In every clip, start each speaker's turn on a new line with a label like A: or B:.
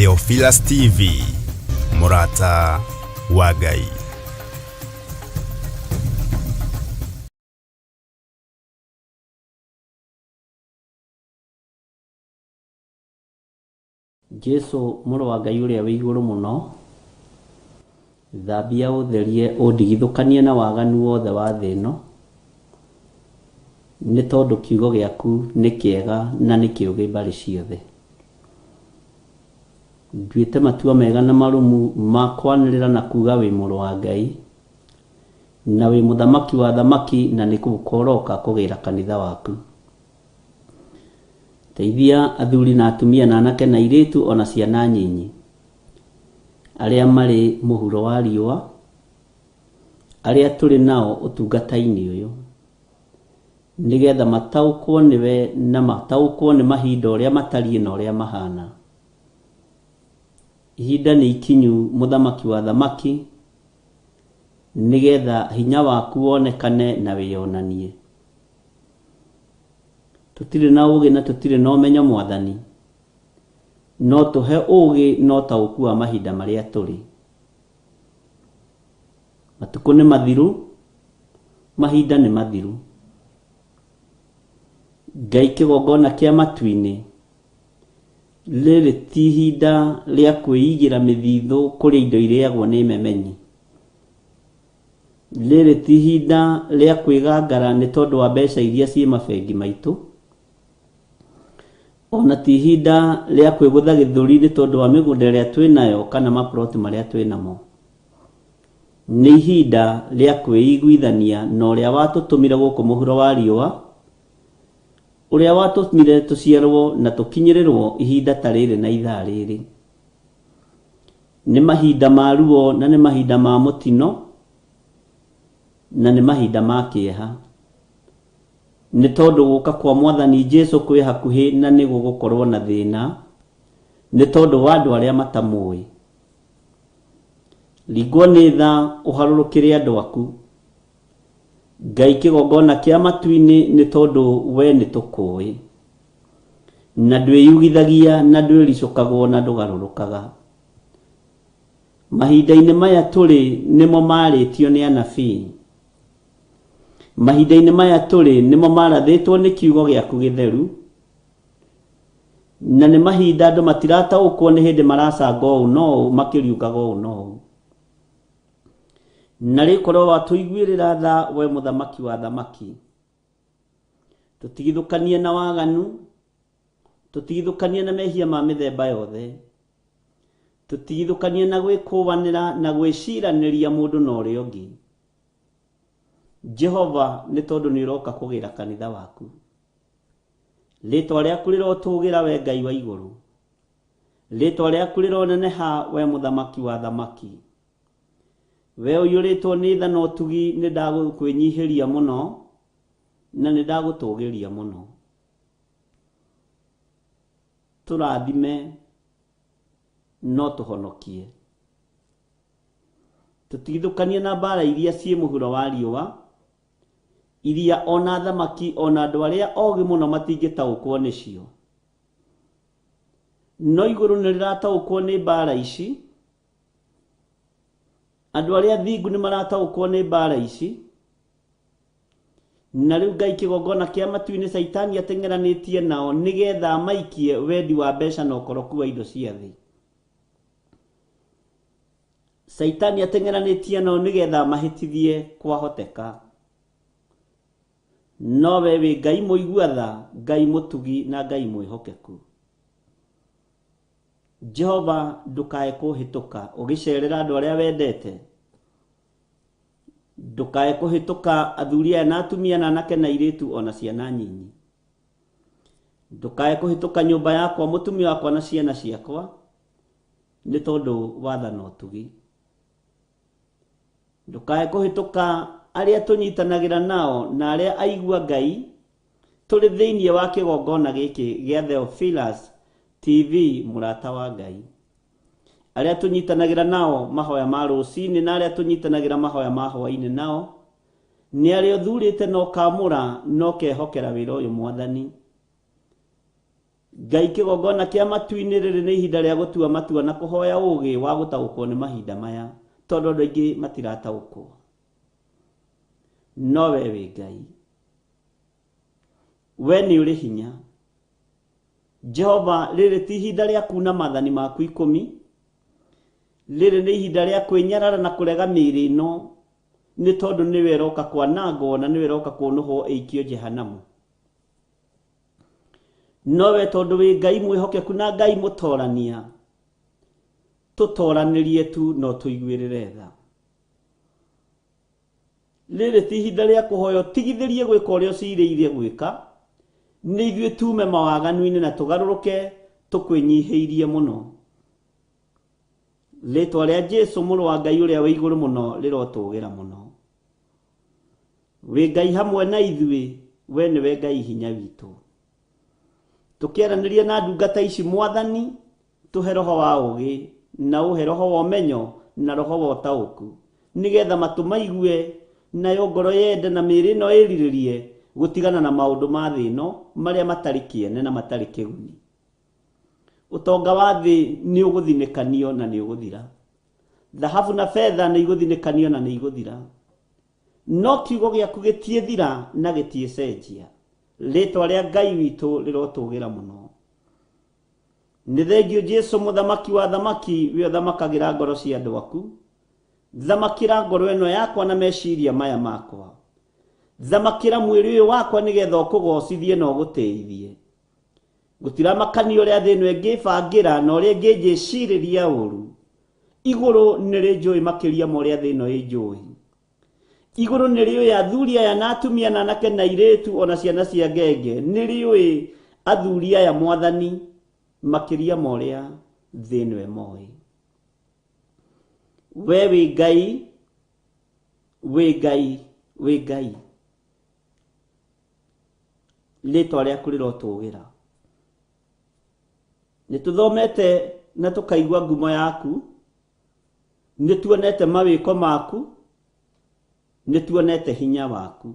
A: Theophilus TV, mũrata wa Ngai.
B: Jesu mũrũ wa Ngai ũrĩa wĩ igũrũ mũno, thambia ũtherie ũndigithũkanie na waganu wothe wa thĩ ĩno, nĩ tondũ kiugo gĩaku nĩ kĩega na nĩ kĩũgĩ mbarĩ ciothe. Nduĩte matua mega na marũmu ma kwanĩrĩra na kuga wĩ mũrũ wa Ngai, na wĩ mũthamaki wa athamaki na nĩ gũka ũroka kũgĩra kanitha waku. Teithia athuri na atumia na anake na airĩtu ona ciana nyinyi arĩa marĩ mũhuro wa riũa, arĩa tũrĩ nao ũtungata-inĩ ũyũ, nĩgetha mataũkwo nĩwe na mataũkwo nĩ mahinda ũrĩa matariĩ na ũrĩa mahana. Ihinda nĩ ikinyu mũthamaki wa athamaki, nĩgetha hinya waku wonekane na wĩyonanie. Tũtirĩ na ũũgĩ na tũtirĩ na ũmenyo Mwathani, no tũhe ũũgĩ na ũtaũku wa mahinda marĩa tũrĩ. Matukũ nĩ mathiru, mahinda nĩ mathiru. Ngai kĩgongona kĩa matu-inĩ, rĩrĩ ti ihinda rĩa kwĩigĩra mĩthithũ kũrĩa indo irĩagwo nĩ memenyi. Rĩrĩ ti ihinda rĩa kwĩgangara nĩ tondũ wa mbeca iria ciĩ mabengi maitũ, ona ti ihinda rĩa kwĩgũtha gĩthũri nĩ tondũ wa mĩgũnda ĩrĩa twĩ nayo kana maploti marĩa twĩ namo. Nĩ ihinda rĩa kwĩiguithania na ũrĩa watũtũmire gũkũ mũhuro wa riũa, ũrĩa watũmire tũciarwo na tũkinyĩrĩrwo ihinda ta rĩrĩ na ithaa rĩrĩ. Nĩ mahinda ma ruo na nĩ mahinda ma mũtino na nĩ mahinda ma kĩeha. Nĩ tondũ gũka kwa Mwathani Jesu kwĩ hakuhĩ na nĩ gũgũkorwo na thĩna nĩ tondũ wa andũ arĩa matamũĩ. Ringwo nĩ tha ũharũrũkĩre andũ aku. Ngai kĩgongona kĩa matu-inĩ nĩ tondũ we nĩ tũkũĩ. Na ndwĩyugithagia na ndwĩricũkagwo na ndũgarũrũkaga. Mahinda-inĩ maya tũrĩ nĩmo marĩtio nĩ anabii. Mahinda-inĩ maya tũrĩ nĩmo marathĩtwo nĩ kiugo gĩaku gĩtheru. Na nĩ mahinda andũ matirataũkwo nĩ hĩndĩ maracanga ũũ na ũũ makĩriũkaga ũũ na ũũ. Na rĩkorwo watũiguĩrĩra tha we mũthamaki wa athamaki. Tũtigithũkanie na waganu, tũtigithũkanie na mehia ma mĩthemba yothe. Tũtigithũkanie na gwĩkũanĩra na gwĩciranĩria mũndũ na ũrĩa ũngĩ. Jehova nĩ tondũ nĩ ũroka kũgĩra kanitha waku. Rĩtwa rĩaku rĩrotũgĩra we Ngai wa igũrũ. Rĩtwa rĩaku rĩroneneha we mũthamaki wa athamaki. We ũiyũrĩtwo nĩ tha na ũtugi nĩ ndagũkwĩnyihĩria mũno na nĩ ndagũtũgĩria mũno. Tũrathime no tũhonokie. Tũtigithũkanie na mbara iria ciĩ mũhuro wa riũa, iria ona athamaki ona andũ arĩa ogĩ mũno matingĩtaũkwo nĩcio. No igũrũ nĩ rĩrataũkwo nĩ mbara ici, andũ arĩa athingu nĩ marataũkwo nĩ mbara ici, na rĩu Ngai kĩgongona kĩa matu-inĩ Caitani ateng'eranĩtie nao nĩgetha amaikie wendi wa mbeca na ũkoroku wa indo cia thĩ. Caitani ateng'eranĩtie nao nĩgetha amahĩtithie kwahoteka. No we wĩ Ngai mũigua tha, Ngai mũtugi na Ngai mwĩhokeku. Jehova ndũkae kũhĩtũka ũgĩcerera andũ arĩa wendete. Ndũkae kũhĩtũka athuri aya na atumia na anake na airĩtu ona ciana nyinyi. Ndũkae kũhĩtũka nyũmba yakwa, mũtumia wakwa na ciana ciakwa nĩ tondũ wa tha na ũtugi. Ndũkae kũhĩtũka arĩa tũnyitanagĩra nao na arĩa aigua Ngai tũrĩ thĩinĩ wa kĩgongona gĩkĩ gĩa Theophilus TV mũrata wa Ngai. Arĩa tũnyitanagĩra nao mahoya ma rũcinĩ na arĩa tũnyitanagĩra mahoya ma hwainĩ nao nĩ arĩa ũthurĩte na ũkamũra na ũkehokera wĩra ũyũ Mwathani. Ngai kĩgongona kĩa matu-inĩ rĩrĩ nĩ ihinda rĩa gũtua matua na kũhoya ũũgĩ wa gũtaũkwo nĩ mahinda maya, tondũ andũ aingĩ matirataũkwo. No we wĩ Ngai, we nĩ ũrĩ hinya. Jehova, rĩrĩ ti ihinda rĩa kuuna maathani maku 10, rĩrĩ nĩ ihinda rĩa kwĩnyarara na kũrega mĩĩrĩ ĩno, nĩ tondũ nĩwe ĩroka kwanangwo na nĩwe ĩroka kũnũhwo ĩikio Jehanamu. No we tondũ wĩ Ngai mwĩhokeku na Ngai mũtorania, tũtoranĩrie tu no tũiguĩrĩre tha. Rĩrĩ ti ihinda rĩa kũhoya ũtigithĩrie gwĩka ũrĩa ũcirĩirie gwĩka, nĩ ithuĩ tume mawaganu-inĩ na tũgarũrũke tũkwĩnyihĩirie mũno. Rĩtwa rĩa Jesũ mũrũ wa Ngai ũrĩa wĩ igũrũ mũno rĩrotũgĩra mũno. Wĩ Ngai hamwe na ithuĩ, we nĩwe Ngai hinya witũ. Tũkĩaranĩria na ndungata ici Mwathani, tũhe roho wa ũũgĩ na ũhe roho wa ũmenyo na roho wa ũtaũku, nĩgetha matũ maigue nayo ngoro yende na mĩĩrĩ ĩno ĩrirĩrie gũtigana na maũndũ ma thĩ ĩno marĩa matarĩ kĩene na matarĩ kĩguni. Ũtonga wa thĩ nĩ ũgũthinĩkanio na nĩ ũgũthira, thahabu na betha nĩ igũthinĩkanio na nĩ igũthira, no kiugo gĩaku gĩtiĩthira na gĩtiĩcenjia. Rĩtwa rĩa Ngai witũ rĩrotũgĩra mũno. Nĩ thengio Jesũ mũthamaki wa thamaki, we ũthamakagĩra ngoro cia andũ aku. Thamakĩra ngoro ĩno yakwa na meciria maya makwa. Thamakĩra mwĩrĩ ũyũ wakwa nĩgetha ũkũgocithie na ũgũtĩithie. Gũtiramakania ũrĩa thĩ ĩno ĩngĩbangĩra na ũrĩa ĩngĩnjĩcirĩria ũru. Igũrũ nĩ rĩnjũĩ makĩria ma ũrĩa thĩ ĩno ĩnjũĩ. Igũrũ nĩ rĩũĩ athuri aya na atumia na anake na airĩtu ona ciana cia ngenge, nĩ rĩũĩ athuri aya Mwathani makĩria ma ũrĩa thĩ ĩno ĩmoĩ. We wĩ Ngai, wĩ Ngai, wĩ Ngai. Rĩtwa rĩaku rĩrotũgĩra. Nĩ tũthomete na tũkaigua ngumo yaku, nĩ tuonete mawĩko maku, nĩ tuonete hinya waku.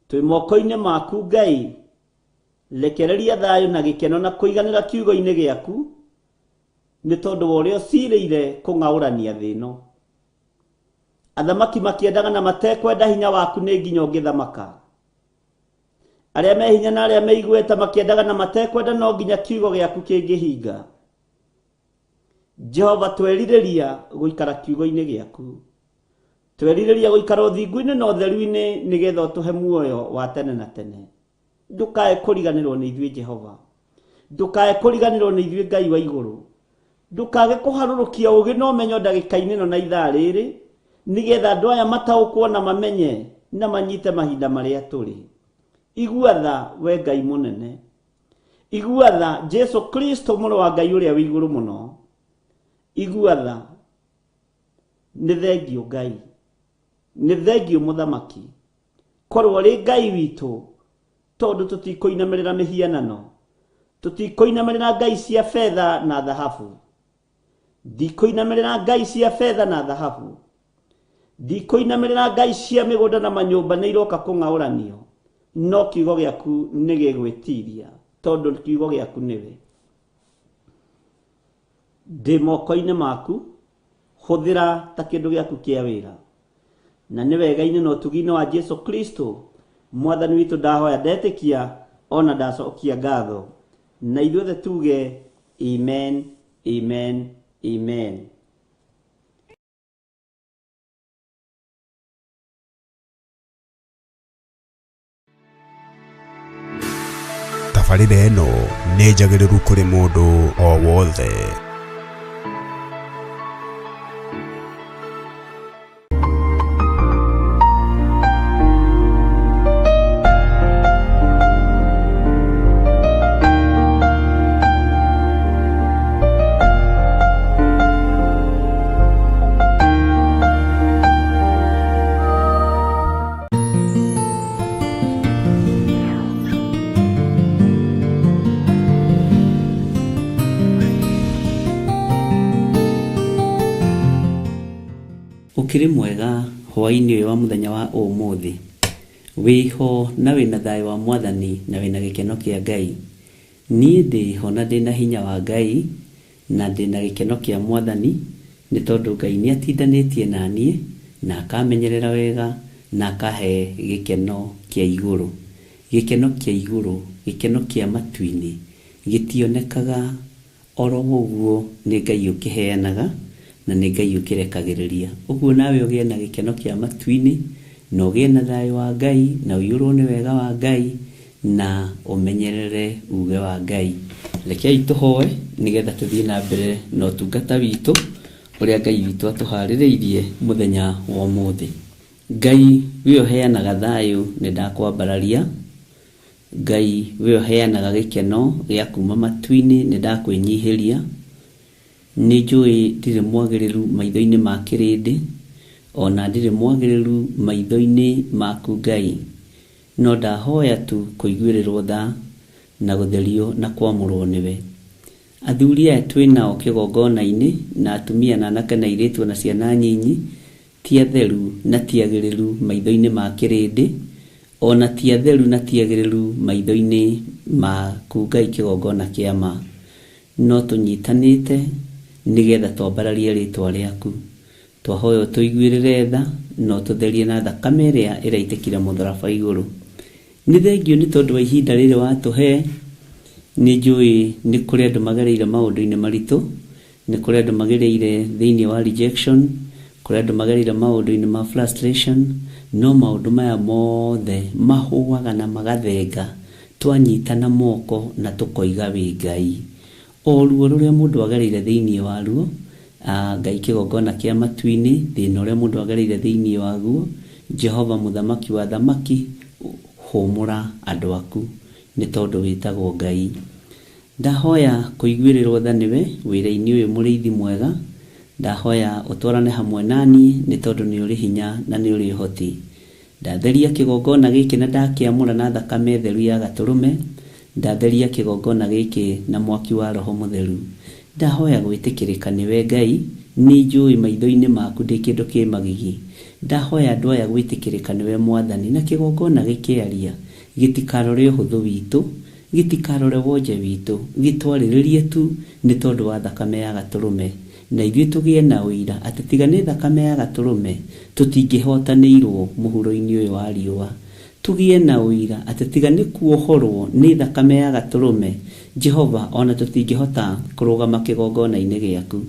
B: Twĩ moko-inĩ maku Ngai, rekereria thayũ na gĩkeno na kũiganĩra kiugo-inĩ gĩaku, nĩ tondũ wa ũrĩa ũcirĩire kũng'aũrania thĩ ĩno. Athamaki makĩendaga na matekwenda hinya waku nĩ nginya ũngĩthamaka. Arĩa me hinya na arĩa me igweta makĩendaga na matekwenda no nginya kiugo gĩaku kĩngĩhinga. Jehova, twerirĩria gũikara kiugo-inĩ gĩaku, twerirĩria gũikara ũthingu-inĩ na ũtheru-inĩ, nĩgetha ũtũhe muoyo wa tene na tene. Ndũkae kũriganĩrwo nĩ ithuĩ Jehova, ndũkae kũriganĩrwo nĩ ithuĩ Ngai wa igũrũ, ndũkage kũharũrũkia ũũgĩ na ũmenyo ndagĩka-inĩ ĩno na ithaa rĩrĩ, nĩgetha andũ aya mataũkwo na mamenye na manyite mahinda marĩa tũrĩ. Igua tha we Ngai mũnene, igua tha Jesũ Kristo mũrũ wa Ngai ũrĩa wĩ igũrũ mũno, igua tha. Nĩ thengio Ngai, nĩ thengio mũthamaki, korwo ũrĩ Ngai witũ, tondũ tũtikũinamĩrĩra mĩhianano, tũtikũinamĩrĩra ngai cia betha na thahabu. Ndikũinamĩrĩra ngai cia betha na thahabu, ndikũinamĩrĩra ngai cia mĩgũnda na manyũmba nĩ iroka kũng'aũranio, no kiugo gĩaku nĩ gĩgwĩtiria, tondũ kiugo gĩaku nĩwe. Ndĩ moko-inĩ maku, hũthĩra ta kĩndũ gĩaku kĩa wĩra. Na nĩ wega-inĩ na ũtugi-inĩ wa Jesũ Kristo Mwathani witũ ndahoya ndetĩkia ona ndacokia ngatho. Na ithuothe tuge amen, amen, amen.
A: Tabarĩra ĩno nĩ njagĩrĩru kũrĩ mũndũ o wothe.
B: Ũkĩrĩ mwega hwaĩ-inĩ ũyũ wa mũthenya wa ũmũthĩ, wĩho na wĩna thayũ wa Mwathani na wĩna gĩkeno kĩa Ngai. Niĩ ndĩho na ndĩna hinya wa Ngai na ndĩna gĩkeno kĩa Mwathani, nĩ tondũ Ngai nĩ atindanĩtie na niĩ na akamenyerera wega na akahe gĩkeno kĩa igũrũ. Gĩkeno kĩa igũrũ, gĩkeno kĩa matu-inĩ gĩtionekaga oro ũguo, nĩ Ngai ũkĩheanaga na nĩ Ngai ũkĩrekagĩrĩria. Ũguo nawe ũgĩe na gĩkeno kĩa matu-inĩ na ũgĩe na thayũ wa Ngai na ũiyũrwo nĩ wega wa Ngai na ũmenyerere uge wa Ngai. Rekei tũhoe nĩgetha tũthiĩ na mbere na ũtungata witũ ũrĩa Ngai witũ atũharĩrĩirie mũthenya wa ũmũthĩ. Ngai we ũheanaga thayũ nĩ ndakwambararia. Ngai we ũheanaga gĩkeno gĩa kuma matu-inĩ nĩ ndakwĩnyihĩria. Nĩ njũĩ ndirĩ mwagĩrĩru maitho-inĩ ma kĩrĩndĩ, ona ndirĩ mwagĩrĩru maitho-inĩ maku Ngai, no ndahoya tu kũiguĩrĩrwo tha na gũtherio na kwamũrwo nĩwe. Athuri aya twĩ nao kĩgongona-inĩ na atumia na anake na airĩtu na ciana nyinyi ti atheru na ti agĩrĩru maitho-inĩ ma kĩrĩndĩ, ona ti atheru na ti agĩrĩru maitho-inĩ maku Ngai kĩgongona kĩa ma. No tũnyitanĩte nĩgetha twambararie rĩtwa rĩaku. Twahoya ũtũiguĩrĩre tha na ũtũtherie na thakame ĩrĩa ĩraitĩkire mũtharaba igũrũ. Nĩ thengio nĩ tondũ wa ihinda rĩrĩ watũhe. Nĩ njũĩ nĩ kũrĩ andũ magereire maũndũ-inĩ maritũ, nĩ kũrĩ andũ magereire thĩinĩ wa rejection, kũrĩ andũ magereire maũndũ-inĩ ma frustration, no maũndũ maya mothe mahũaga na magathenga twanyitana moko na tũkoiga wĩ Ngai. O ruo rũrĩa mũndũ agereire thĩinĩ waruo, Ngai kĩgongona kĩa matu-inĩ, thĩna ũrĩa mũndũ agereire thĩinĩ waguo, Jehova mũthamaki wa thamaki, hũmũra andũ aku nĩ tondũ wĩtagwo Ngai. Ndahoya kũiguĩrĩrwo tha nĩwe wĩra-inĩ ũyũ mũrĩithi mwega. Ndahoya ũtwarane hamwe naniĩ nĩ tondũ nĩ ũrĩ hinya na nĩ ũrĩ ũhoti. Ndatheria kĩgongona gĩkĩ na ndakĩamũra na thakame theru ya gatũrũme. Ndatheria kĩgongona gĩkĩ na mwaki wa Roho Mũtheru. Ndahoya gwĩtĩkĩrĩka nĩwe Ngai, nĩ njũĩ maitho-inĩ maku ndĩ kĩndũ kĩ magigi. Ndahoya andũ aya gwĩtĩkĩrĩka nĩwe Mwathani, na kĩgongona gĩkĩaria gĩtikarore ũhũthũ witũ, gĩtikarore wonje witũ, gĩtwarĩrĩrie tu nĩ tondũ wa thakame ya gatũrũme. Na ithuĩ tũgĩe na ũira atĩ tiga nĩ thakame ya gatũrũme tũtingĩhotanĩirwo mũhuro-inĩ ũyũ wa riũa. Tũgĩe na ũira atĩ tiga nĩ kuohorwo nĩ thakame ya gatũrũme, Jehova ona tũtingĩhota kũrũgama kĩgongona-inĩ gĩaku.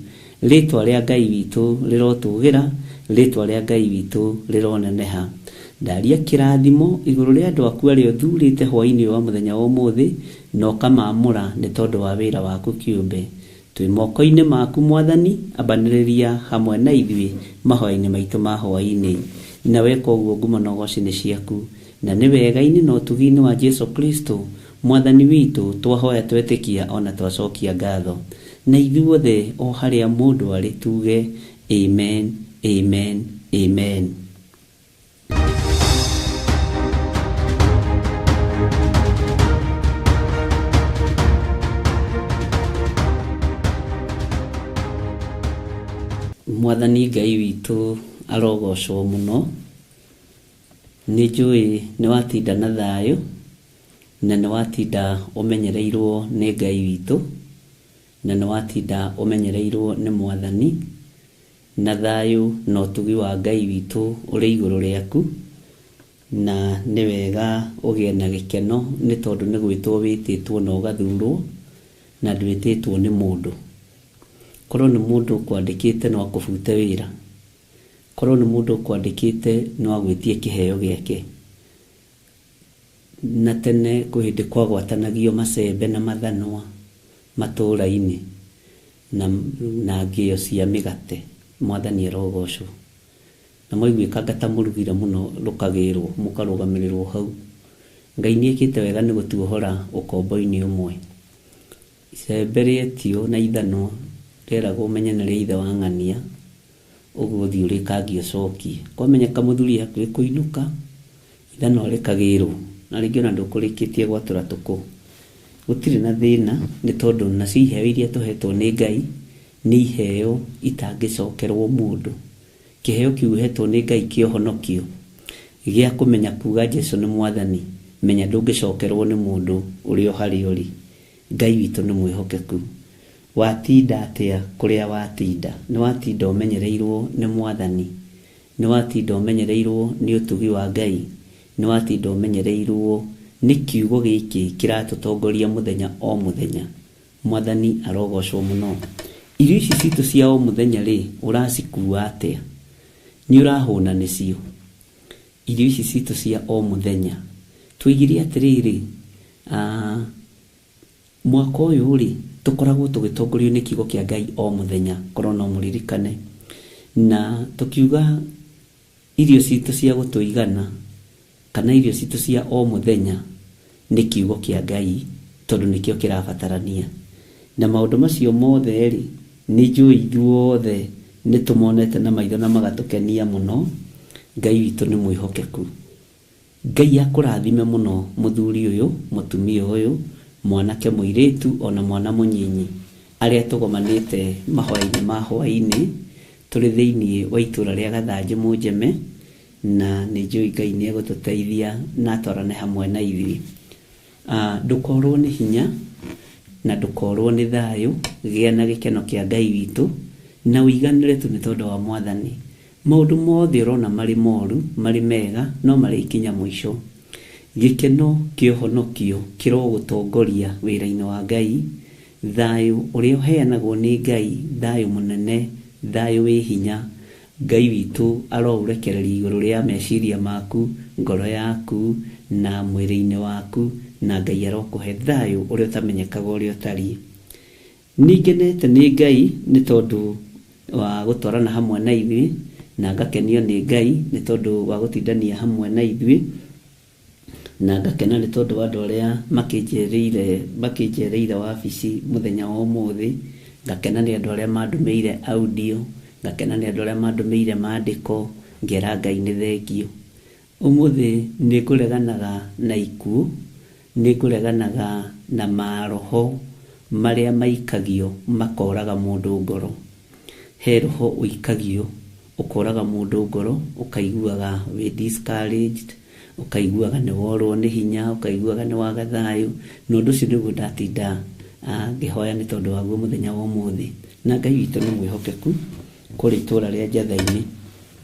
B: Rĩtwa rĩa Ngai witũ rĩrotũgĩra, rĩtwa rĩa Ngai witũ rĩroneneha. Ndaria kĩrathimo igũrũ rĩa andũ aku arĩa ũthurĩte hwaĩ-inĩ wa mũthenya wa ũmũthĩ na ũkamaamũra nĩ tondũ wa wĩra waku kĩũmbe. Twĩ moko-inĩ maku Mwathani, ambanĩrĩria hamwe na ithuĩ mahoya-inĩ maitũ ma hwaĩ-inĩ. Na weka ũguo ngumo na ũgoci nĩ ciaku, na nĩ wega-inĩ na ũtugi-inĩ wa Jesu Kristo Mwathani witũ twahoya twetĩkia ona twacokia ngatho. Na ithuothe o harĩa mũndũ arĩ tuge amen, amen, amen. Mwathani Ngai witũ arogocwo mũno. Nĩ njũĩ nĩ watinda na thayũ na nĩ watinda ũmenyereirwo nĩ Ngai witũ na nĩ watinda ũmenyereirwo nĩ Mwathani, na thayũ na ũtugi wa Ngai witũ ũrĩ igũrũ rĩaku. Na nĩ wega ũgĩe na gĩkeno nĩ tondũ nĩ gwĩtwo wĩtĩtwo na ũgathurwo, na ndwĩtĩtwo nĩ mũndũ. Korwo nĩ mũndũ ũkwandĩkĩte no akũbute wĩra, korwo nĩ mũndũ ũkwandĩkĩte no agwĩtie kĩheo gĩake. Na tene kwĩ hĩndĩ kwagwatanagio macembe na mathanwa matũũra-inĩ na ngĩo cia mĩgate. Mwathani arogocwo. Na mwaiguĩkanga ta mũrugire mũno rũkagĩrwo mũkarũgamĩrĩrwo hau. Ngai nĩ ekĩte wega nĩ gũtuohora ũkombo-inĩ ũmwe. Icembe rĩetio na ithanwa rĩeragwo ũmenye nĩ rĩa ithe wa ng'ania, ũguo ũthiĩ ũrĩkangie ũcokie. Kwamenyeka mũthuri hakuhĩ kũinũka, ithanwa rĩkagĩrwo na rĩngĩ ona ndũkũrĩkĩtie gwatũra tũkũ. Gũtirĩ na thĩna nĩ tondũ nacio iheo iria tũhetwo nĩ Ngai nĩ iheo itangĩcokerwo mũndũ. Kĩheo kĩu ũhetwo nĩ Ngai kĩa ũhonokio, gĩa kũmenya kuga Jesu nĩ Mwathani, menya ndũngĩcokerwo nĩ mũndũ ũrĩa o harĩa ũrĩ. Ngai witũ nĩ mwĩhokeku. Watinda atĩa kũrĩa watinda? Nĩ watinda ũmenyereirwo nĩ Mwathani, nĩ watinda ũmenyereirwo nĩ ũtugi wa Ngai, nĩ watinda ũmenyereirwo nĩ kiugo gĩkĩ kĩratũtongoria mũthenya o mũthenya. Mwathani arogocwo mũno. Irio ici citũ cia o mũthenya rĩ, ũracikua atĩa? Nĩ ũrahũna nĩcio? Irio ici citũ cia o mũthenya tũigire atĩrĩrĩ, mwaka ũyũ rĩ, tũkoragwo tũgĩtongorio nĩ kiugo kĩa Ngai o mũthenya, korwo no mũririkane. Na tũkiuga irio citũ cia gũtũigana kana irio citũ cia o mũthenya nĩ kiugo kĩa Ngai, tondũ nĩkĩo kĩrabatarania. Na maũndũ macio mothe rĩ, nĩ njũĩ ithuothe nĩ tũmonete na maitho na magatũkenia mũno. Ngai witũ nĩ mwĩhokeku. Ngai akũrathime mũno mũthuri ũyũ, mũtumia ũyũ, mwanake mũirĩtu ona mwana mũnyinyi, arĩa tũgomanĩte mahoya-inĩ ma hwaĩ-inĩ tũrĩ thĩinĩ wa itũra rĩa Gathanjĩ Mũnjeme, na nĩ njũĩ Ngai nĩ egũtũteithia na atwarane hamwe na ithuĩ. Ndũkorwo nĩ hinya na ndũkorwo nĩ thayũ, gĩa na gĩkeno kĩa Ngai witũ na ũiganĩre tu nĩ tondũ wa Mwathani. Maũndũ mothe ũrona marĩ moru, marĩ mega, no marĩkinya mũico. Gĩkeno kĩa ũhonokio kĩrogũtongoria wĩra-inĩ wa Ngai. Thayũ ũrĩa ũheanagwo nĩ Ngai, thayũ mũnene, thayũ wĩ hinya, Ngai witũ aroũrekereria igũrũ rĩa meciria maku, ngoro yaku na mwĩrĩ-inĩ waku, na Ngai arokũhe thayũ ũrĩa ũtamenyekaga ũrĩa ũtariĩ. Nĩngenete nĩ Ngai nĩ tondũ wa gũtwarana hamwe na ithuĩ, na ngakenio nĩ Ngai nĩ tondũ wa gũtindania hamwe na ithuĩ, na ngakena nĩ tondũ wa andũ arĩa makĩnjereire wabici mũthenya wa ũmũthĩ, ngakena nĩ andũ arĩa mandũmĩire audio, ngakena nĩ andũ arĩa mandũmĩire mandĩko, ngera Ngai nĩ thengio. Ũmũthĩ nĩ ngũreganaga na ikuũ, nĩ ngũreganaga na maroho marĩa maikagio makoraga mũndũ ngoro. He roho ũikagio ũkoraga mũndũ ngoro, ũkaiguaga wĩ discouraged, ũkaiguaga nĩ worwo nĩ hinya, ũkaiguaga nĩ waga thayũ, na ũndũ ũcio nĩguo ndatinda ngĩhoya nĩ tondũ waguo mũthenya wa ũmũthĩ. Na Ngai witũ nĩ mwĩhokeku kũrĩ itũra rĩa Njatha-inĩ.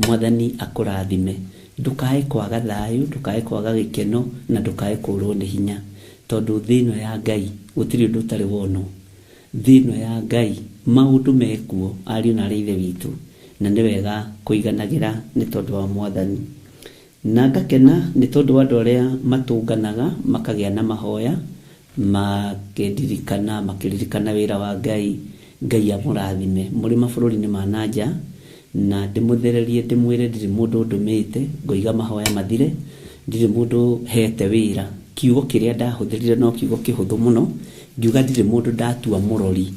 B: Mwathani akũrathime, ndũkae kwaga thayũ, ndũkae kwaga gĩkeno, na ndũkae kũrwo nĩ hinya, tondũ thĩ ĩno ya Ngai gũtirĩ ũndũ ũtarĩ wonwo. Thĩ ĩno ya Ngai maũndũ mekuo, ariũ na arĩ ithe witũ, na nĩ wega kũiganagĩra nĩ tondũ wa Mwathani. Na ngakena nĩ tondũ wa andũ arĩa matũnganaga makagĩa na mahoya, makĩndirikana, makĩririkana wĩra wa Ngai. Ngai amũrathime mũrĩ mabũrũri-inĩ ma na nja, na ndĩmũthererie ndĩmwĩre ndirĩ mũndũ ndũmĩte ngoiga mahoya mathire, ndirĩ mũndũ hete wĩra. Kiugo kĩrĩa ndahũthĩrire no kiugo kĩhũthũ mũno, ngiuga ndirĩ mũndũ ndatua mũrori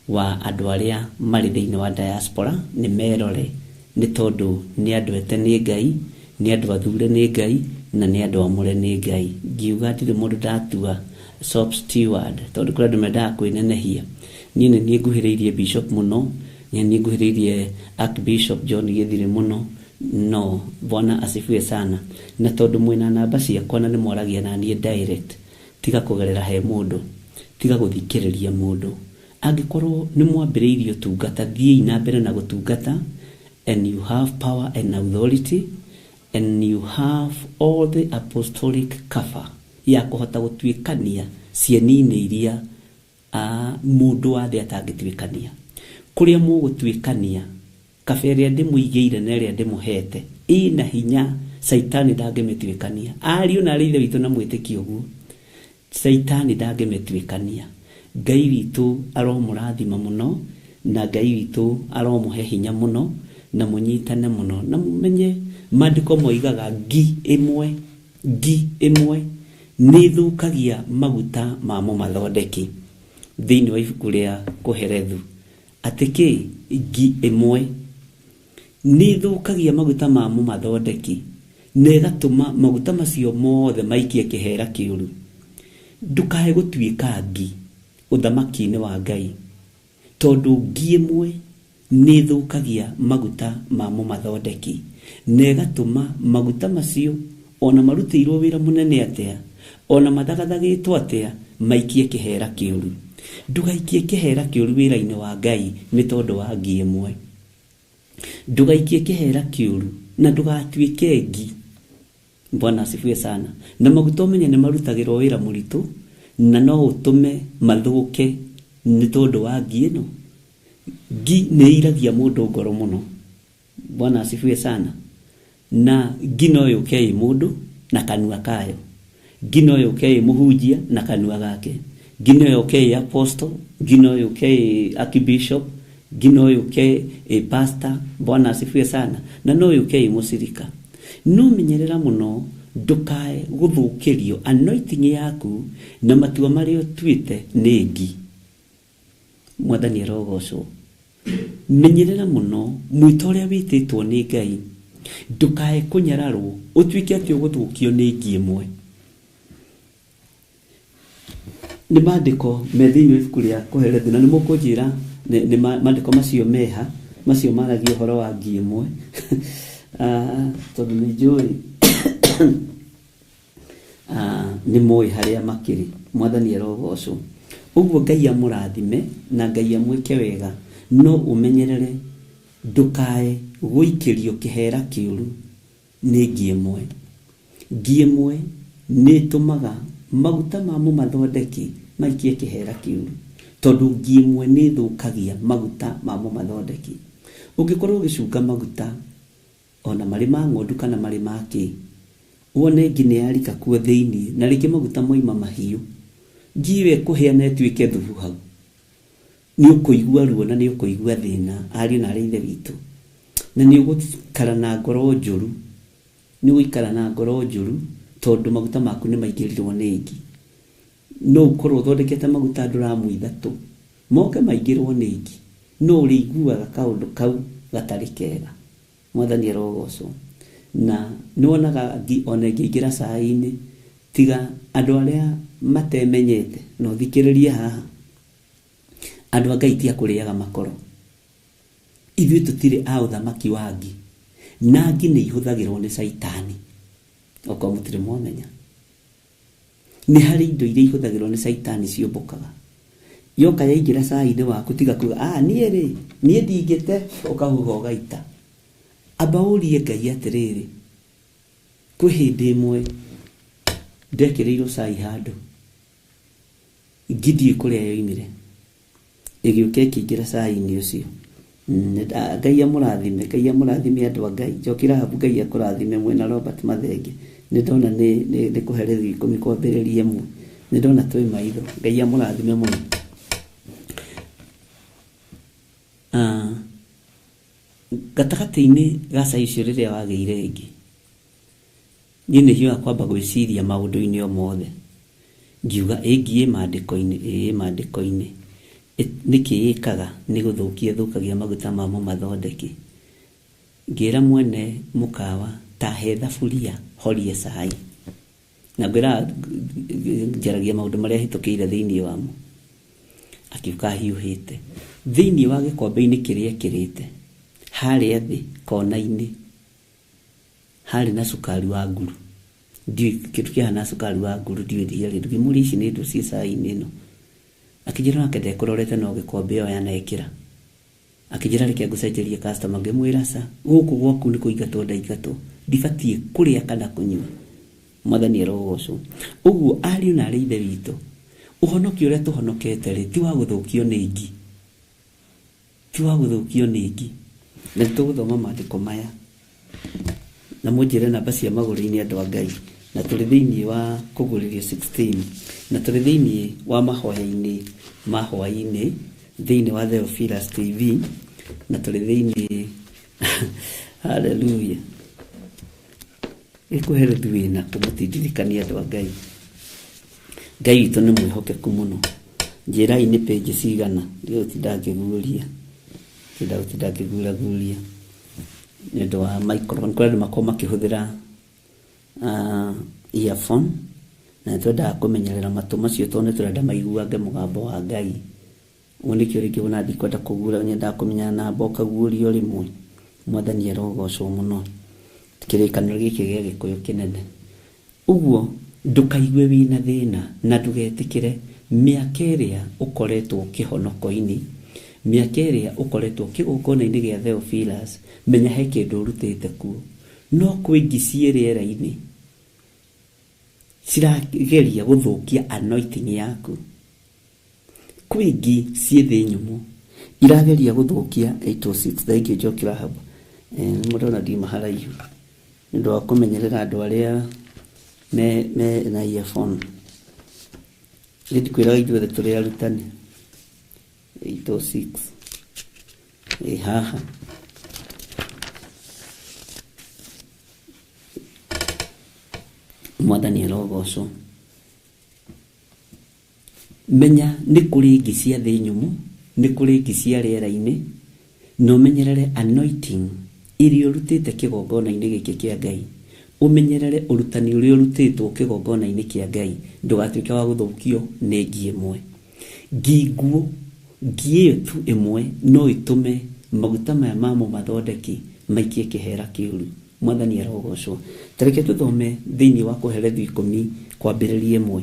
B: wa andũ arĩa marĩ thĩinĩ wa diaspora, nĩ merore nĩ tondũ nĩ andũ ete nĩ Ngai, nĩ andũ athure nĩ Ngai, na nĩ andũ amũre nĩ Ngai. Ngiuga ndirĩ mũndũ ndatua shop steward, tondũ kũrĩ andũ mendaga kwĩnenehia. Niĩ nĩ niĩ nguhĩrĩirie bishop mũno, nĩ niĩ nguhĩrĩirie Archbishop John Gĩthiri mũno, no Bwana asifiwe sana. Na tondũ mwĩna namba ciakwa na nĩ mwaragia na niĩ direct, tiga kũgerera he mũndũ, tiga gũthikĩrĩria mũndũ. Angĩkorwo nĩ mwambĩrĩirie ũtungata, thiĩi na mbere na gũtungata, and you have power and authority, and you have all the apostolic cover ya kũhota gũtuĩkania cieni-inĩ iria mũndũ wa thĩ atangĩtuĩkania. Kũrĩa mũgũtuĩkania, kaba ĩrĩa ndĩmũigĩire na ĩrĩa ndĩmũhete ĩna hinya, Caitani ndangĩmĩtuĩkania. Ariũ na arĩ ithe witũ na mwĩtĩkie ũguo, Caitani ndangĩmĩtuĩkania. Ngai witũ aromũrathima mũno, na Ngai witũ aromũhe hinya mũno, na mũnyitane mũno, na mũmenye maandĩko moigaga ngi ĩmwe, ngi ĩmwe nĩ ĩthũkagia maguta ma mũmathondeki. Thĩinĩ wa ibuku rĩa Kohelethu, atĩ kĩ? Ngi ĩmwe nĩ ĩthũkagia maguta ma mũmathondeki, na ĩgatũma maguta macio mothe maikie kĩhera kĩũru. Ndũkae gũtuĩka ngi ũthamaki-inĩ wa Ngai, tondũ ngi ĩmwe nĩ ĩthũkagia maguta ma mũmathondeki, na ĩgatũma maguta macio ona marutĩirwo wĩra mũnene atĩa, ona mathagathagĩtwo atĩa, maikie kĩhera kĩũru. Ndũgaikie kĩhera kĩũru wĩra-inĩ wa Ngai nĩ tondũ wa ngi ĩmwe. Ndũgaikie kĩhera kĩũru na ndũgatuĩke ngi. Bwana asifiwe sana. Na maguta ũmenye nĩ marutagĩrwo wĩra mũritũ na no ũtũme mathũke nĩ tondũ wa ngi ĩno. Ngi nĩ iragia mũndũ ngoro mũno. Bwana asifiwe sana. Na ngi no yũke ĩ mũndũ na kanua kayo. Ngi no yũke ĩ mũhunjia na kanua gake. Ngi no yũke ĩ apostle, ngi no yũke ĩ archbishop, ngi no yũke ĩ pastor. Bwana asifiwe sana. Na no yũke ĩ mũcirika. No menyerera mũno ndũkae gũthũkĩrio anointing yaku na matua marĩa ũtuĩte nĩ ngi. Mwathani arogocwo. Menyerera mũno mwĩto ũrĩa wĩtĩtwo nĩ Ngai, ndũkae kũnyararwo ũtuĩke atĩ ũgũthũkio nĩ ngi ĩmwe. Nĩ maandĩko me thĩinĩ wa ibuku rĩa Kohelethu, na nĩ mũkũnjĩra nĩ maandĩko macio meha, macio maragia ũhoro wa ngi ĩmwe. Tondũ nĩ njũĩ nĩ mũĩ harĩa makĩrĩ. Mwathani arogocwo. Ũguo Ngai amũrathime na Ngai amwĩke wega, no ũmenyerere ndũkae gũikĩrio kĩhera kĩũru nĩ ngi ĩmwe. Ngi ĩmwe nĩ ĩtũmaga maguta ma mũmathondeki maikie kĩhera kĩũru, tondũ ngi ĩmwe nĩ ĩthũkagia maguta ma mũmathondeki. Ũngĩkorwo ũgĩcunga maguta ona marĩ ma ng'ondu kana marĩ ma kĩ, wone ngi nĩ yarika kuo thĩinĩ na rĩngĩ maguta moima mahiũ, ngi ĩyo ĩkũhĩa na ĩtuĩke thubu hau, nĩ ũkũigua ruo na nĩ ũkũigua thĩna, ariũ na arĩ ithe witũ, na nĩ ũgũikara na ngoro njũru, nĩ ũgũikara na ngoro njũru tondũ maguta maku nĩ maingĩrirwo nĩ ngi. No ũkorwo ũthondekete maguta nduramu 3 moke maingĩrwo nĩ ngi, no ũrĩiguaga kaũndũ kau gatarĩ kega. Mwathani arogocwo. Na nĩwonaga ngi ona ĩngĩingĩra cai-inĩ, tiga andũ arĩa matemenyete, na ũthikĩrĩrie haha, andũ a Ngai ti a kũrĩaga makoro. Ithuĩ tũtirĩ a ũthamaki wa ngi, na ngi nĩ ihũthagĩrwo nĩ caitani. Okorwo mũtirĩ mwamenya, nĩ harĩ indo iria ihũthagĩrwo nĩ caitani ciũmbũkaga. Yoka yaingĩra cai-inĩ waku, tiga kuga niĩ rĩ, niĩ ndingĩte, ũkahuha ũgaita. Amba ũrie Ngai atĩrĩrĩ, kwĩ hĩndĩ ĩmwe ndekĩrĩirwo cai handũ, ngi ndiũĩ kũrĩa yoimire, ĩgĩũka ĩkĩingĩra cai-inĩ ũcio. Ngai amũrathime, Ngai amũrathime andũ a Ngai. Njoki Rahabu, Ngai akũrathime mwĩna Robert Mathenge. Nĩ ndona nĩ kũherithio 10 kwambĩrĩria 1. Nĩ ndona twĩ maitho. Ngai amũrathime mũno. Gatagatĩ-inĩ ga cai ũcio rĩrĩa wagĩire ngi, niĩ nĩ hiũhaga kwamba gwĩciria maũndũ-inĩ o mothe. Ngiuga ĩ ngi ĩ maandĩko-inĩ, ĩ maandĩko-inĩ, nĩkĩ ĩkaga nĩ gũthũkia ĩthũkagia maguta ma mũmathondeki. Ngĩra mwene mũkawa ta he thaburia horie cai, na ngwĩra njaragia maũndũ marĩa hĩtũkĩire thĩinĩ wamo. Akiuga ahiũhĩte thĩinĩ wa gĩkombe-inĩ kĩrĩa ekĩrĩte, harĩa thĩ kona-inĩ harĩ na cukari wa nguru. Ndiũĩ kĩndũ kĩhana cukari wa nguru, ndiũĩ ndiarĩ ngĩmũria ici nĩ indo ciĩ cai-inĩ ĩno. Akĩnjĩra nake ndekũrorete no gĩkombe oya na ĩkĩra. Akĩnjĩra reke ngũcenjerie customer, ngĩmwĩra ca, gũkũ gwaku nĩ kũingatwo ndaingatwo, ndibatiĩ kũrĩa kana kũnyua. Mwathani arogocwo. Ũguo ariũ na arĩ ithe witũ, ũhonokio ũrĩa tũhonokete rĩ, ti wa gũthũkio nĩ ngi, ti wa gũthũkio nĩ ngi. Na nĩtũgũthoma maandĩko maya na mũnjĩre namba cia magũrũ-inĩ andũ a Ngai, na tũrĩ thĩinĩ wa kũgũrĩrio 16, na tũrĩ thĩinĩ wa mahoya-inĩ ma hwaĩ-inĩ thĩinĩ wa Theophilus TV, na tũrĩ thĩinĩ hallelujah ĩkũherithio wĩna kũmũtindirikania andũ a Ngai. Ngai witũ nĩ mwĩhokeku mũno. Njĩrai nĩ page cigana, ndigũtinda ngĩguũria, ndigũtinda ngĩguraguria nĩ ũndũ wa microphone. Kũrĩ andũ makoragwo makĩhũthĩra earphone, na nĩ twendaga kũmenyerera matũ macio tondũ nĩ tũrenda maiguange mũgambo wa Ngai. Ũguo nĩkĩo rĩngĩ wona ndikwenda kũgura, nyendaga kũmenya namba ũkaguũrio rĩmwe. Mwathani arogocwo mũno. Kĩrĩkanĩro gĩkĩ gĩa Gĩkũyũ kĩnene. Ũguo Ndũkaigue wĩna thĩna na ndũgetĩkĩre mĩaka ĩrĩa ũkoretwo kĩhonoko-inĩ, mĩaka ĩrĩa ũkoretwo kĩgongona-inĩ gĩa Theophilus, menya he kĩndũ ũrutĩte kuo. No kwĩ ngi ciĩ rĩera-inĩ cirageria gũthũkia anointing yaku. Kwĩ ngi ciĩ thĩ nyũmũ irageria gũthũkia 806. Thank you Njoki Rahab. Mũndũ ndiuma haraihu nĩ ũndũ wa kũmenyerera andũ arĩa me na earphone. Nĩ ndikwĩraga ithuothe tũrĩ arutani. 806 ĩ haha. Mwathani arogocwo. Menya nĩ kũrĩ ngi cia thĩ nyũmũ, nĩ kũrĩ ngi cia rĩera-inĩ, na ũmenyerere anointing iria ũrutĩte kĩgongona-inĩ gĩkĩ kĩa Ngai. Ũmenyerere ũrutani ũrĩa ũrutĩtwo kĩgongona-inĩ kĩa Ngai, ndũgatuĩke wa gũthũkio nĩ ngi ĩmwe. Ngi nguũ, ngi ĩyo tu ĩmwe no ĩtũme maguta maya ma mũmathondeki maikie kĩhera kĩũru. Mwathani arogocwo. Ta reke tũthome thĩinĩ wa Kohelethu 10 kwambĩrĩria 1.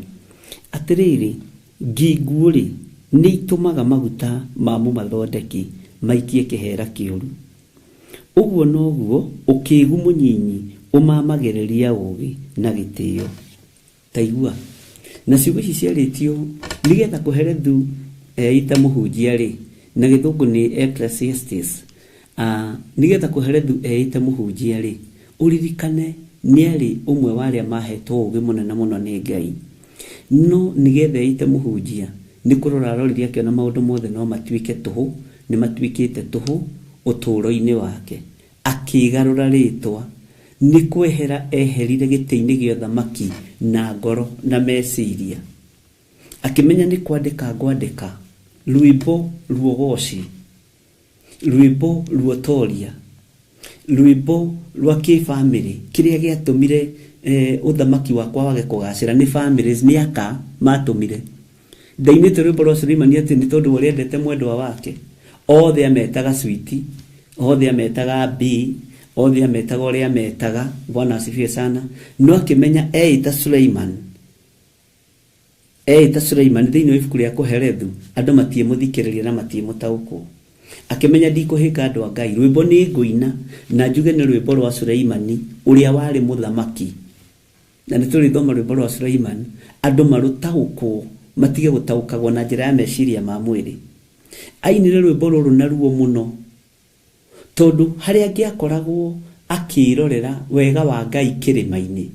B: Atĩrĩrĩ, ngi nguũ rĩ, nĩ itũmaga maguta ma mũmathondeki maikie kĩhera kĩũru. Ũguo noguo ũkĩgu mũnyinyi ũmamagĩrĩria ũũgĩ na gĩtĩo. Ta igua. Na ciugo ici ciarĩtio nĩgetha Kohelethu eita mũhunjia rĩ, na gĩthũngũ nĩ Ecclesiastes. Nĩgetha Kohelethu eite mũhunjia rĩ, ũririkane nĩ arĩ ũmwe wa arĩa mahetwo ũũgĩ mũnene mũno nĩ Ngai. No nĩgetha eite mũhunjia, nĩ kũrora arorire akĩona maũndũ mothe no matuĩke tũhũ, nĩ matuĩkĩte tũhũ ũtũũro-inĩ wake. Akĩgarũra rĩtwa, nĩ kwehera eherire gĩtĩ-inĩ gĩa ũthamaki na ngoro na meciria. Akĩmenya nĩ kwandĩka ngwandĩka rwĩmbo ruogoci, rwĩmbo ruotoria, rwĩmbo rwa kĩbamĩrĩ, kĩrĩa gĩatũmire ũthamaki wakwa wage kũgacĩra nĩ families, nĩ aka matũmire. Ndainĩte rwĩmbo rwa Suleimani atĩ nĩ tondũ ũrĩa endete mwendwa wake, othe ametaga sweetie, othe ametaga B, othe ametaga ũrĩa ametaga. Bwana asifiwe sana. No akĩmenya eita Suleiman, eita Suleiman thĩinĩ wa ibuku rĩa Kohelethu, andũ matiĩmũthikĩrĩria na matiĩmũtaũkwo. Akĩmenya ndikũhĩnga andũ a Ngai, rwĩmbo nĩ ngũina na njuge nĩ rwĩmbo rwa Suleimani ũrĩa warĩ mũthamaki. Na nĩ tũrĩthoma rwĩmbo rwa Suleiman, andũ marũtaũkwo, matige gũtaũkagwo na njĩra ya meciria ma mwĩrĩ. Ainire rwĩmbo rũrũ na ruo mũno, tondũ harĩa angĩakoragwo akĩrorera wega wa Ngai kĩrĩma-inĩ,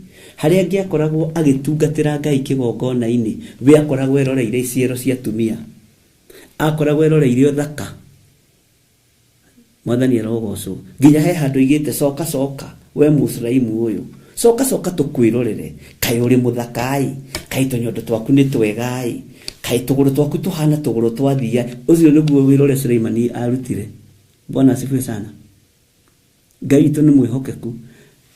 B: harĩa angĩakoragwo agĩtungatĩra Ngai kĩgongona-inĩ, we akoragwo eroreire iciero cia atumia, akoragwo eroreire ũthaka. Mwathani arogocwo. Nginya he handũ oigĩte coka coka we Mũsraimu ũyũ, coka coka tũkwĩrorere, kaĩ ũrĩ mũthaka-ĩ, kaĩ tũnyondo twaku nĩ twega-ĩ, kaĩ tũgũrũ twaku tũhana tũgũrũ twa thia. Ũcio nĩguo wĩra ũrĩa Suleimani arutire. Bwana asifiwe sana. Ngai witũ nĩ mwĩhokeku.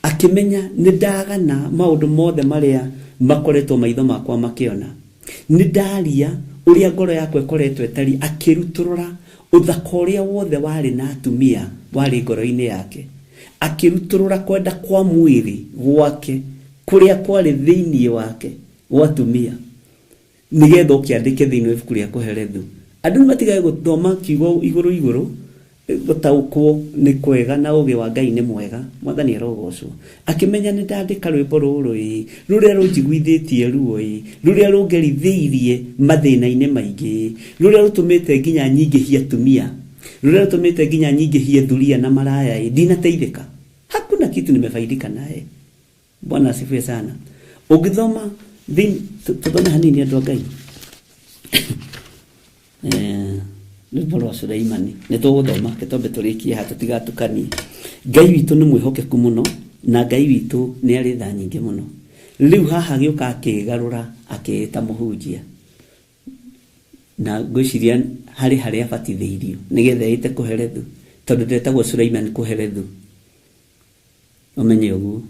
B: Akĩmenya nĩ ndagana maũndũ mothe marĩa makoretwo maitho makwa makĩona, nĩ ndaria ũrĩa ngoro yakwa ĩkoretwo ĩtariĩ. Akĩrutũrũra ũthaka ũrĩa wothe warĩ na atumia warĩ ngoro-inĩ yake, akĩrutũrũra kwenda kwa mwĩrĩ gwake kũrĩa kwarĩ thĩinĩ wake gwa atumia, nĩgetha ũkĩandĩke thĩinĩ wa ibuku rĩa Kohelethu. Andũ nĩ matigage gũthoma kiugo igũrũ igũrũ, gũtaũkwo nĩ kwega na ũũgĩ wa Ngai nĩ mwega. Mwathani arogocwo. Akĩmenya nĩ ndandĩka rwĩmbo rũrũ ĩ, rũrĩa rũnjiguithĩtie ruo ĩ, rũrĩa rũngerithĩirie mathĩna-inĩ maingĩ ĩ, rũrĩa rũtũmĩte nginya nyingĩhie atumia, rũrĩa rũtũmĩte nginya nyingĩhie thuria na maraya ĩ, ndinateithĩka. Hakuna kitu nimefaidika naye. Bwana asifiwe sana. Ũngĩthoma thĩinĩ, tũthome hanini andũ a Ngai. Rwĩmbo rwa Suleimani nĩ tũgũthoma, gĩtombe tũrĩkie haha tũtigatukanie. Ngai witũ nĩ mwĩhokeku mũno, na Ngai witũ nĩ arĩ tha nyingĩ mũno. Rĩu haha agĩũka akĩgarũra akĩĩta mũhunjia, na ngwĩciria harĩ harĩa abatithĩirio nĩgetha eĩte Kohelethu, tondũ ndetagwo Suleiman Kohelethu. Ũmenye ũguo,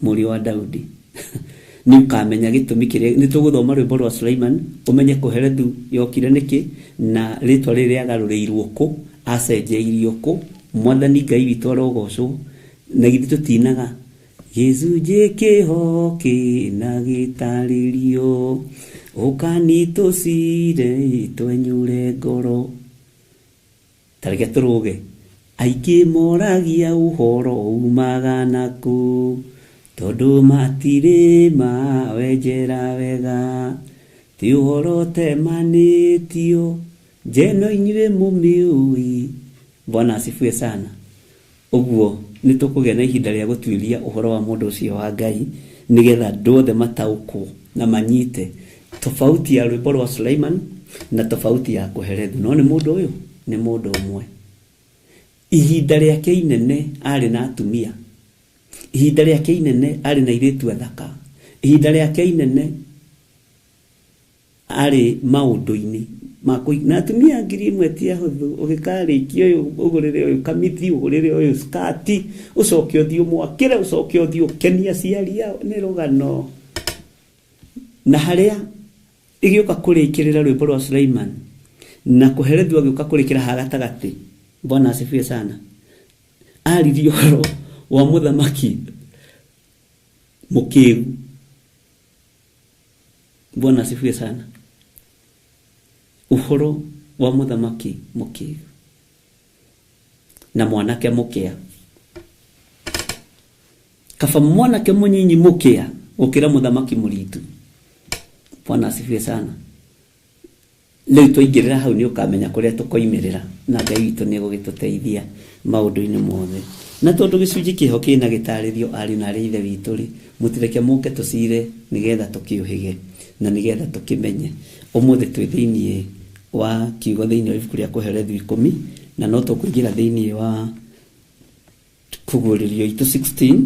B: mũriũ wa Daudi. Nĩ ũkamenya gĩtũmi kĩrĩa nĩ tũgũthoma rwĩmbo rwa Suleiman, ũmenye Kohelethu yokire nĩkĩ, na rĩtwa rĩrĩ rĩagarũrĩirwo kũ, acenjeirio kũ. Mwathani Ngai witũ arogocwo. Na githĩ tũtinaga Gĩcunjĩ kĩho kĩna gĩtarĩrio, ũkani tũcire twenyure ngoro. Tareke tũrũge. Aingĩ moragia ũhoro umaga nakũ, tondũ matirĩ mawenjera wega, ti ũhoro ũtemanĩtio, njeno inyuĩ mũmĩũĩ. Bwana asifiwe sana. Ũguo nĩ tũkũgĩa na ihinda rĩa gũtuĩria ũhoro wa mũndũ ũcio wa Ngai, nĩgetha andũ othe mataũkwo na manyite tofauti ya rwĩmbo rwa Suleiman na tofauti ya Kohelethu. No nĩ mũndũ ũyũ nĩ mũndũ ũmwe. Ihinda rĩake inene arĩ na atumia, ihinda rĩake inene arĩ na airĩtu athaka, ihinda rĩake inene arĩ maũndũ-inĩ ma na atumia 1000 ti ahũthũ. Ũgĩkarĩkia ũyũ ũgũrĩre ũyũ kamithi, ũgũrĩre ũyũ skati, ũcoke ũthiĩ ũmwakĩre, ũcoke ũthiĩ ũkenie aciari ao, nĩ rũgano. Na harĩa ĩgĩũka kũrĩkĩrĩra rwĩmbo rwa Suleiman na Kohelethu agĩũka kũrĩkĩra ha gatagatĩ. Bwana asifiwe sana. Aririe ũhoro wa mũthamaki mũkĩgu. Bwana asifiwe sana. Ũhoro wa mũthamaki mũkĩgu na mwanake mũkĩa. Kaba mwanake mũnyinyi mũkĩa gũkĩra mũthamaki mũritu. Bwana asifiwe sana. Rĩu twaingĩrĩra hau nĩ ũkamenya kũrĩa tũkoimĩrĩra, na Ngai witũ nĩ egũgĩtũteithia maũndũ-inĩ mothe. Na tondũ gĩcunjĩ kĩho kĩna gĩtarĩrio ariũ na arĩ ithe witũ rĩ, mũtireke mũke tũcire nĩgetha tũkĩũhĩge na nĩgetha tũkĩmenye. Ũmũthĩ twĩ thĩiniĩ wa kiugo thĩiniĩ wa ibuku rĩa Kohelethu 10, na no tũkũingĩra thĩiniĩ wa kũguũrĩrio itũ 16,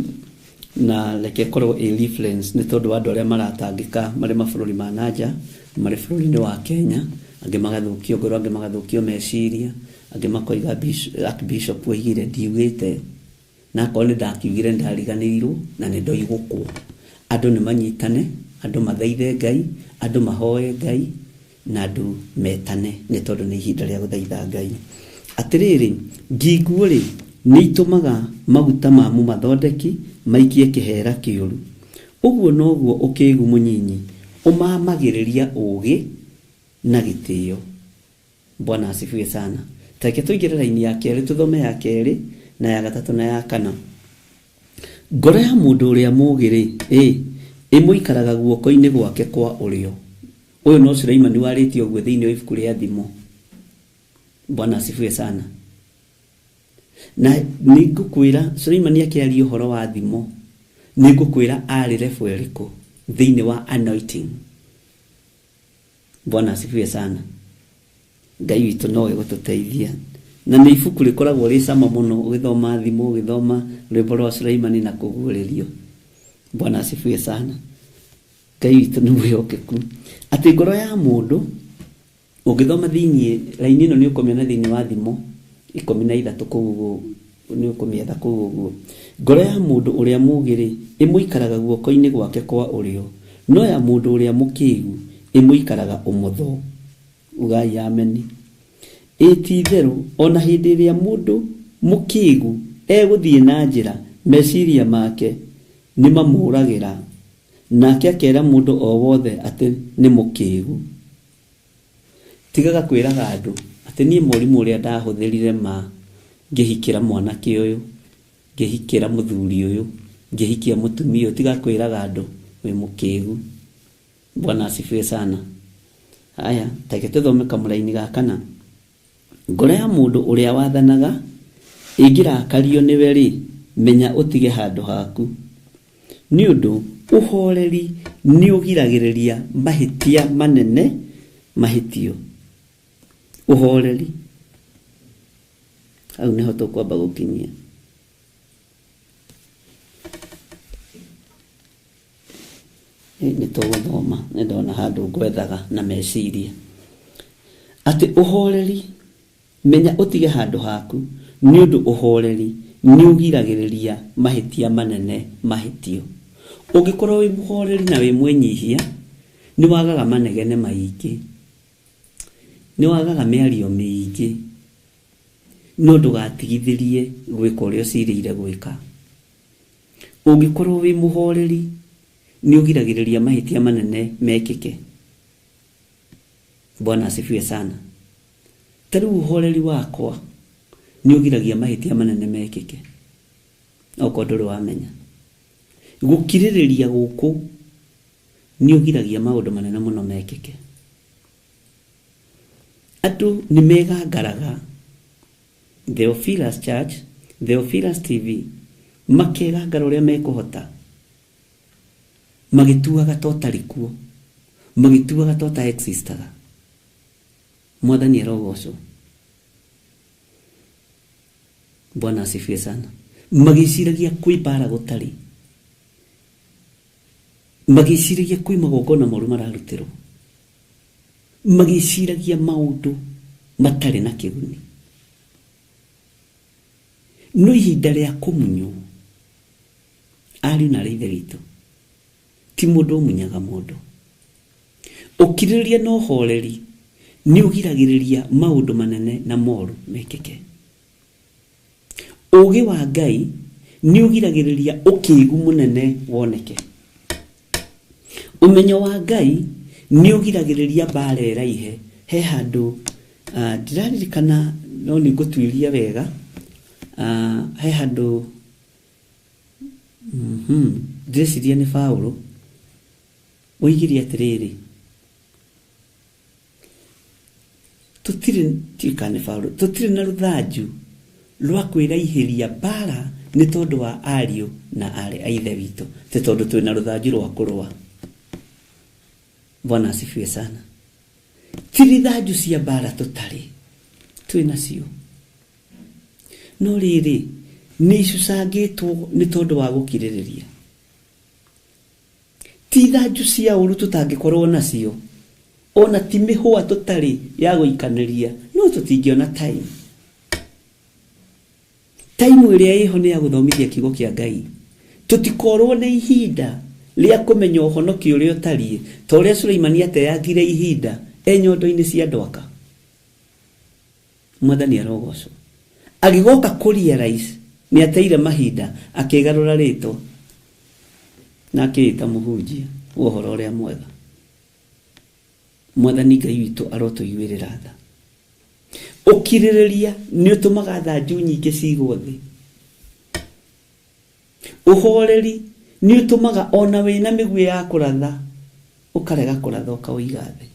B: na reke ĩkorwo ĩ reference nĩ tondũ wa andũ arĩa maratangĩka marĩ mabũrũri ma nanja, marĩ bũrũri-inĩ wa Kenya, angĩ magathũkio ngoro, angĩ magathũkio meciria, angĩ makoiga Archbishop oigire ndiugĩte, na akorwo nĩ ndakiugire ndariganĩirwo na nĩ ndoigũkwo. Andũ nĩ manyitane, andũ mathaithe Ngai, andũ mahoe Ngai, na andũ metane, nĩ tondũ nĩ ihinda rĩa gũthaitha Ngai. Atĩrĩrĩ, nginguo rĩ, nĩ itũmaga maguta ma mũmathondeki maikie kĩhera kĩũru. Ũguo noguo ũkĩgu mũnyinyi ũmamagĩrĩria ũũgĩ na gĩtĩo. Bwana asifiwe sana. Tareke tũingĩre raini ya kerĩ, tũthome ya kerĩ na ya gatatũ na ya kana. Ngoro ya mũndũ ũrĩa mũũgĩ rĩ, ĩmũikaraga guoko-inĩ gwake kwa ũrĩo. Ũyũ no Suleimani warĩtie ũguo thĩinĩ wa ibuku rĩa Thimo. Bwana asifiwe sana. Na nĩngũkwĩra Suleimani akĩaria ũhoro wa Thimo, nĩngũkwĩra arĩ level ĩrĩkũ thĩinĩ wa anointing. Bwana asifiwe sana. Ngai witũ nowe gũtũteithia. Na nĩ ibuku rĩkoragwo rĩ cama mũno ũgĩthoma Thimo, ũgĩthoma rwĩmbo rwa Suleimani na kũguũrĩrio. Bwana asifiwe sana. Ngai witũ nĩ mwĩhokeku. Atĩ ngoro ya mũndũ ũngĩthoma thĩinĩ raini ĩno nĩ ũkũmĩona thĩinĩ wa Thimo 13 kũu ũguo, nĩ ũkũmĩetha kũu ũguo. Ngoro ya mũndũ ũrĩa mũũgĩ rĩ, ĩmũikaraga guoko-inĩ gwake kwa ũrĩo, no ya mũndũ ũrĩa mũkĩgu ĩmũikaraga ũmotho. Ugai ameni. Ĩ ti itherũ, ona hĩndĩ ĩrĩa mũndũ mũkĩgu egũthiĩ na njĩra, meciria make nĩ mamũragĩra, nake akera mũndũ o wothe atĩ nĩ mũkĩgu. Tigaga kwĩraga andũ atĩ niĩ mũrimũ ũrĩa ndahũthĩrire ma ngĩhikĩra mwanake ũyũ, ngĩhikĩra mũthuri ũyũ, ngĩhikia mũtumia ũyũ. Tiga kwĩraga andũ wĩ mũkĩgu. Bwana asifiwe sana. Haya, take tũthome kamũraini ga kana. Ngoro ya mũndũ ũrĩa wathanaga ĩngĩrakario nĩwe rĩ, menya ũtige handũ haku. Nĩ ũndũ ũhoreri nĩ ũgiragĩrĩria mahĩtia manene mahĩtio. Ũhoreri hau nĩho tũkwamba gũkinyia. Nĩ tũgũthoma, nĩ ndona handũ ngwethaga na meciria. Atĩ ũhoreri, menya ũtige handũ haku, nĩ ũndũ ũhoreri nĩ ũgiragĩrĩria mahĩtia manene mahĩtio. Ũngĩkorwo wĩ mũhoreri na wĩ mwĩnyihia, nĩ wagaga manegene maingĩ, nĩ wagaga mĩario mĩingĩ, no ndũgatigithĩrie gwĩka ũrĩa ũcirĩire gwĩka. Ũngĩkorwo wĩ mũhoreri nĩ ũgiragĩrĩria mahĩtia manene mekĩke. Bwana asifiwe sana. Ta rĩu ũhoreri wakwa nĩ ũgiragia mahĩtia manene mekĩke, okorwo ndũrĩ wamenya. Gũkirĩrĩria gũkũ nĩ ũgiragia maũndũ manene mũno mekĩke. Andũ nĩ megangaraga Theophilus Church, Theophilus TV, makegangara ũrĩa mekũhota, magĩtuaga ta ũtarĩ kuo, magĩtuaga ta ũta existaga. Mwathani arogocwo. Bwana asifiwe sana. Magĩciragia kwĩ mbara gũtarĩ, magĩciragia kwĩ magongona moru mararutĩrwo, magĩciragia maũndũ matarĩ na kĩguni. No ihinda rĩa kũmunywo, ariũ na arĩ ithe witũ, ti mũndũ ũmunyaga mũndũ. Ũkirĩrĩria na ũhoreri nĩ ũgiragĩrĩria maũndũ manene na moru mekĩke. Ũũgĩ wa Ngai nĩ ũgiragĩrĩria ũkĩgu mũnene woneke. Ũmenyo wa Ngai nĩ ũgiragĩrĩria mbara ĩraihe. He handũ ndiraririkana no nĩ ngũtuĩria wega, he handũ ndĩreciria nĩ Paũlũ oigire atĩrĩrĩ, tũtirĩ ndiũĩ kana nĩ Paũlũ, tũtirĩ na rũthanju rwa kwĩraihĩria mbara nĩ tondũ wa ariũ na aarĩ a Ithe witũ, ti tondũ twĩna rũthanju rwa kũrũa. Bwana asifiwe sana. Ti rithanju cia mbara tũtarĩ, twĩ nacio. No rĩrĩ, nĩ icucangĩtwo nĩ tondũ wa gũkirĩrĩria. Ti thanju cia ũru tũtangĩkorwo nacio, ona ti mĩhũa tũtarĩ ya gũikanĩria, no tũtingĩona time. Time ĩrĩa ĩho nĩ ya gũthomithia kiugo kĩa Ngai. Tũtikorwo na ihinda rĩa kũmenya ũhonokio ũrĩa ũtariĩ, ta ũrĩa Suleimani ateangire ihinda e nyondo-inĩ cia ndwaka. Mwathani arogocwo. Agĩgoka kũ realize nĩ ateire mahinda, akĩgarũra rĩtwa na akĩĩta mũhunjia wa ũhoro ũrĩa mwega. Mwathani Ngai witũ arotũiguĩrĩra tha. Ũkirĩrĩria nĩ ũtũmaga thanju nyingĩ cigwo thĩ. Ũhoreri nĩ ũtũmaga ona wĩna mĩguĩ ya kũratha ũkarega kũratha ũkaũiga thĩ.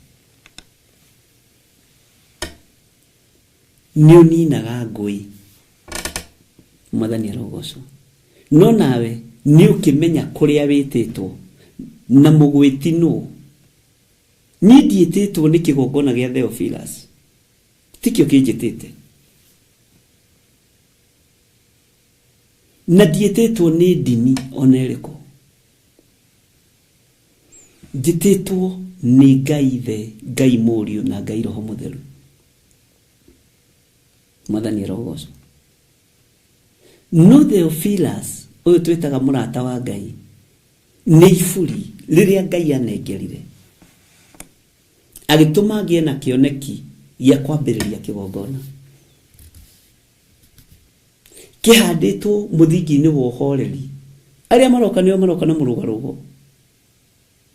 B: Nĩ ũninaga ngũĩ. Mwathani arogocwo. No nawe nĩ ũkĩmenya kũrĩa wĩtĩtwo na mũgwĩti nũ. Niĩ ndiĩtĩtwo nĩ kĩgongona gĩa Theophilus. Tikĩo kĩnjĩtĩte. Na ndiĩtĩtwo nĩ ndini ona ĩrĩkũ. Njĩtĩtwo nĩ Ngai Ithe, Ngai Mũriũ na Ngai Roho Mũtheru. Mwathani arogocwo. No Theophilus ũyũ twĩtaga mũrata wa Ngai nĩ iburi rĩrĩa Ngai anengerire agĩtũma ngĩe na kĩoneki gĩa kwambĩrĩria kĩgongona kĩhandĩtwo mũthingi-inĩ wa ũhoreri. Arĩa maroka nĩo maroka na mũrũgarũgo.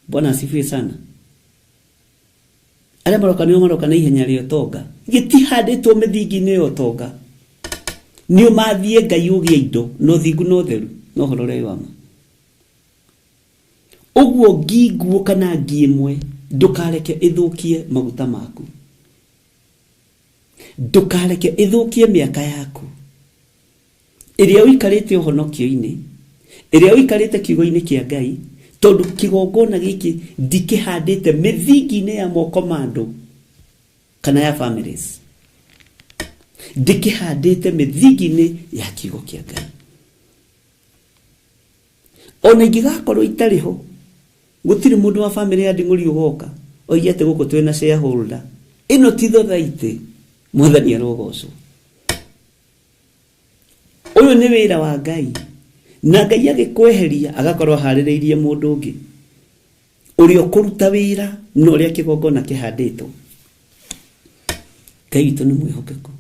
B: Bwana asifiwe sana. Arĩa maroka nĩo maroka na ihenya rĩa ũtonga. Gĩtihandĩtwo mĩthingi-inĩ ya ũtonga. Nĩ ũmathie Ngai ũgĩe indo na ũthingu na ũtheru na ũhoro ũrĩa wĩ wa ma. Ũguo ngi nguũ kana ngi ĩmwe ndũkareke ĩthũkie maguta maku. Ndũkareke ĩthũkie mĩaka yaku ĩrĩa ũikarĩte ũhonokio-inĩ, ĩrĩa ũikarĩte kiugo-inĩ kĩa Ngai, tondũ kĩgongona gĩkĩ ndikĩhandĩte mĩthingi-inĩ ya moko ma andũ kana ya families. Ndĩkĩhandĩte mĩthingi-inĩ ya kiugo kĩa Ngai. Ona ingĩgakorwo itarĩ ho, gũtirĩ mũndũ wa famĩlĩ ya Nding'ũri ũgoka oige atĩ gũkũ twĩna shareholder. Ĩno ti thothaitĩ, Mwathani arogocwo. Ũyũ nĩ wĩra wa Ngai, na Ngai agĩkweheria agakorwo aharĩrĩirie mũndũ ũngĩ ũrĩa ũkũruta wĩra na ũrĩa kĩgongona kĩhandĩtwo. Ngai witũ nĩ mwĩhokeku.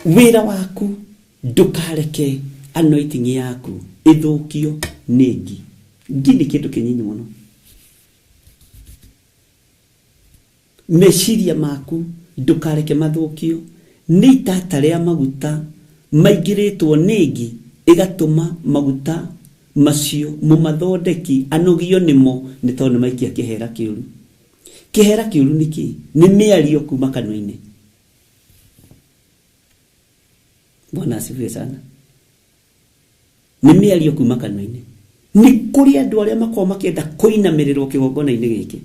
B: Wĩra waku ndũkareke anointing yaku ĩthũkio nĩ ngi. Ngi nĩ kĩndũ kĩnyinyi mũno. Meciria maku ndũkareke mathũkio nĩ itata rĩa maguta maingĩrĩtwo nĩ ngi ĩgatũma maguta macio mũmathondeki anogio nĩmo nĩ tondũ nĩ maikia kĩhera kĩũru. Kĩhera kĩũru nĩ kĩĩ? Nĩ mĩario kuma kanua-inĩ. Bwana asifiwe sana. Nĩ mĩario kuma kanua-inĩ. Nĩ kũrĩ andũ arĩa makoragwo makĩenda kũinamĩrĩrwo kĩgongona-inĩ gĩkĩ,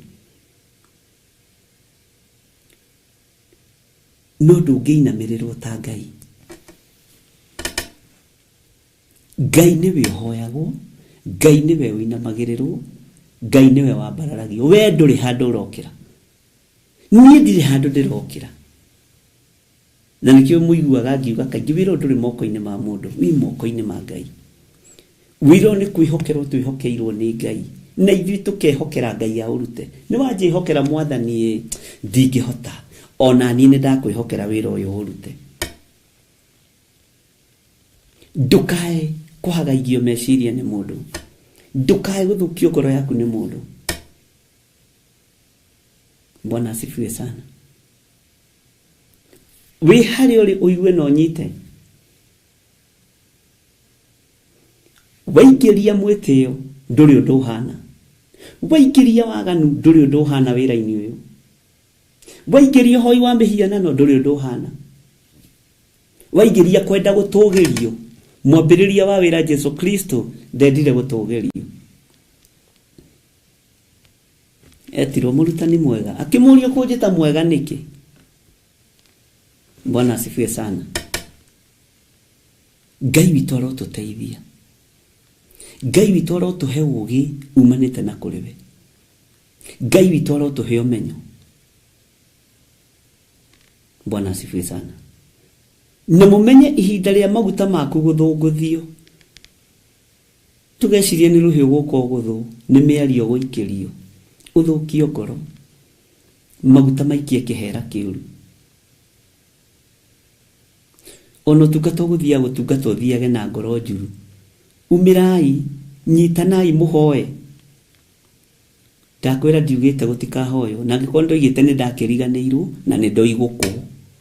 B: no ndũngĩinamĩrĩrwo ta Ngai. Ngai nĩwe ũhoyagwo, Ngai nĩwe ũinamagĩrĩrwo, Ngai nĩwe wambararagio. We ndũrĩ handũ ũrokĩra, niĩ ndirĩ handũ ndĩrokĩra. Na nĩkĩo mũiguaga ngiuga kaingĩ wĩra ũyũ ndũrĩ moko-inĩ ma mũndũ, wĩ moko-inĩ ma Ngai. Wĩra ũyũ nĩ kwĩhokerwo twĩhokeirwo nĩ Ngai, na ithuĩ tũkehokera Ngai aũrute. Nĩ wanjĩhokera Mwathani ĩ, ndingĩhota, ona niĩ nĩ ndakwĩhokera wĩra ũyũ ũrute. Ndũkae kũhagaigio meciria nĩ mũndũ, ndũkae gũthũkio ngoro yaku nĩ mũndũ. Bwana asifiwe sana. Wĩ harĩa ũrĩ ũigue na ũnyite. Waingĩria mwĩtĩo ndũrĩ ũndũ ũhana, waingĩria waganu ndũrĩ ũndũ ũhana wĩra-inĩ ũyũ, waingĩria ũhoi wa mĩhianano ndũrĩ ũndũ ũhana, waingĩria kwenda gũtũgĩrio. Mwambĩrĩria wa wĩra Jesu Kristo ndendire gũtũgĩrio, etirwo mũrutani mwega, akĩmũria kũnjĩta mwega nĩkĩ? Bwana asifiwe sana. Ngai witũ arotũteithia, Ngai witũ arotũhe ũũgĩ umanĩte na kũrĩ we, Ngai witũ arotũhe ũmenyo. Bwana asifiwe sana. Na mũmenye ihinda rĩa maguta maku gũthũngũthio. Tũgeciria nĩ rũhiũ gũka ũgũthũ, nĩ mĩario gũikĩrio, ũthũkio ngoro, maguta maikie kĩhera kĩũru. Ona ũtungata ũgũthiaga gũtungata ũthiage na ngoro njuru. Umĩrai, nyitanai mũhoe. Ndakwĩra ndiugĩte gũtikahoywo, na angĩkorwo ndoigĩte nĩ ndakĩriganĩirwo na nĩ ndoigũkwo.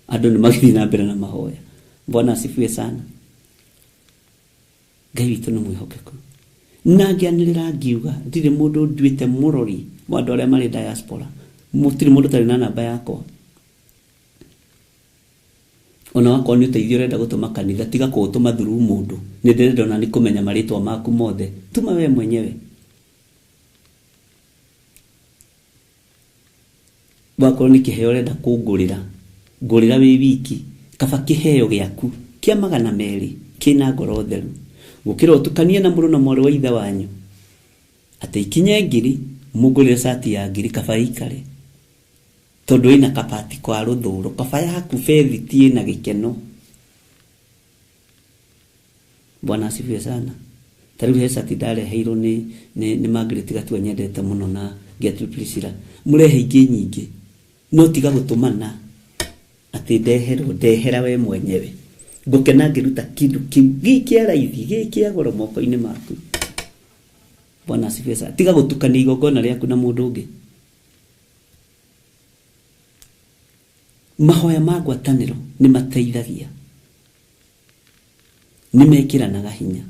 B: Andũ nĩ magĩthiĩ na mbere na mahoya. Bwana asifiwe sana. Ngai witũ nĩ mwĩhokeku. Na ngĩanĩrĩra ngiuga ndirĩ mũndũ nduĩte mũrori wa andũ arĩa marĩ diaspora. Mũtirĩ mũndũ ũtarĩ na namba yakwa. Ona wakorwo nĩ ũteithio ũrenda gũtũma kanitha, tiga kũũtũma through mũndũ. Nĩ ndĩrenda ona nĩ kũmenya marĩtwa maku mothe. Tuma we mwenyewe. Wakorwo nĩ kĩheo ũrenda kũngũrĩra, ngũrĩra wĩ wiki. Kaba kĩheo gĩaku kĩa 200 kĩna ngoro theru, gũkĩra ũtukanie na mũrũ na mwarĩ wa ithe wanyu atĩ ikinye ngiri, mũngũrĩre cati ya ngiri, kaba ĩikare tondũ ĩna kabati ka rũthũro. Kaba yaku bethiti ĩna gĩkeno. Bwana asifiwe sana. Ta rĩu he cati ndareheirwo nĩ Margaret Gatua nyendete mũno na Gertrude Priscilla. Mũrehe ingĩ nyingĩ, no tiga gũtũmana atĩ ndeherwo, ndehera we mwenyewe. Ngũkena ngĩruta kĩndũ kĩu gĩ kĩa raithi, gĩ kĩa goro moko-inĩ maku. Bwana asifiwe sana. Tiga gũtukania igongona rĩaku na mũndũ ũngĩ. Mahoya ma ngwatanĩro nĩ mateithagia, nĩ mekĩranaga hinya.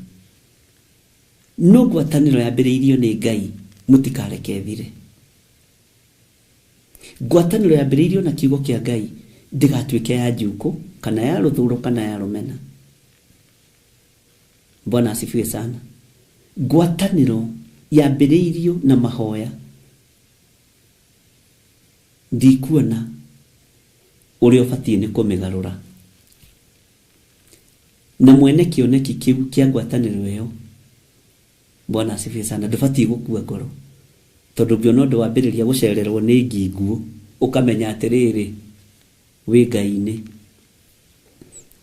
B: No ngwatanĩro yambĩrĩirio nĩ Ngai, mũtikareke ĩthire. Ngwatanĩro yambĩrĩirio na kiugo kĩa Ngai ndĩgatuĩke ya njukũ kana ya rũthũro kana ya rũmena. Bwana asifiwe sana. Ngwatanĩro yambĩrĩirio na mahoya, ndikuona ũrĩa ũbatiĩ nĩ kũmĩgarũra. Na mwene kĩoneki kĩu kĩa ngwatanĩro ĩyo, Bwana asifiwe sana, ndũbatiĩ gũkua ngoro. Tondũ ũngĩona ũndũ wambĩrĩria gũcererwo nĩ ngi nguũ, ũkamenya atĩrĩrĩ, wĩ Ngai-inĩ.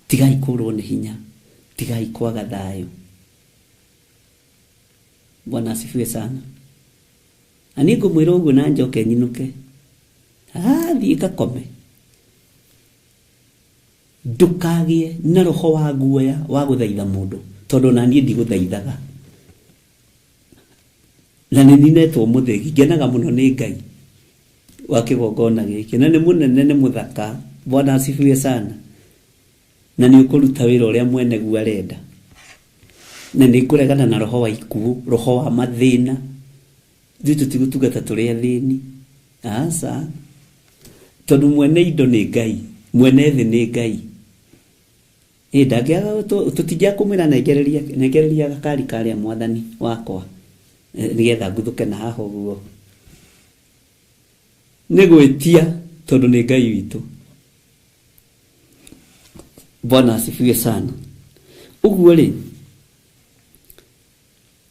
B: Tigai kũrwo nĩ hinya, tigai kwaga thayũ. Bwana asifiwe sana. Na niĩ ngũmwĩra ũguo na njoke nyinũke. Thiĩ ngakome. Ndũkagĩe na roho wa guoya wa gũthaitha mũndũ, tondũ ona niĩ ndigũthaithaga. Na nĩ ninetwo mũthĩgi, ngenaga mũno nĩ Ngai wa kĩgongona gĩkĩ, na nĩ mũnene, nĩ mũthaka. Bwana asifiwe sana. Na nĩ ũkũruta wĩra ũrĩa mwene guo arenda. Na nĩ ngũregana na roho wa ikuũ, roho wa mathĩna. Ithuĩ tũtigũtungata tũrĩ athĩni, aca, tondũ mwene indo nĩ Ngai, mwene thĩ nĩ Ngai. Ĩ ndangĩaga tũtingĩaga kũmwĩra nengereria nengereria gakari karĩa mwathani wakwa nĩgetha nguthũke na haha ũguo. Nĩ gwĩtia tondũ nĩ Ngai witũ. Bwana asifiwe sana. Ũguo rĩ,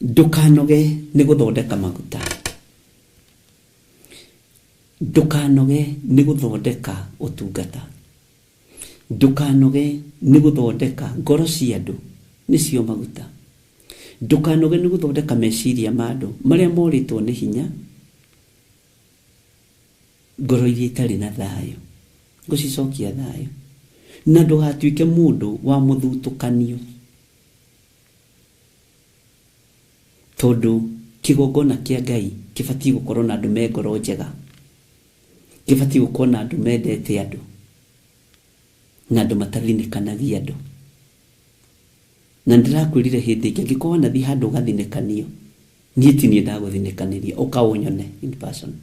B: ndũkanoge nĩ gũthondeka maguta. Ndũkanoge nĩ gũthondeka ũtungata. Ndũkanoge nĩ gũthondeka ngoro cia andũ, nĩcio maguta. Ndũkanoge nĩ gũthondeka meciria ma andũ marĩa morĩtwo nĩ hinya, ngoro iria itarĩ na thayũ, gũcicokia thayũ. Na ndũgatuĩke mũndũ wa mũthutũkanio, tondũ kĩgongona kĩa Ngai kĩbatiĩ gũkorwo na andũ me ngoro njega. Kĩbatiĩ gũkorwo na andũ mendete andũ, na andũ matathinĩkanagia andũ. Na nĩndĩrakwĩrire hĩndĩ ĩngĩ, angĩkorwo wanathiĩ handũ ũgathinĩkanio, niĩ ti niĩ ndagũthinĩkanĩria, ũka ũnyone in person.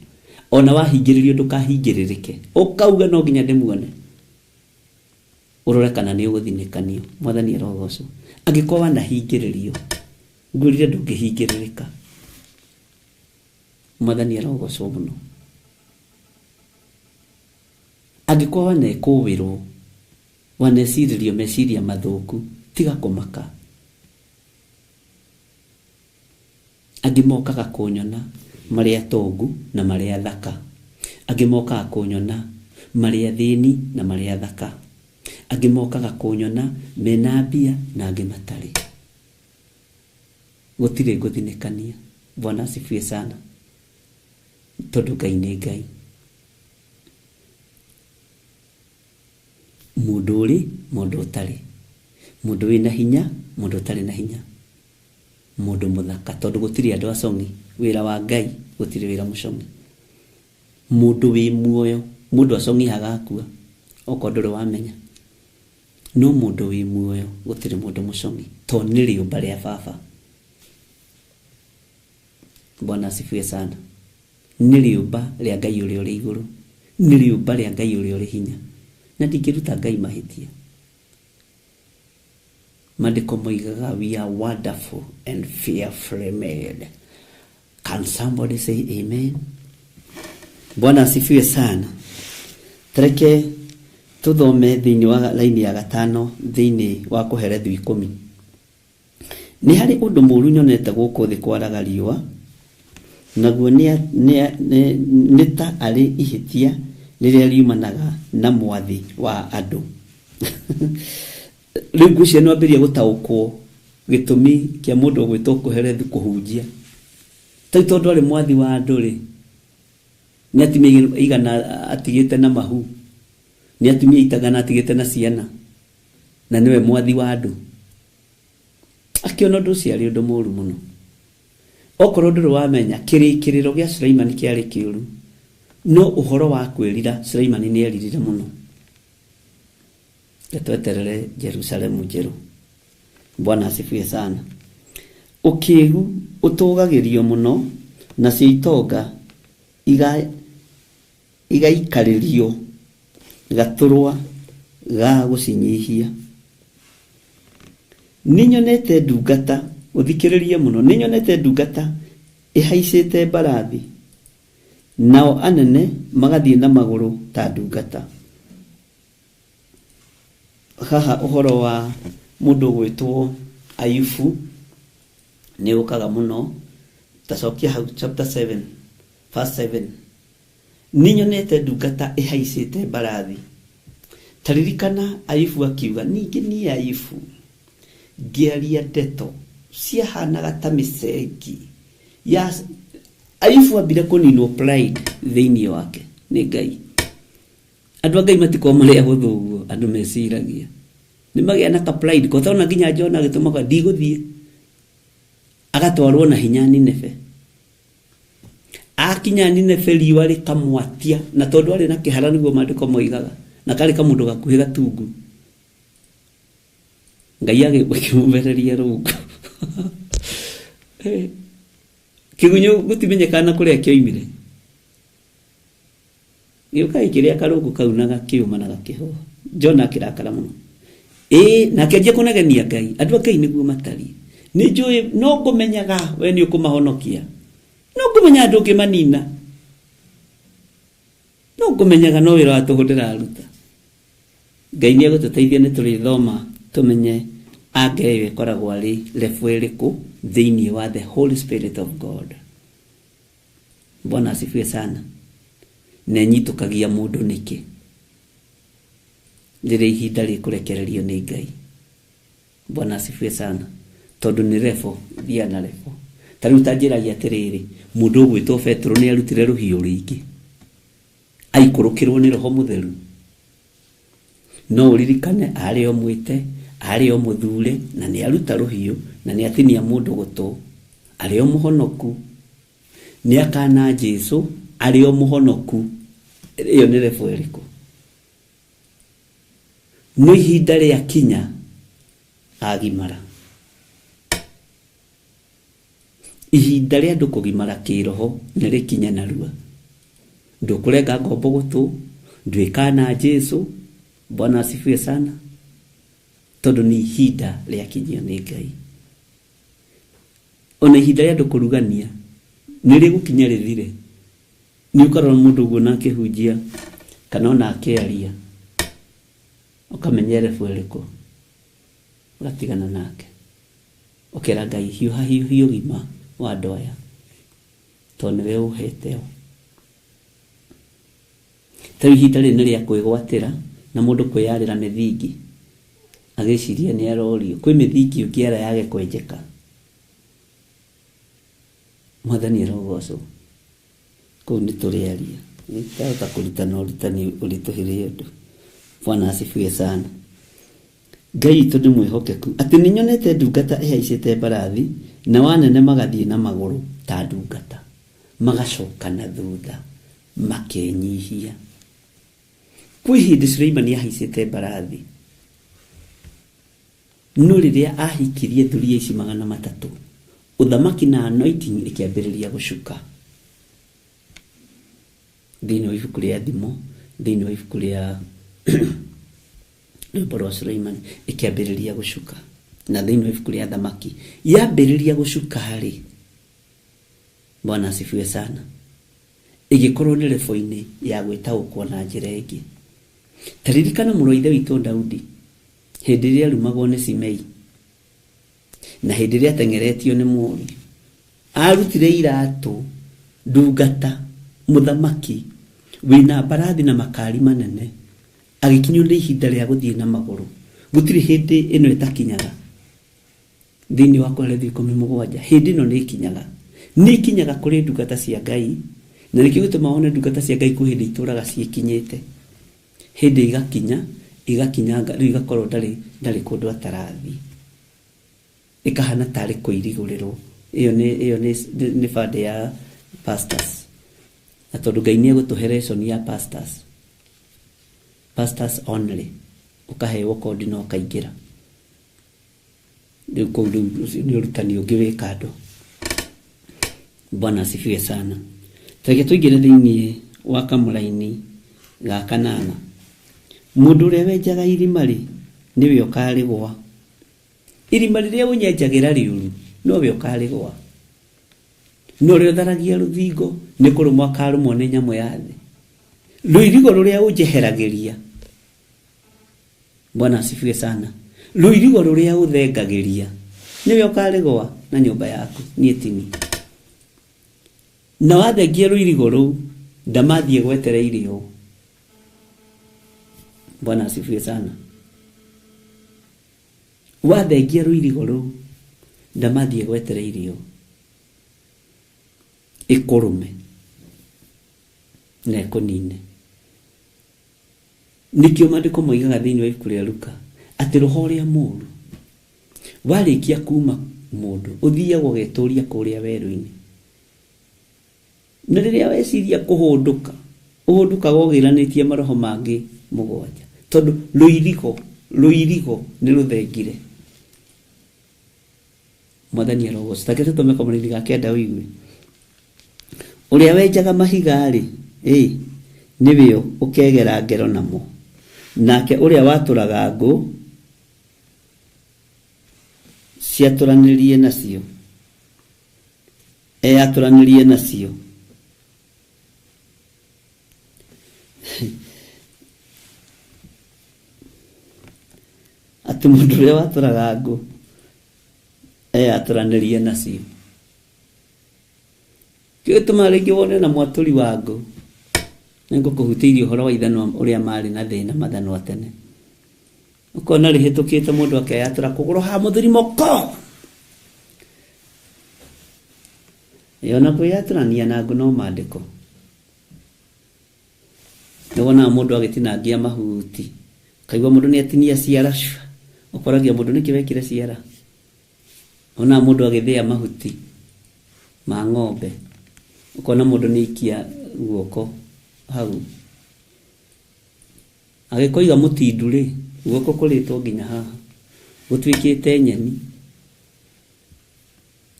B: Ona wahingĩrĩrio ndũkahingĩrĩrĩke, ũkauga no nginya ndĩmuone, ũrore kana nĩ ũgũthinĩkanio. Mwathani arogocwo. Angĩkorwo wanahingĩrĩrio, ngwĩrire ndũngĩhingĩrĩrĩka. Mwathani arogocwo mũno. Angĩkorwo wanekũĩrwo, wanecirĩrio meciria mathũku, tiga kũmaka. Angĩ mokaga kũnyona marĩ atongu na marĩ athaka. Angĩ mokaga kũnyona marĩ athĩni na marĩ athaka. Angĩ mokaga kũnyona mena mbia na angĩ matarĩ. Gũtirĩ ngũthinĩkania. Bwana asifiwe sana. Tondũ Ngai nĩ Ngai. Mũndũ ũrĩ, mũndũ ũtarĩ. Mũndũ wĩna hinya, mũndũ ũtarĩ na hinya. Mũndũ mũthaka, tondũ gũtirĩ andũ acong'i. Wĩra wa Ngai gũtirĩ wĩra mũcong'i. Mũndũ wĩ muoyo, mũndũ acong'ihaga akua, okorwo ndũrĩ wamenya. No mũndũ wĩ muoyo gũtirĩ mũndũ mũcong'i, tondũ nĩ rĩũmba rĩa baba. Bwana asifiwe sana. Nĩ rĩũmba rĩa Ngai ũrĩa ũrĩ igũrũ, nĩ rĩũmba rĩa Ngai ũrĩa ũrĩ hinya, na ndingĩruta Ngai mahĩtia. Maandĩko moigaga we are wonderful and fearfully made. Can somebody say amen? Bwana asifiwe sana. Tareke tuthome thĩinĩ wa laini ya gatano thĩinĩ wa Kohelethu ikũmi. Nĩ harĩ ũndũ mũũru nyonete gũkũ thĩ kwaraga riũa, naguo nĩ ta arĩ ihĩtia rĩrĩa riumanaga na mwathi wa andũ. Rĩu ngwĩciria nĩ wambĩrĩria gũtaũkwo gĩtũmi kĩa mũndũ ũgwĩtwo Kohelethu kũhunjia. Tarĩu tondũ arĩ mwathi wa andũ-rĩ, nĩ atumia aigana atigĩte na mahu? Nĩ atumia aigana atigĩte na ciana? Na nĩwe mwathi wa andũ. Akĩona ũndũ ũcio arĩ ũndũ mũũru mũno. Okorwo ndũrĩ wamenya, kĩrĩkĩrĩro gĩa Suleimani kĩarĩ kĩũru, no ũhoro wa kwĩrira, Suleimani nĩ eririre mũno. Reke tweterere Jerusalemu njerũ. Bwana asifiwe sana. Ũkĩgu ũtũgagĩrio mũno, nacio itonga igaikarĩrio gaturwa ga gũcinyihia. Nĩnyonete ndungata, ũthikĩrĩrie mũno, nĩnyonete ndungata ĩhaicĩte mbarathi, nao anene magathiĩ na magũrũ ta ndungata. Haha ũhoro wa mũndũ ũgwĩtwo Ayubu nĩ ũkaga mũno, ta cokia hau chapter 7 verse 7. Nĩnyonete ndungata ĩhaicĩte mbarathi. Ta ririkana Ayubu akiuga, ningĩ niĩ Ayubu ngĩaria ndeto ciahanaga ta mĩcengi ya Ayubu ambire kũninwo pride thĩinĩ wake nĩ Ngai. Andũ a Ngai matikoragwo marĩ ahũthũ ũguo andũ meciragia. Nĩ magĩa na ka pride ko tona nginya Jona agĩtũma kwa ndigũthiĩ. Agatwarwo na hinya Nineve. Akinya Nineve riũa rĩkamwatia, na tondũ arĩ na kĩhara nĩguo maandĩko moigaga, na karĩ kamũndũ gakuhĩ gatungu. Ngai agĩkĩmũmereria rũngũ. Kĩgunyũ gũtimenyekana kũrĩa kĩoimire. Gĩũka gĩkĩrĩa karũngũ kau na gakĩũma na gakĩhoha. Jona akĩrakara mũno. Ĩĩ, na akĩanjia kũnegenia Ngai. Andũ a Ngai nĩguo matariĩ. Nĩ njũĩ no ngũmenyaga we nĩ ũkũmahonokia. No ngũmenyaga ndũngĩmanina. No ngũmenyaga no wĩra wa tũhũ ndĩraruta. Ngai nĩ egũtũteithia nĩ tũrĩthoma tũmenye anga ĩyo ĩkoragwo arĩ level ĩrĩkũ thĩinĩ wa the Holy Spirit of God. Bwana asifiwe sana. Na ĩnyitũkagia mũndũ nĩkĩ rĩrĩa ihinda rĩkũrekererio nĩ Ngai. Bwana asifiwe sana. Tondũ nĩ level, thiaga na level. Ta rĩu ta njĩragia atĩrĩrĩ, mũndũ ũgwĩtwo Petero nĩ arutire rũhiũ rĩingĩ aikũrũkĩrwo nĩ Roho Mũtheru. No ũririkane arĩ o mwĩte, arĩ o mũthure, na nĩ aruta rũhiũ, na nĩ atinia mũndũ gũtũ, arĩ o mũhonoku. Nĩ akana Jesu arĩ o mũhonoku. Ĩyo nĩ level ĩrĩkũ? No ihinda rĩakinya agimara. Ihinda rĩa andũ kũgimara kĩroho nĩ rĩkinye narua. Ndũkũrenga ngombo gũtũ, ndwĩkana Jesu. Bwana asifiwe sana. Tondũ nĩ ihinda rĩakinyio nĩ Ngai. Ona ihinda rĩa andũ kũrugania nĩ rĩgũkinya rĩthire. Nĩ ũkarora mũndũ ũguo na akĩhunjia kana ona akĩaria, ũkamenya level ĩrĩkũ, ũgatigana nake. Ũkera Ngai hiũha hiũhia ũgima wa andũ aya, tondũ nĩwe ũhete o. Ta rĩu ihinda rĩrĩ nĩ rĩa kwĩgwatĩra na mũndũ kwĩyarĩra mĩthingi agĩciria nĩ arorio. Kwĩ mĩthingi ũngĩara yage kwenjeka. Mwathani arogocwo. Kũu nĩ tũrĩaria. Nĩtahota kũrutana ũrutani ũritũhĩre ũndũ. Bwana asifiwe sana. Ngai witũ nĩ mwĩhokeku atĩ nĩ nyonete ndungata ĩhaicĩte mbarathi na wanene magathiĩ na magũrũ ta ndungata, magacoka na thutha makenyihia. Kwĩ hĩndĩ Suleimani ahaicĩte mbarathi, no rĩrĩa ahikirie thuriya ici 300, ũthamaki na anointing ĩkĩambĩrĩria gũcuka. Thĩinĩ wa ibuku rĩa Thimo, thĩinĩ wa ibuku rĩa rwĩmbo rwa Suleimani ĩkĩambĩrĩria gũcuka, na thĩinĩ wa ibuku rĩa Thamaki yambĩrĩria gũcuka rĩ, Bwana asifiwe sana, ĩgĩkorwo nĩ level-inĩ ya gwĩtaũkwo na njĩra ĩngĩ. Ta ririkana mũrũ wa ithe witũ Daudi hĩndĩ ĩrĩa arumagwo nĩ Simei na hĩndĩ ĩrĩa ateng'eretio nĩ mũriũ, arutire iratũ ndungata mũthamaki wĩna mbarathi na makari manene, agĩkinywo nĩ ihinda rĩa gũthiĩ na magũrũ. Gũtirĩ hĩndĩ ĩno ĩtakinyaga. Thĩinĩ wa Kohelethu 17, hĩndĩ ĩno nĩ ĩkinyaga. Nĩ ĩkinyaga kũrĩ ndungata cia Ngai, na nĩkĩo gĩtũmaga wone ndungata cia Ngai kwĩ hĩndĩ itũraga ciĩkinyĩte. Hĩndĩ igakinya, igakinyanga, rĩu igakorwo ndarĩ kũndũ atarathiĩ. Ĩkahana tarĩ kũirigũrĩrwo. Ĩyo nĩ bande ya pastors. Na tondũ Ngai nĩ egũtũhe lesson ya pastors. Pastors only. Ũkaheo kodi na ũkaingĩra. Rĩu kũu rĩu nĩ ũrutani ũngĩ wĩ kando. Bwana asifiwe sana. Reke tũingĩre thĩinĩ wa kamũraini ga kanana. Mũndũ ũrĩa wenjaga irima rĩ, nĩwe ũkarĩgwa. Irima rĩrĩa ũnyenjagĩra rĩũru, nowe ũkarĩgwa. No ũrĩa ũtharagia rũthingo, nĩ kũrũmwo akarũmwo nĩ nyamũ ya thĩ. Rũirigo rũrĩa ũnjeheragĩria, Bwana asifiwe sana, rũirigo rũrĩa ũthengagĩria, nĩwe ũkarĩgwa na nyũmba yaku, niĩ tini. Na wathengia rũirigo rũu, ndamathiĩ gwetereire ũũ. Bwana asifiwe sana. Wathengia rũirigo rũu, ndamathiĩ gwetereire ũũ. Ĩkũrũme na ĩkũnine. Nĩkĩo maandĩko moigaga thĩinĩ wa ibuku rĩa Luka atĩ roho ũrĩa mũũru warĩkia kuma mũndũ ũthiaga ũgetũria kũrĩa werũ-inĩ. Na rĩrĩa weciria kũhũndũka, ũhũndũkaga ũgĩranĩtie maroho mangĩ mũgwanja, tondũ rũirigo nĩ rũthengire. Mwathani arogocwo. Take tũtome kamũraini ga kenda ũigue. Ũrĩa wenjaga mahiga-rĩ, nĩwe ũkegera ngero namo, nake ũrĩa watũraga ngũ ciatũranĩrie nacio, eyatũranĩrie nacio. Atĩ mũndũ ũrĩa watũraga ngũ eyatũranĩrie nacio. Kĩo gĩtũmaga rĩngĩ wone na mwatũri wa ngũ. Nĩngũkũhutĩirie ũhoro wa ithanwa ũrĩa marĩ na thĩna mathanwa tene. Ũkona rĩhĩtũkĩte mũndũ akeyatũra kũgũrũ ha mũthuri moko. Ona kwĩyatũrania na ngũ no maandĩko. Nĩwonaga mũndũ agĩtinangia mahuti, ũkaigua mũndũ nĩatinia ciara, ũkoragia mũndũ nĩkĩ wekire ciara. Wonaga mũndũ agĩthĩa mahuti ma ng'ombe, ũkona mũndũ nĩaikia guoko hau. Agĩkoiga mũtindu rĩ, guoko kũrĩtwo nginya haha, gũtuĩkĩte nyeni.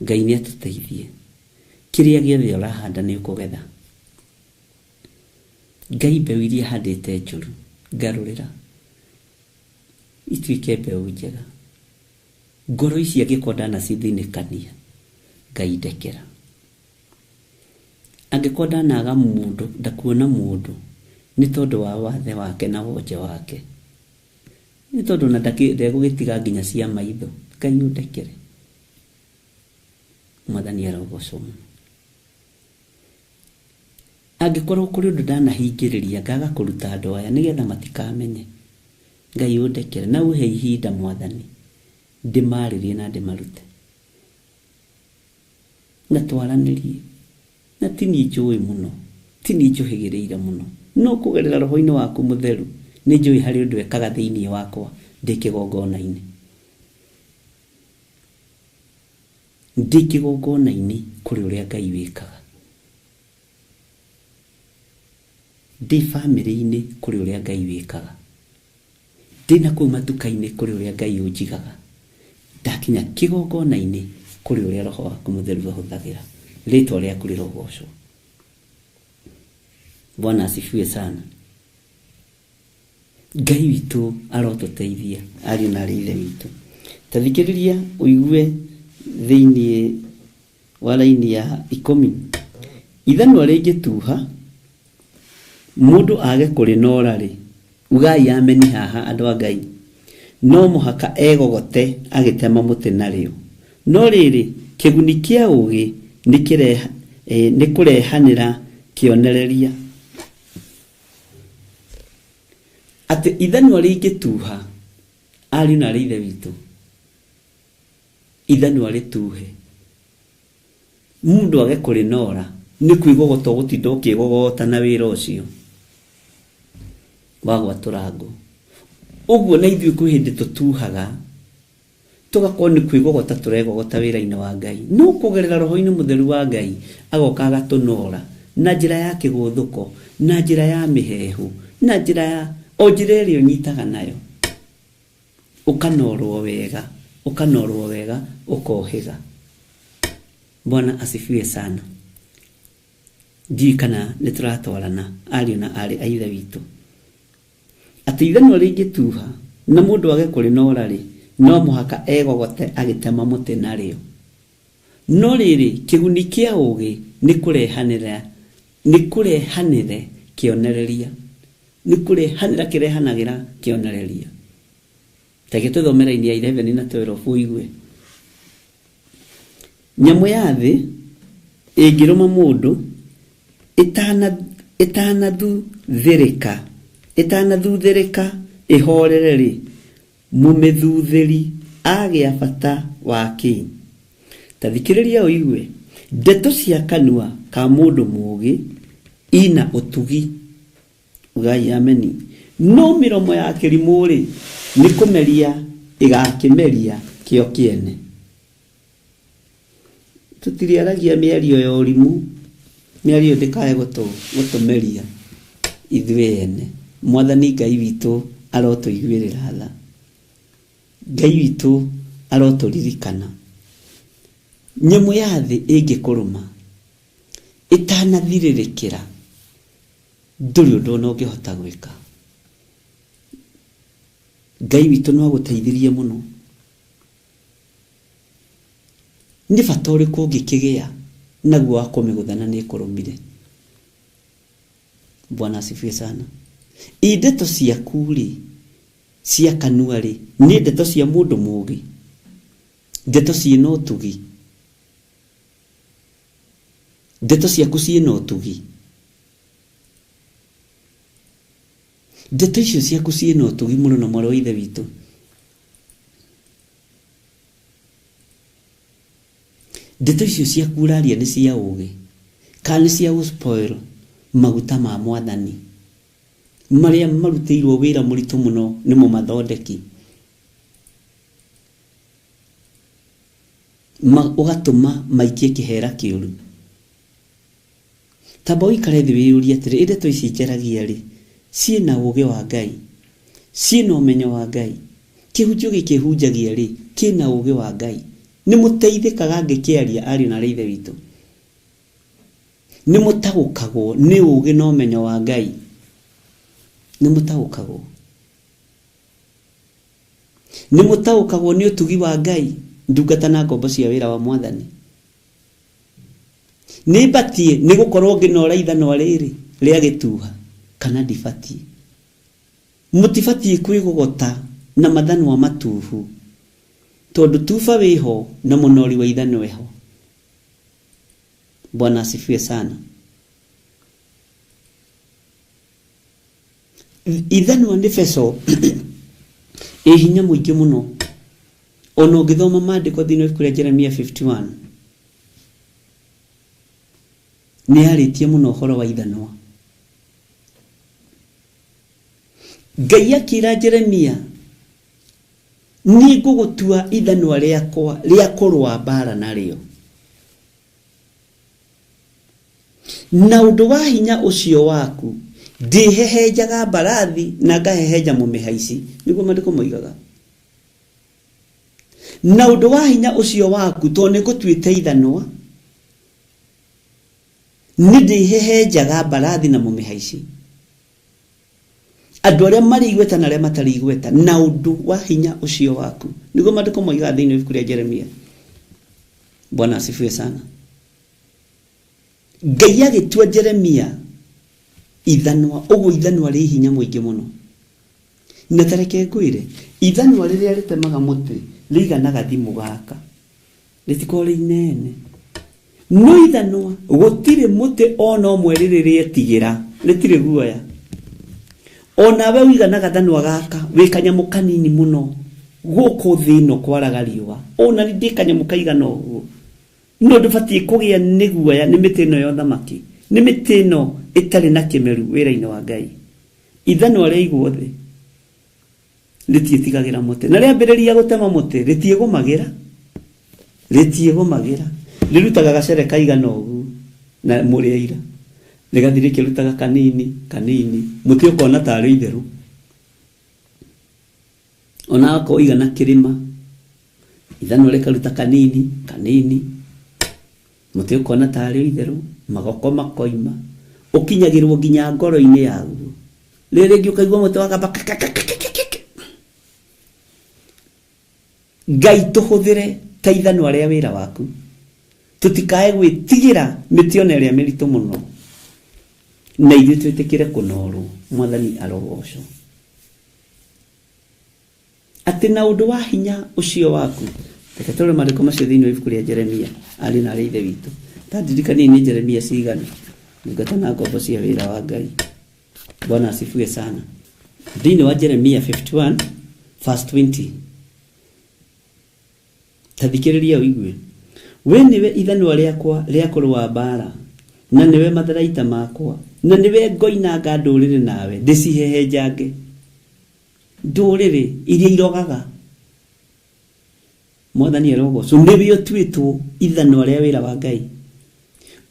B: Ngai nĩatũteithie. Kĩrĩa gĩothe ũrahanda nĩũkũgetha. Ngai mbeũ iria handĩte njũru, ngarũrĩra ituĩke mbeũ njega. Ngoro ici angĩkorwo ndanacithinĩkania, Ngai ndekera. Angĩkorwo ndanaga mũndũ, ndakuona mũndũ, nĩ tondũ wa wathe wake na wonje wake. Nĩ tondũ ona ndegũgĩtiga nginya cia maitho, Ngai ũndekere. Mwathani arogocwo mũno. Angĩkorwo kũrĩ ũndũ ndanahingĩrĩria ngaga kũruta andũ aya nĩgetha matikamenye, Ngai ũndekere na ũhe ihinda Mwathani ndĩmarĩrie na ndĩmarute. Na twaranĩrie. Na ti niĩ njũĩ mũno, ti niĩ njũhĩgĩrĩire mũno, no kũgerera roho-inĩ waku mũtheru nĩ njũĩ harĩ ũndũ ekaga thĩinĩ wakwa ndĩ kĩgongona-inĩ. Ndĩ kĩgongona-inĩ kũrĩ ũrĩa Ngai wĩkaga. Ndĩ bamĩrĩ-inĩ kũrĩ ũrĩa Ngai wĩkaga. Ndĩ na kũu matuka-inĩ kũrĩ ũrĩa Ngai ũnjigaga. Ndakinya kĩgongona-inĩ kũrĩ ũrĩa roho waku mũtheru ahũthagĩra. Rĩtwa rĩaku rĩrogocwo. Bwana asifiwe sana. Ngai witũ arotũteithia ariũ na arĩ ithe witũ. Ta thikĩrĩria ũigue thĩinĩ wa raini ya 10. Ithanwa rĩngĩtuha mũndũ age kũrĩnoora rĩ, ugai ameni haha andũ a Ngai, no mũhaka egogote agĩtema mũtĩ narĩo. No rĩrĩ, kĩguni kĩa ũũgĩ nĩ kũrehanĩra kĩonereria. Atĩ ithanwa rĩngĩtuha, ariũ na arĩ ithe witũ, ithanwa rĩtuhe, mũndũ age kũrĩnoora, nĩ kwĩgogota ũgũtinda ũkĩgogota na wĩra ũcio wa gwatũra ngũ. Ũguo na ithuĩ kwĩ hĩndĩ tũtuhaga, tũgakorwo nĩ kwĩgogota tũregogota wĩra-inĩ wa Ngai. No kũgerera roho-inĩ mũtheru wa Ngai, agoka agatũnoora na njĩra ya kĩgũthũko, na njĩra ya mĩheehũ, na njĩra ya o njĩra ĩrĩa ũnyitaga nayo. Ũkanorwo wega, ũkanorwo wega, ũkohĩga. Bwana asifiwe sana. Ndiũĩ kana nĩ tũratwarana ariũ na arĩ a ithe witũ. Atĩ ithanwa rĩngĩtuha na mũndũ age kũrĩnoora rĩ, no mũhaka egogote agĩtema mũtĩ narĩo. No rĩrĩ, kĩguni kĩa ũũgĩ nĩ kũrehanĩra, nĩ kũrehanĩre kĩonereria. Nĩ kũrehanĩra kĩrehanagĩra kĩonereria. Reke tũthome raini ya 11 na 12 ũigue. Nyamũ ya thĩ ĩngĩrũma mũndũ ĩtanathuthĩrĩka, ĩtanathuthĩrĩka ĩhorere rĩ, mũmĩthuthĩri agĩa bata wa kĩ? Ta thikĩrĩria ũigue, ndeto cia kanua ka mũndũ mũũgĩ ina ũtugi. Ugai ameni. No mĩromo ya kĩrimũ rĩ, nĩ kũmeria ĩgakĩmeria kĩo kĩene. Tũtirĩaragia mĩario ya ũrimũ. Mĩario ndĩkae gũtũmeria ithuĩ ene. Mwathani Ngai witũ arotũiguĩrĩra tha. Ngai witũ arotũririkana. Nyamũ ya thĩ ĩngĩkũrũma ĩtanathirĩrĩkĩra, ndũrĩ ũndũ ona ũngĩhota gwĩka. Ngai witũ no agũteithirie mũno. Nĩ bata ũrĩkũ ũngĩkĩgĩa naguo wa kũmĩgũtha na nĩ ĩkũrũmire? Bwana asifiwe sana. I ndeto ciaku rĩ, cia kanua rĩ, nĩ ndeto cia mũndũ mũũgĩ, ndeto ciĩna ũtugi, ndeto ciaku ciĩna ũtugi, ndeto icio ciaku ciĩna ũtugi mũno na mwarĩ wa Ithe witũ. Ndeto icio ciaku ũraria nĩ cia ũũgĩ kana nĩ cia gũ spoil maguta ma Mwathani marĩa marutĩirwo wĩra mũritũ mũno nĩ mũmathondeki, ũgatũma maikie kĩhera kĩũru? Tamba ũikare thĩ wĩyũrie atĩrĩ, ĩ ndeto ici njaragia rĩ, ciĩna ũũgĩ wa Ngai? Ciĩna ũmenyo wa Ngai? Kĩhunjio gĩkĩ hunjagia rĩ, kĩna ũũgĩ wa Ngai? Nĩ mũteithĩkaga ngĩkĩaria, ariũ na aarĩ a Ithe witũ? Nĩ mũtaũkagwo nĩ ũũgĩ na ũmenyo wa Ngai? Nĩ mũtaũkagwo? Nĩ mũtaũkagwo nĩ ũtugi wa Ngai, ndungata na ngombo cia wĩra wa Mwathani? Nĩ mbatiĩ nĩ gũkorwo ngĩnora ithanwa rĩrĩ rĩa gĩtuha kana ndibatiĩ? Mũtibatiĩ kwĩgogota na mathanwa matuhu, tondũ tuba wĩho na mũnori wa ithanwa eho. Bwana asifiwe sana. Ithanwa nĩ beco ĩ hinya mũingĩ mũno. Ona ũngĩthoma maandĩko thĩinĩ wa ibuku rĩa Jeremia 51, nĩ yarĩtie mũno ũhoro wa ithanwa. Ngai akĩra Jeremia, niĩ ngũgũtua ithanwa rĩakwa rĩa kũrũa mbaara narĩo. Na ũndũ wa hinya ũcio waku, ndĩhehenjaga mbarathi na ngahehenja mũmĩhaici. Nĩguo maandĩko moigaga. Na ũndũ wa hinya ũcio waku, tondũ nĩ ngũtuĩte ithanwa, nĩ ndĩhehenjaga mbarathi na mũmĩhaici. Andũ arĩa marĩ igweta na arĩa matarĩ igweta, na ũndũ wa hinya ũcio waku. Nĩguo maandĩko moigaga thĩinĩ wa ibuku rĩa Jeremia. Bwana asifiwe sana. Ngai agĩtua Jeremia ithanwa, ũguo ithanwa rĩ hinya mũingĩ mũno. Na ta reke ngwĩre, ithanwa rĩrĩa rĩtemaga mũtĩ rĩigana gathimũ gaka, rĩtikoragwo rĩ inene. No ithanwa gũtirĩ mũtĩ ona ũmwe rĩrĩ rĩetigĩra, rĩtirĩ guoya. Onawe ũigana gathanwa gaka, wĩ kanyamũ kanini mũno gũkũ thĩ ĩno kwaraga riũa. Ona niĩ ndĩ kanyamũ kaigana ũguo. No ndũbatiĩ kũgĩa nĩ guoya nĩ mĩtĩ ĩno ya ũthamaki, nĩ mĩtĩ ĩno ĩtarĩ na kĩmeru wĩra-inĩ wa Ngai. Ithanwa rĩaigwo thĩ rĩtiĩtigagĩra mũtĩ, na rĩambĩrĩria gũtema mũtĩ rĩtiĩgũmagĩra, rĩtiĩgũmagĩra. Rĩrutaga gacere kaigana ũguo na mũrĩ aira, rĩgathiĩ rĩkĩrutaga kanini kanini, mũtĩ ũkona tarĩ itherũ. Ona akorwo igana kĩrĩma, ithanwa rĩkaruta kanini kanini, mũtĩ ũkona tarĩ itherũ, magoko makoima, ũkinyagĩrwo nginya ngoro-inĩ yaguo. Rĩrĩ rĩngĩ ũkaigua mũtĩ wagamba kekekekekeke. Ngai tũhũthĩre ta ithanwa rĩa wĩra waku, tũtikae gwĩtigĩra mĩtĩ ona ĩrĩa mĩritũ mũno, na ithuĩ twĩtĩkĩre kũnorwo. Mwathani arogocwo. Atĩ na ũndũ wa hinya ũcio waku. Reke tũrore maandĩko macio thĩinĩ wa ibuku rĩa Jeremia, ariũ na aarĩ a Ithe witũ. Ta ndirikaniai nĩ Jeremia cigana, ndungata na ngombo cia wĩra wa Ngai. Bwana asifiwe sana. Thĩinĩ wa Jeremia 51 verse 20. Ta thikĩrĩria ũigue. We nĩwe ithanwa rĩakwa rĩa kũrũa mbaara, na nĩwe matharaita makwa, na nĩwe ngoinanga ndũrĩrĩ nawe, ndĩcihehenjange. Ndũrĩrĩ iria irogaga. Mwathani arogocwo. Nĩwe ũtuĩtwo ithanwa rĩa wĩra wa Ngai.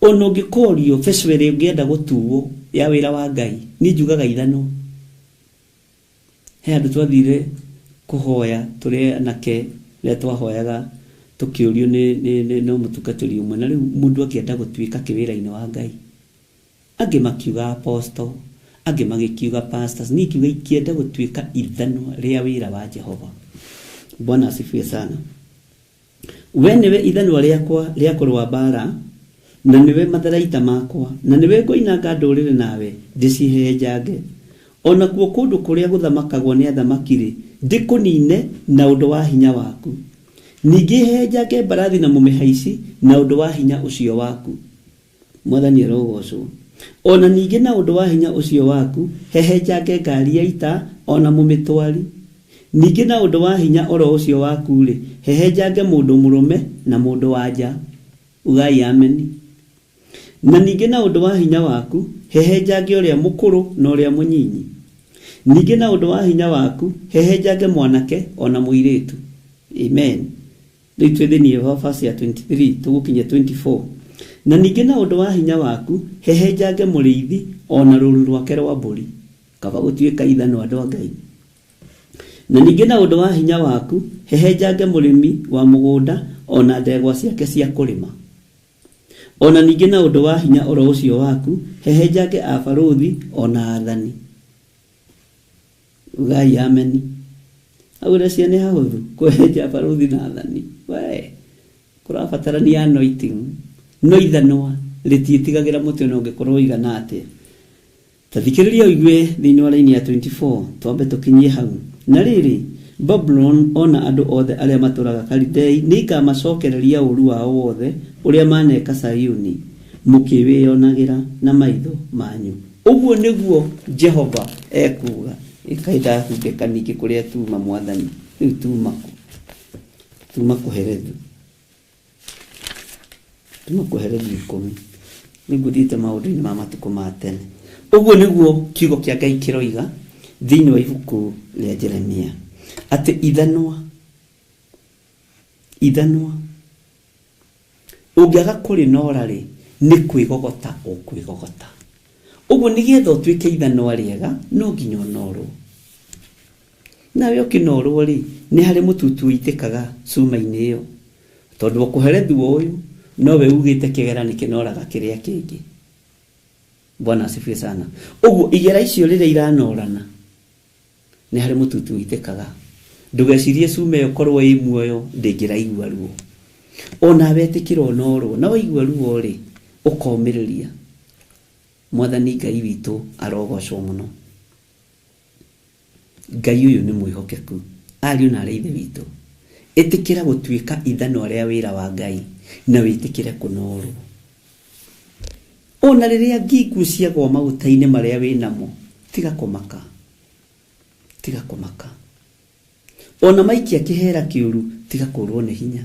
B: Ona ũngĩkorio beco ĩrĩa ũngĩenda gũtuo ya wĩra wa Ngai, niĩ njugaga ithanwa. He handũ twathire kũhoya tũrĩ anake, rĩrĩa twahoyaga tũkĩũrio nĩ mũtungatĩri ũmwe, na rĩu mũndũ angĩenda gũtuĩka kĩwĩra-inĩ wa Ngai. Angĩ makiuga apostle, angĩ magĩkiuga pastors, niĩ ngiuga ingĩenda gũtuĩka ithanwa rĩa wĩra wa Jehova. Bwana asifiwe sana. We nĩwe ithanwa rĩakwa rĩa kũrũa mbara, na nĩwe matharaita makwa, na nĩwe ngoinanga ndũrĩrĩ nawe ndĩcihehenjange. Ona kuo kũndũ kũrĩa gũthamakagwo nĩ athamaki-rĩ, ndĩkũnine na ũndũ wa hinya waku. Ningĩ hehenjange mbarathi na mũmĩhaici na ũndũ wa hinya ũcio waku. Mwathani arogocwo. Ona ningĩ na ũndũ wa hinya ũcio waku, hehenjange ngari ya ita ona mũmĩtwari. Ningĩ na ũndũ wa hinya oro ũcio waku-rĩ, hehenjange mũndũ mũrũme na mũndũ wa nja. Ugai ameni. Na ningĩ na ũndũ wa hinya waku, hehenjange ũrĩa mũkũrũ na ũrĩa mũnyinyi. Ningĩ na ũndũ wa hinya waku, hehenjange mwanake ona mũirĩtu. Amen. Rĩu twĩ thĩinĩ wa verse ya 23, tũgũkinya 24. Na ningĩ na ũndũ wa hinya waku, hehenjange mũrĩithi ona rũũru rwake rwa mbũri. Kaba gũtuĩka ithanwa andũ a Ngai. Na ningĩ na ũndũ wa hinya waku, hehenjange mũrĩmi wa mũgũnda ona ndegwa ciake cia kũrĩma. Ona ningĩ na ũndũ wa hinya oro ũcio waku, hehenjange abarũthi ona athani. Ugai ameni. Hau ũreciria nĩ hahũthũ kũhehenja abarũthi na athani. We, kũrabatarania anointing. No ithanwa rĩtiĩtigagĩra mũtĩ ona ũngĩkorwo ũigana atĩa. Ta thikĩrĩria ũigue thĩinĩ wa raini ya 24, twambe tũkinyie hau. Na rĩrĩ, Babuloni ona andũ othe arĩa matũraga Kalidei nĩingamacokereria ũũru wao wothe ũrĩa maneka Sayuni, mũkĩwĩonagĩra na maitho manyu. Ũguo nĩguo Jehova ekuuga. Ĩkai ndahumbĩka ningĩ kũrĩa tuma Mwathani. Rĩu tuma kũ? Tuma kũherethu. Tuma kũherethu 10. Nĩngũthiĩte maũndũ-inĩ ma matukũ ma tene. Ũguo nĩguo kiugo kĩa Ngai kĩroiga thĩinĩ wa ibuku rĩa Jeremia, atĩ ithanwa, ithanwa ũngĩaga kũrĩnora rĩ, nĩ kwĩgogota ũkwĩgogota. Ũguo nĩgetha ũtuĩke ithanwa rĩega, no nginya ũnorwo. Nawe ũkĩnorwo rĩ, nĩ harĩ mũtutu ũitĩkaga cuma-inĩ ĩyo. Tondũ ũkũherethwo ũyũ, nowe ugĩte kĩgera nĩ kĩnoraga kĩrĩa kĩngĩ. Bwana asifiwe sana. Ũguo igera icio rĩrĩa iranorana, nĩ harĩ mũtutu ũitĩkaga. Ndũgecirie cuma ĩyo korwo ĩ muoyo ndĩngĩraigua ruo. Ona wetĩkĩra ũnorwo, na waigua ruo rĩ, ũkomĩrĩria. Mwathani Ngai witũ arogocwo mũno. Ngai ũyũ nĩ mwĩhokeku. Ariũ na arĩ ithe witũ, ĩtĩkĩra gũtuĩka ithanwa rĩa wĩra wa Ngai na wĩtĩkĩre kũnorwo. Ona rĩrĩa ngingu ciagwa maguta-inĩ marĩa wĩnamo, tiga kũmaka. Tiga kũmaka. Ona maikia kĩhera kĩũru, tiga kũrwo nĩ hinya.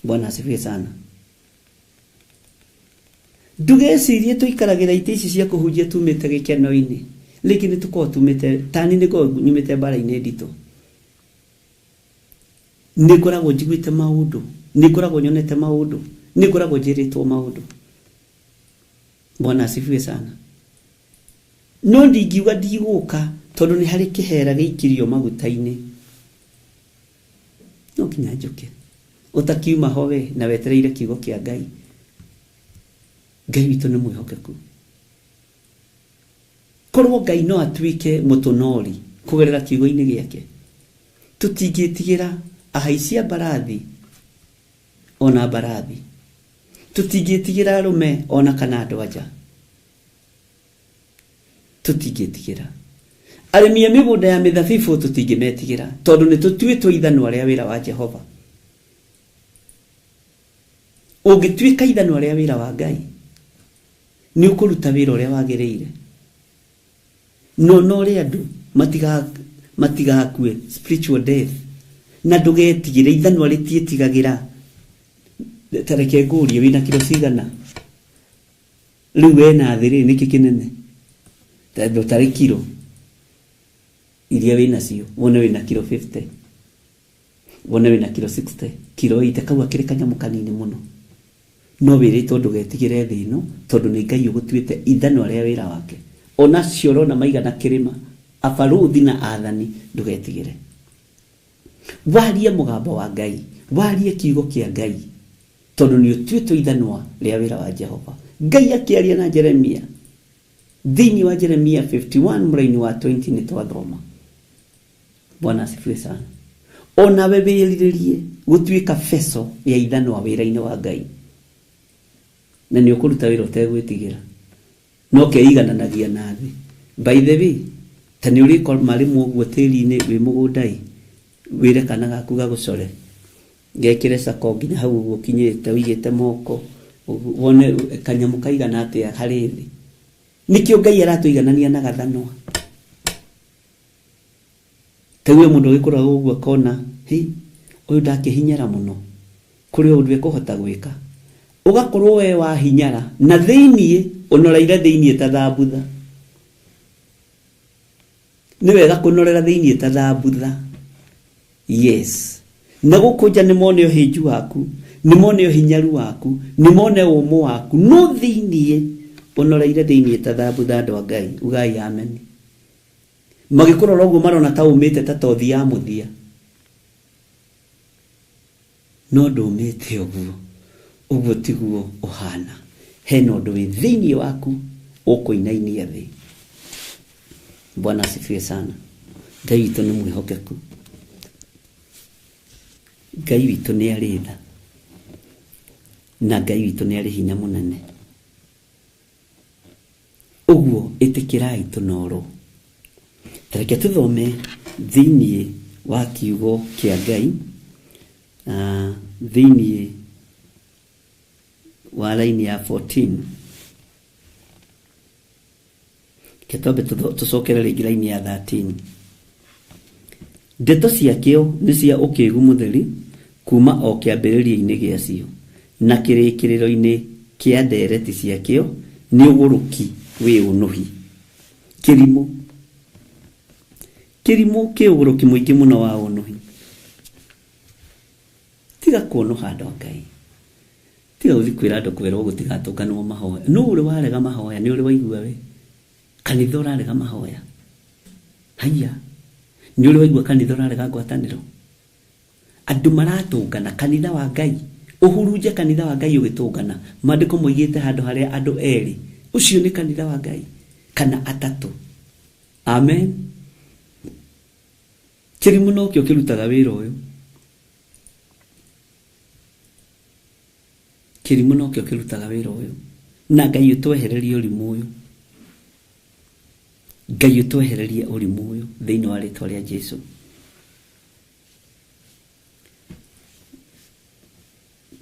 B: Bwana asifiwe sana. Ndũgecirie tũikaragĩra itĩ ici cia kũhunjia tumĩte gĩkeno-inĩ. Rĩngĩ nĩ tũkoragwo tumĩte, tani nĩ ngoragwo nyumĩte mbara-inĩ nditũ. Nĩ ngoragwo njiguĩte maũndũ, nĩ ngoragwo nyonete maũndũ, nĩ ngoragwo njĩrĩtwo maũndũ. Bwana asifiwe sana. No ndingiuga ndigũka tondũ nĩ harĩ kĩhera gĩikirio maguta-inĩ. No nginya njũke. Ũtakiuma ho we na wetereire kiugo kĩa Ngai. Ngai witũ nĩ mwĩhokeku. Korwo Ngai no atuĩke mũtũnori kũgerera kiugo-inĩ gĩake, tũtingĩtigĩra ahaici a mbarathi ona mbarathi. Tũtingĩtigĩra arũme ona kana andũ anja. Tũtingĩtigĩra arĩmi a mĩgũnda ya mĩthabibũ, tũtingĩmetigĩra tondũ nĩ tũtuĩtwo ithanwa rĩa wĩra wa Jehova. Ũngĩtuĩka ithanwa rĩa wĩra wa Ngai, nĩ ũkũruta wĩra ũrĩa wagĩrĩire. No no rĩ andũ matigakue spiritual death, na ndũgetigĩre. Ithanwa rĩtiĩtigagĩra. Ta reke ngũrie, wĩna kiro cigana rĩu? Wena thĩ rĩ, nĩkĩ kĩnene? Tondũ tarĩ kiro iria wĩnacio, wone wĩna kiro 50, wone wĩna kiro 60, kiro 80, kau akĩrĩ kanyamũ kanini mũno. No wĩrĩtwo ndũgetigĩre thĩ ĩno, tondũ nĩ Ngai ũgũtuĩte ithanwa rĩa wĩra wake. Ona acio ũrona maigana kĩrĩma, abarũthi na athani, ndũgetigĩre. Warie mũgambo wa Ngai, warie kiugo kĩa Ngai, tondũ nĩ ũtuĩtwo ithanwa rĩa wĩra wa Jehova. Ngai akĩaria na Jeremia thĩinĩ wa Jeremia 51 mũraini wa 20 nĩ twathoma. Bwana asifiwe sana. Onawe wĩrirĩrie gũtuĩka beco ya ithanwa wĩra-inĩ wa Ngai, na nĩ ũkũruta wĩra ũtegwĩtigĩra, no keigananagia na thĩ. By the way, ta nĩ ũrĩkoma rĩmwe ũguo tĩri-inĩ wĩ mũgũnda-ĩ, wĩre kana gaku gagũcore, gekĩre cako nginya hau ũguo ũkinyĩte, ũigĩte moko, wone kanyamũ kaigana atĩa harĩ thĩ. Nĩkĩo Ngai aratũiganania na gathanwa. Ta rĩu mũndũ agĩkũraga ũguo akona, hĩ, ũyũ ndakĩhinyara mũno, kũrĩ ũndũ ekũhota gwĩka. Ũgakorwo we wahinyara, na thĩiniĩ, ũnoreire thĩiniĩ ta thambutha. Nĩ wega kũnorera thĩiniĩ ta thambutha. Yes. Na gũkũ nja nĩ mone ũhĩnju waku, nĩ mone ũhinyaru waku, nĩ mone ũmũ waku, no thĩiniĩ, ũnoreire thĩiniĩ ta thambutha andũ a Ngai. Ugai amen. Magĩkũrora ũguo marona ta ũmĩte ta tothi ya mũthia. No ndũmĩte ũguo. Ũguo tiguo ũhana. Hena ũndũ wĩ thĩiniĩ waku ũkũinainia thĩ. Bwana asifiwe sana. Ngai witũ nĩ mwĩhokeku. Ngai witũ nĩ arĩ tha. Na Ngai witũ nĩ arĩ hinya mũnene. Ũguo ĩtĩkĩrai tũnorwo. Ta reke tũthome thĩiniĩ wa kiugo kĩa Ngai, thĩiniĩ wa line ya 14. Reke twambe tũcokere rĩngĩ line ya 13. Ndeto ciakĩo nĩ cia ũkĩgu mũtheri kuma o kĩambĩrĩria-inĩ gĩacio, na kĩrĩkĩrĩro-inĩ kĩa ndereti ciakĩo nĩ ũgũrũki wĩ ũnũhi. Kĩrimũ. Kĩrimũ kĩ ũgũrũki mũingĩ mũno wa ũnũhi. Tiga kũnũha andũ a Ngai. Tiga gũthiĩ kwĩra andũ kwĩrwo gũtigatũnganwo mahoya. Nũ ũrĩ warega mahoya? Nĩ ũrĩ waigua we? Kanitha ũrarega mahoya. Haiya. Nĩ ũrĩ waigua kanitha ũrarega ngwatanĩro? Andũ maratũngana kanitha wa Ngai. Ũhurunje kanitha wa Ngai ũgĩtũngana. Maandĩko moigĩte handũ harĩa andũ erĩ. Ũcio nĩ kanitha wa Ngai. Kana atatũ. Amen. Kĩrimũ nokĩo kĩrutaga wĩra ũyũ. Kĩrimũ nokĩo kĩrutaga wĩra ũyũ. Na Ngai ũtwehererie ũrimũ ũyũ. Ngai ũtwehererie ũrimũ ũyũ thĩinĩ wa rĩtwa rĩa Jesu.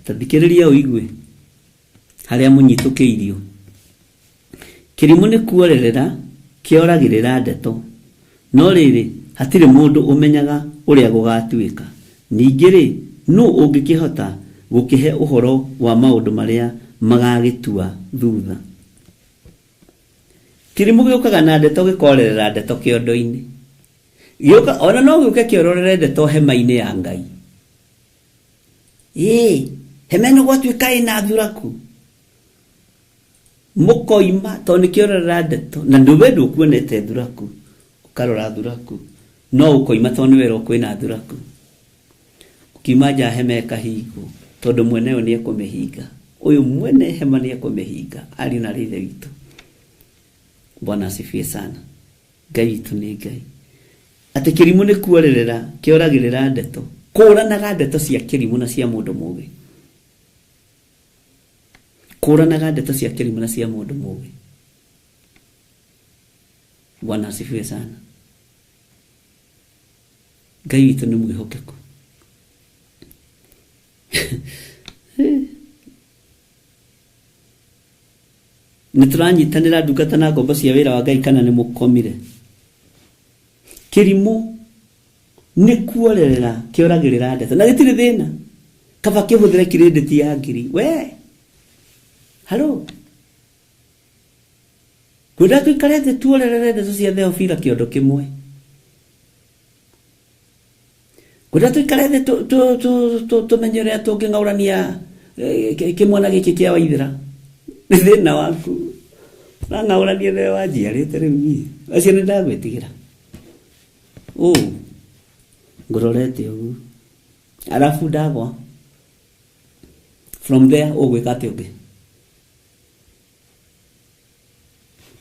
B: Ta thikĩrĩria ũigue harĩa mũnyitũkĩirio. Kĩrimũ nĩ kuorerera kĩoragĩrĩra ndeto, no rĩrĩ, hatirĩ mũndũ ũmenyaga ũrĩa gũgatuĩka. Ningĩ-rĩ, nũ ũngĩkĩhota gũkĩhe ũhoro wa maũndũ marĩa magagĩtua thutha? Kĩrimũ gĩũkaga na ndeto gĩkorerera ndeto kĩondo-inĩ. Gĩũka, ona no gĩũke kĩororere ndeto hema-inĩ ya Ngai. Ĩĩ, hema ĩno gwatuĩka ĩna thuraku. Mũkoima tondũ nĩ kĩororera ndeto, na we ndũkuonete thuraku, ũkarora thuraku, no ũkoima tondũ nĩ werwo kwĩna thuraku. Ũkiuma nja hema ĩkahingwo, tondũ mwene yo nĩ ekũmĩhinga. Ũyũ mwene hema nĩ ekũmĩhinga, ariũ na aarĩ a Ithe witũ. Bwana asifiwe sana. Ngai witũ nĩ Ngai. Atĩ kĩrimũ nĩ kuorerera, kĩoragĩrĩra ndeto. Kũranaga ndeto cia kĩrimũ na cia mũndũ mũgĩ. Kũranaga ndeto cia kĩrimũ na cia mũndũ mũgĩ. Bwana asifiwe sana. Ngai witũ nĩ mwĩhokeku. Nĩ tũranyitanĩra ndungata na ngombo cia wĩra wa Ngai kana nĩ mũkomire? Kĩrimũ nĩ kuorerera kĩoragĩrĩra ndeto na gĩtirĩ thĩna, kaba kĩhũthĩre kirĩndĩti ya ngiri. We halo, kwenda tũikare thĩ tuorerere ndeto cia Theofila kĩondo kĩmwe, kwenda tũikare thĩ tũmenye ũrĩa tũngĩng'aũrania Kĩmwana gĩkĩ kĩa Waithĩra nĩ thĩna waku. Ũrang'aũrania nĩwe wanjiarĩte rĩu niĩ. Acio nĩ ndagwĩtigĩra. Ũũ ngũrorete ũguo. Arabu ndagwa. From there ũgwĩka atĩa ũngĩ?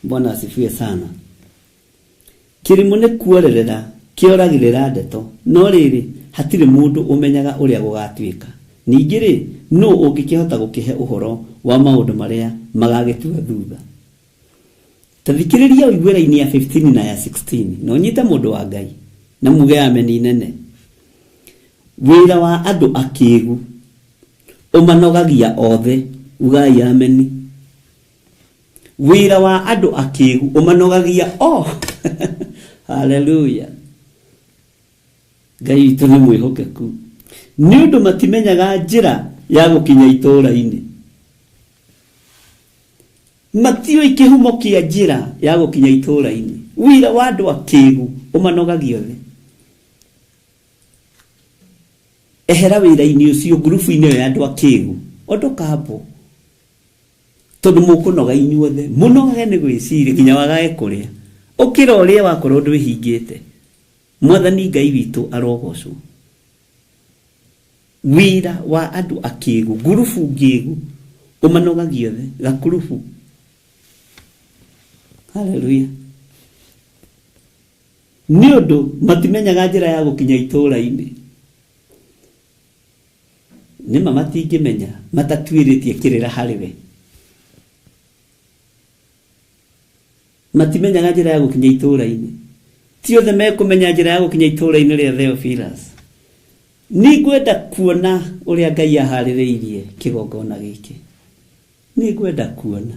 B: Bwana asifiwe sana. Kĩrimũ nĩ kuorerera kĩoragĩrĩra ndeto, no rĩrĩ, hatirĩ mũndũ ũmenyaga ũrĩa gũgatuĩka. Ningĩ-rĩ, nũ ũngĩkĩhota gũkĩhe ũhoro wa maũndũ marĩa magagĩtua thutha? Ta thikĩrĩria ũigue raini ya 15 na ya 16, na ũnyite mũndũ wa Ngai, na muge ameni nene. Wĩra wa andũ akĩgu ũmanogagia othe, ugai ameni. Wĩra wa andũ akĩgu ũmanogagia o. Haleluya. Ngai witũ nĩ mwĩhokeku. Nĩ ũndũ matimenyaga njĩra ya gũkinya itũũra-inĩ. Matiũĩ kĩhumo kĩa njĩra ya gũkinya itũũra-inĩ. Wĩra wa andũ akĩgu ũmanogagia othe. Ehera wĩra-inĩ ũcio ngurubu-inĩ ĩyo ya andũ akĩgu. Ondoka hapo. Tondũ mũkũnoga inyuothe. Mũnogage nĩ gwĩciria nginya wagage kũrĩa. Ũkĩra ũrĩe wakorwo ndwĩhingĩte. Mwathani Ngai witũ arogocwo. Wĩra wa andũ akĩgu, ngurubu ngĩgu, ũmanogagia othe, gakurubu. Haleluya. Nĩ ũndũ matimenyaga njĩra ya gũkinya itũũra-inĩ. Nĩma matingĩmenya matatuĩrĩtie kĩrĩra harĩ we. Matimenyaga njĩra ya gũkinya itũũra-inĩ. Ti othe mekũmenya njĩra ya gũkinya itũũra-inĩ rĩa Theophilus. Nĩngwenda kuona ũrĩa Ngai aharĩrĩirie kĩgongona gĩkĩ. Nĩngwenda kuona.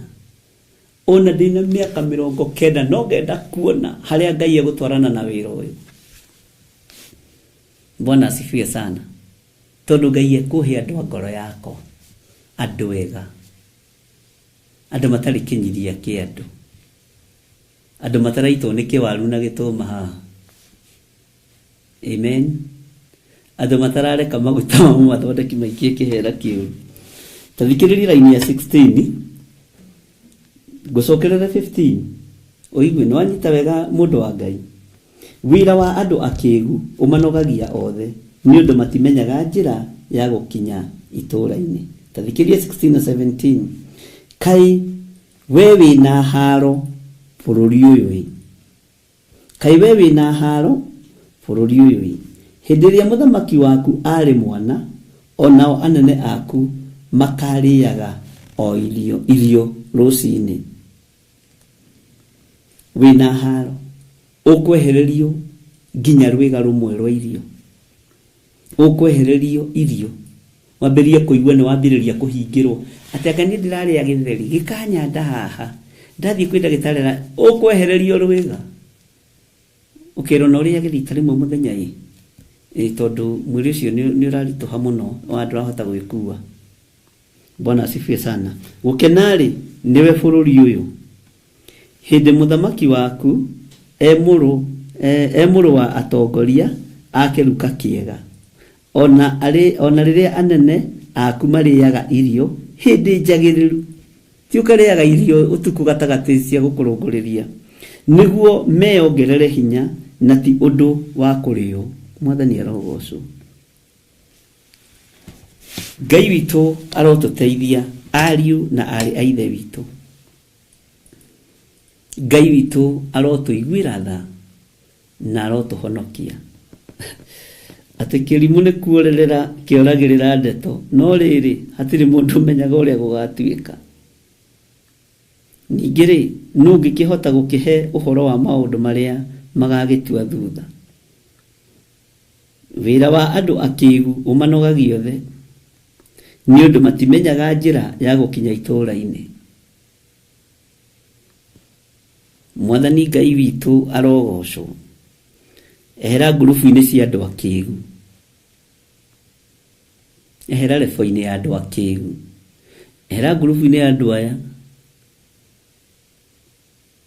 B: Ona ndĩna mĩaka 90 no ngenda kuona harĩa Ngai egũtwarana na wĩra ũyũ. Bwana asifiwe sana. Tondũ Ngai ekũhe andũ a ngoro yakwa, andũ ega, andũ matarĩ kĩnyiria kĩa andũ, andũ mataraitwo nĩ kĩwaru na gĩtũma haha. Amen. Andũ matarareka maguta ma mũmathondeki maikie kĩhera kĩũru. Ta thikĩrĩria raini ya 16 ngũcokerere 15 ũigue nĩ wanyita wega mũndũ wa Ngai. Wĩra wa andũ akĩgu ũmanogagia othe, nĩ ũndũ matimenyaga njĩra ya gũkinya itũũra-inĩ. Ta thikĩrĩria 16 na 17. Kaĩ we wĩna haro bũrũri ũyũ ĩ? Kaĩ we wĩna haro bũrũri ũyũ ĩ? Hĩndĩ ĩrĩa mũthamaki waku aarĩ mwana, o nao anene aku makarĩaga o irio rũcinĩ. Wĩna haro, ũkwehererio nginya rwĩga rũmwe rwa irio. Ũkwehererio irio, wambĩrĩrie kũigua nĩ wambĩrĩria kũhingĩrwo. Atĩ anga niĩ ndĩrarĩa gĩtheri, gĩkanyanda haha. Ndathiĩ kwĩ ndagĩtarĩ ũkwehererio rwĩga. Ũkerwo no ũrĩage rita rĩmwe mũthenya ĩ. Ĩ tondũ mwĩrĩ ũcio nĩ ũraritũha mũno, ona ndũrahota gwĩkua. Bwana asifiwe sana. Gũkena-rĩ, nĩwe bũrũri ũyũ, hĩndĩ mũthamaki waku e mũrũ, e mũrũ wa atongoria a kĩruka kĩega, o na arĩ, o na rĩrĩa anene aku marĩaga irio hĩndĩ njagĩrĩru. Ti ũkarĩaga irio ũtukũ gatagatĩ cia gũkũrũngũrĩria, nĩguo meyongerere hinya, na ti ũndũ wa kũrĩo. Mwathani arogocwo. Ngai witũ arotũteithia ariũ na aarĩ a Ithe witũ. Ngai witũ arotũiguĩra tha na arotũhonokia. Atĩ kĩrimũ nĩ kuorerera kĩoragĩrĩra ndeto, no rĩrĩ, hatirĩ mũndũ ũmenyaga ũrĩa gũgatuĩka. Ningĩ-rĩ, nũ ũngĩkĩhota gũkĩhe ũhoro wa maũndũ marĩa magagĩtua thutha? Wĩra wa andũ akĩgu ũmanogagia othe, nĩ ũndũ matimenyaga njĩra ya gũkinya itũũra-inĩ. Mwathani Ngai witũ arogocwo. Ehera ngurubu-inĩ cia andũ akĩgu. Ehera rebo-inĩ ya andũ akĩgu. Ehera ngurubu-inĩ ya andũ aya.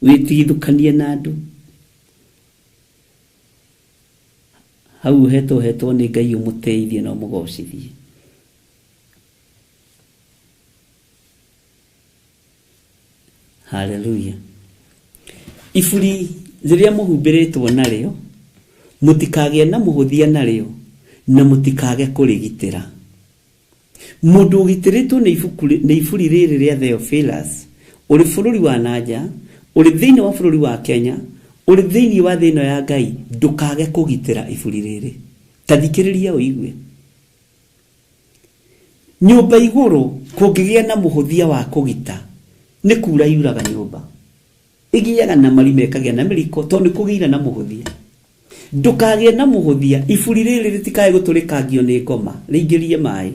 B: Wĩtigithũkanie na andũ. Hau ũhetwo ũhetwo nĩ Ngai ũmũtĩithie na ũmũgocithie. Haleluya. Iburi rĩrĩa mũhumbĩrĩtwo narĩo, mũtikagĩe na mũhũthia narĩo, na mũtikage kũrĩgitĩra. Mũndũ ũgitĩrĩtwo nĩ ibuku nĩ iburi rĩrĩ rĩa Theophilus, ũrĩ bũrũri wa nanja, ũrĩ thĩinĩ wa bũrũri wa Kenya, ũrĩ thĩinĩ wa thĩ ĩno ya Ngai, ndũkage kũgitĩra iburi rĩrĩ. Ta thikĩrĩria ũigue. Nyũmba igũrũ kũngĩgĩa na mũhũthia wa kũgita, nĩ kura yuraga nyũmba. Ĩgĩaga na marima ĩkagĩa na mĩriko tondũ nĩ kũgĩire na mũhũthia. Ndũkagĩe na mũhũthia, iburi rĩrĩ rĩtikae gũtũrĩkangio nĩ ngoma, rĩingĩrie maĩ.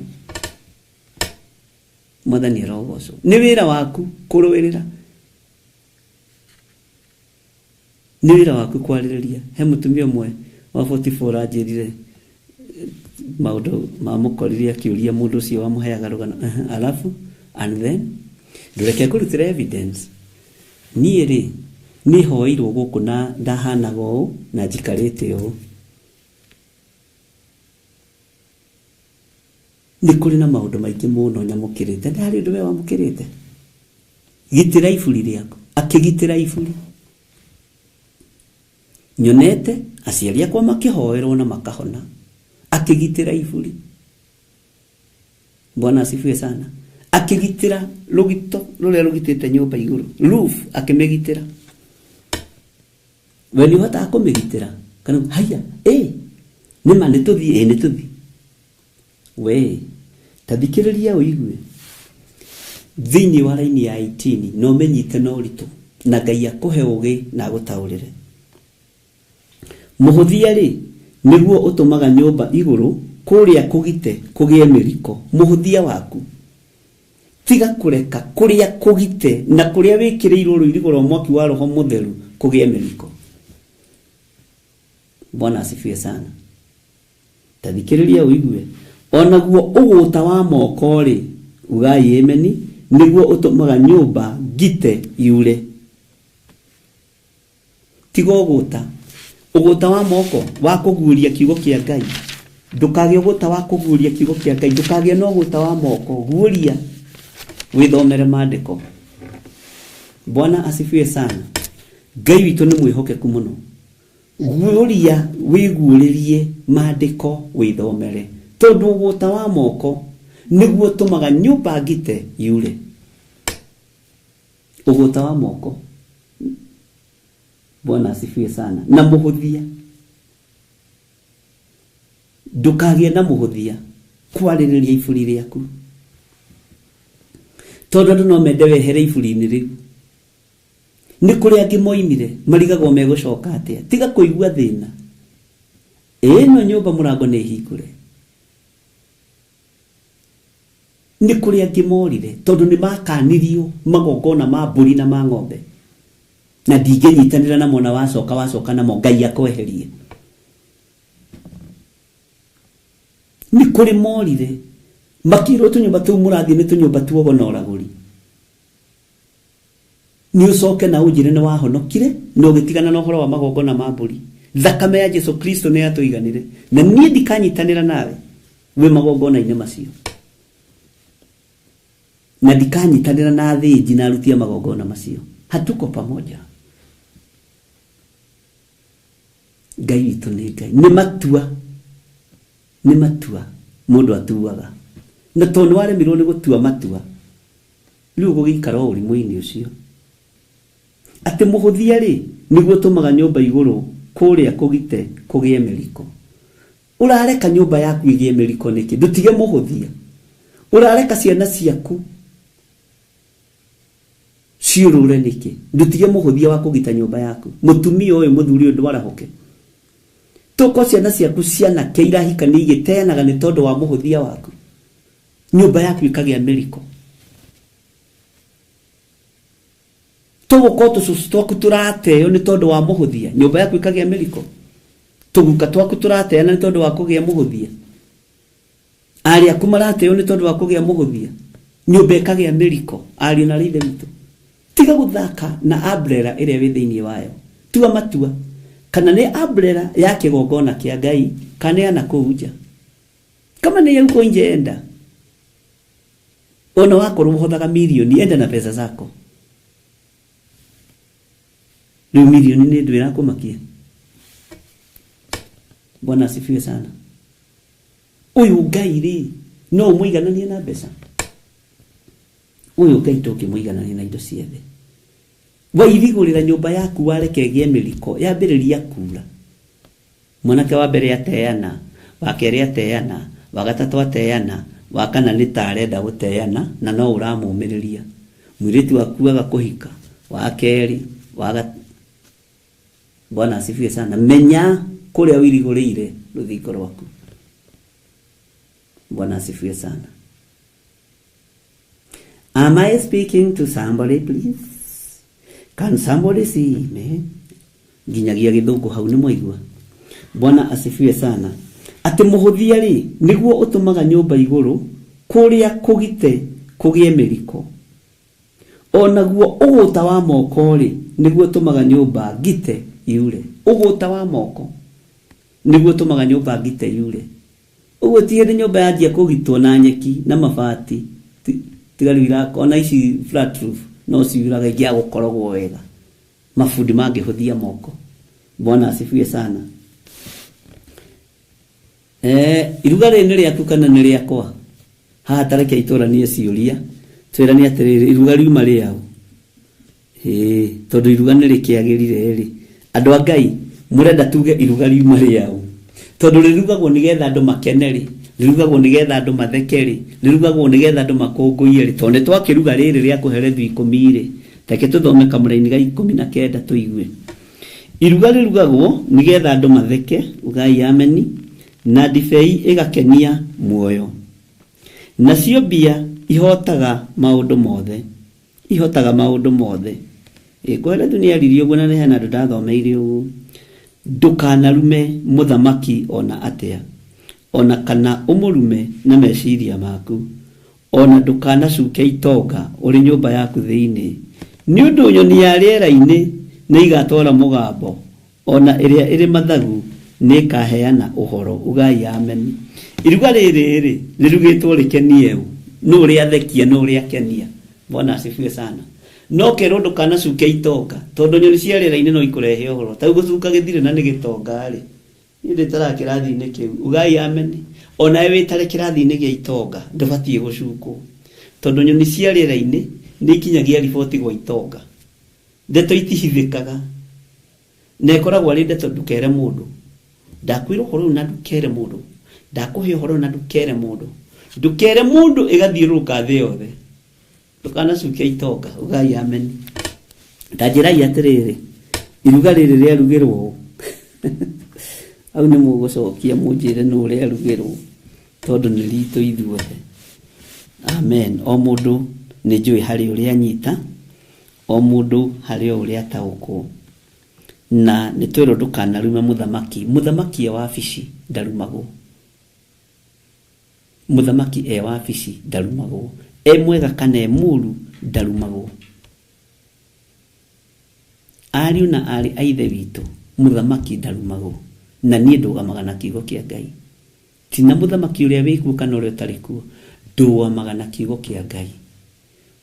B: Mwathani arogocwo. Nĩ wĩra waku kũrũĩrĩra. Nĩ wĩra waku kwarĩrĩria. He mũtumia ũmwe wa 44 anjĩrire maũndũ mamũkorire akĩũria mũndũ ũcio wamũheaga rũgano. Alafu and then ndũreke ngũrutĩre evidence. Niĩ rĩ nĩ hoeirwo gũkũ na ndahanaga ũũ na njikarĩte ũũ. Nĩ kũrĩ na maũndũ maingĩ mũno nyamũkĩrĩte. Nĩ harĩ ũndũ we wamũkĩrĩte? Gitĩra iburi rĩaku. Akĩgitĩra iburi. Nyonete aciari akwa makĩhoerwo na makahona. Akĩgitĩra iburi. Bwana asifiwe sana. Akĩgitĩra rũgito rũrĩa rũgitĩte nyũmba igũrũ. Roof akĩmĩgitĩra. We nĩ ũhotaga kũmĩgitĩra? Kana haiya, ĩ nĩma nĩ tũthiĩ, ĩ nĩ tũthiĩ. We ta thikĩrĩria ũigue. Thĩinĩ wa raini ya 18 na ũmĩnyite na ũritũ na Ngai akũhe ũgĩ na agũtaũrĩre. Mũhũthia rĩ nĩguo ũtũmaga nyũmba igũrũ kũrĩa kũgite kũgĩe mĩriko. Mũhũthia waku. Tiga kũreka kũrĩa kũgite na kũrĩa wĩkĩrĩirwo rũirigo rwa mwaki wa Roho Mũtheru kũgĩe mĩriko. Bwana asifiwe sana. Ta thikĩrĩria ũigue. Onaguo ũgũta wa moko rĩ, ugai ameni, nĩguo ũtũmaga nyũmba ngite yure. Tiga ũgũta. Ũgũta wa moko wa kũguũria kiugo kĩa Ngai. Ndũkagĩe ũgũta wa kũguũria kiugo kĩa Ngai. Ndũkagĩe na ũgũta wa moko. Guũria wĩthomere maandĩko. Bwana asifiwe sana. Ngai witũ nĩ mwĩhokeku mũno. Guũria wĩguũrĩrie maandĩko wĩthomere. Tondũ ũgũta wa moko nĩguo ũtũmaga nyũmba ngite yure. Ũgũta wa moko. Bwana asifiwe sana. Na mũhũthia. Ndũkagĩe na mũhũthia kwarĩrĩria iburi rĩaku. Tondũ andũ no mende wehere iburi-inĩ rĩu. Nĩ kũrĩ angĩ moimire marigagwo megũcoka atĩa. Tiga kũigua thĩna. Ĩno nyũmba mũrango nĩ hingũre. Nĩ kũrĩ angĩ morire tondũ nĩ makanirio magongona ma mbũri na ma ng'ombe. Na ndingĩnyitanĩra namo na wacoka wacoka namo Ngai akweherie. Nĩ kũrĩ morire makĩrwo tũnyũmba tũu mũrathiĩ nĩ tũnyũmba tuogo na ũragũri. Nĩ ũcoke na ũnjĩre nĩ wahonokire na ũgĩtigana na ũhoro wa magongona ma mbũri. Thakame ya Jesu Kristo nĩ yatũiganire na niĩ ndikanyitanĩra nawe wĩ magongona-inĩ macio. Na ndikanyitanĩra na athĩnji na aruti a magongona macio. Hatuko pamoja. Ngai witũ nĩ Ngai. Nĩ matua. Nĩ matua mũndũ atuaga. Na tondũ nĩ waremirwo nĩ gũtua matua, rĩu ũgũgĩikara o ũrimũ-inĩ ũcio. Atĩ mũhũthia rĩ, nĩguo ũtũmaga nyũmba igũrũ kũrĩa kũgite kũgĩe mĩriko. Ũrareka nyũmba yaku ĩgĩe mĩriko nĩkĩ? Ndũtige mũhũthia. Ũrareka ciana ciaku ciũrũre nĩkĩ? Ndũtige mũhũthia wa kũgita nyũmba yaku. Mũtumia ũyũ mũthuri ũyũ ndwarahũke. Toko ciana ciaku cianake irahikania igĩteanaga nĩ tondũ wa mũhũthia waku. Nyũmba yaku ĩkagĩa mĩriko. Tũgũkorwo tũcũcũ twaku tũrateo nĩ tondũ wa mũhũthia. Nyũmba yaku ĩkagĩa mĩriko. Tũguka twaku tũrateana nĩ tondũ wa kũgĩa mũhũthia. Arĩ aku marateo nĩ tondũ wa kũgĩa mũhũthia. Nyũmba ĩkagĩa mĩriko. Ariũ na ithe witũ. Tiga gũthaka na umbrella ĩrĩa wĩ thĩinĩ wayo. Tua matua. Kana nĩ umbrella ya kĩgongona kĩa Ngai, kana ya nakũu nja. Kama nĩ ya huko nje enda. Ona wakorwo ũhothaga milioni, enda na pesa zako. Rĩu mirioni nĩ ndũ ĩrakũmakia. Bwana asifiwe sana. Ũyũ Ngai rĩ, no ũmũigananie na mbeca? Ũyũ Ngai tũngĩmũiganania na indo ciothe. Wairigũrĩra nyũmba yaku wareke ĩgĩe mĩriko, yambĩrĩria kura. Mwanake wa mbere ateana, wa kerĩ ateana, wa gatatũ ateana, wa kana nĩ ta arenda gũteana na no ũramũmĩrĩria. Mũirĩtu waku aga kũhika, wa kerĩ, wa Bwana asifiwe sana. Menya kũrĩa ũirigũrĩire rũthingo rwaku. Bwana asifiwe sana. Am I speaking to somebody, please? Can somebody see me? Nginyagia gĩthũngũ hau nĩ mwaigua. Bwana asifiwe sana. Atĩ mũhũthia rĩ, nĩguo ũtũmaga nyũmba igũrũ kũrĩa kũgite kũgĩe mĩriko. Onaguo ũgũta wa moko rĩ, nĩguo ũtũmaga nyũmba ngite yure. Ũgũta wa moko nĩguo ũtũmaga nyũmba ngite yure. Ũguo ti hĩndĩ nyũmba yanjia kũgitwo na nyeki na mabati, tiga rĩu iraka, ona ici flat roof no ciuraga ingĩaga gũkorogwo wega. Mabundi mangĩhũthia moko. Bwana asifiwe sana. Iruga rĩrĩ nĩ rĩaku kana nĩ rĩakwa? Haha ta reke itũranie ciũria, twĩrane atĩrĩrĩ, iruga riuma rĩaũ? Ĩĩ, tondũ iruga nĩ rĩkĩagĩrire rĩ. Andũ a Ngai, mũrenda tuge iruga riuma rĩaũ? Tondũ rĩrugagwo nĩgetha andũ makene rĩ, rĩrugagwo nĩgetha andũ matheke rĩ, rĩrugagwo nĩgetha andũ makũngũiye rĩ. Tondũ nĩ twakĩruga rĩrĩ rĩa kũherethu 10 rĩ, reke tũthome kamũraini ga 19 tũigue. Iruga rĩrugagwo nĩgetha andũ matheke, ugai ameni, na ndibei ĩgakenia muoyo. Nacio mbia ihotaga maũndũ mothe. Ihotaga maũndũ mothe. Kũherethu nĩ aririe ũguo na nĩ hena andũ ndathomeire ũguo. Ndũkanarume mũthamaki ona atĩa, ona kana ũmũrume na meciria maku, ona ndũkanacuke itonga ũrĩ nyũmba yaku thĩinĩ. Nĩ ũndũ nyoni ya rĩera-inĩ nĩ igatwara mũgambo, ona ĩrĩa ĩrĩ mathagu nĩ ĩkaheana ũhoro. Ugai ameni. Iruga rĩrĩ rĩ, rĩrugĩtwo rĩkenie ũ? Nũ ũrĩathekia, nũ ũrĩakenia? Bwana asifiwe sana. No kerwo ndũkanacuke itonga, tondũ nyoni cia rĩera-inĩ no ikũrehe ũhoro. Ta rĩu gũcuka gĩthirĩ na nĩ gĩtonga rĩ, niĩ ndĩtaraga kĩrathi-inĩ kĩu. Ugai ameni. Onawe wĩtare kĩrathi-inĩ gĩa itonga, ndũbatiĩ gũcukwo. Tondũ nyoni cia rĩera-inĩ nĩ ikinyagia riboti gwa itonga. Ndeto itihithĩkaga. Na ĩkoragwo arĩ ndeto ndũkere mũndũ. Ndakwĩra ũhoro ũyũ na ndũkere mũndũ. Ndakũhe ũhoro ũyũ na ndũkere mũndũ. Ndũkere mũndũ ĩgathiũrũrũka thĩ yothe. Ndũkanacuke itonga, ugai ameni. Ta njĩrai atĩrĩrĩ, iruga rĩrĩ rĩarugĩrwo ũ? Hau nĩ mũgũcokia mũnjĩre nũ rĩarugĩrwo, tondũ nĩ ritũ ithuothe. Amen. O mũndũ nĩ njũĩ harĩ ũrĩa anyita, o mũndũ harĩ o ũrĩa ataũkwo. Na nĩ twĩrwo ndũkanarume mũthamaki. Mũthamaki e wabici ndarumagwo. Mũthamaki e wabici ndarumagwo. E mwega kana e mũũru ndarumagwo. Ariũ na aarĩ a Ithe witũ, mũthamaki ndarumagwo. Na niĩ ndũgamaga na kiugo kĩa Ngai. Ti na mũthamaki ũrĩa wĩkuo kana ũrĩa ũtarĩ kuo, ndũgamaga na kiugo kĩa Ngai.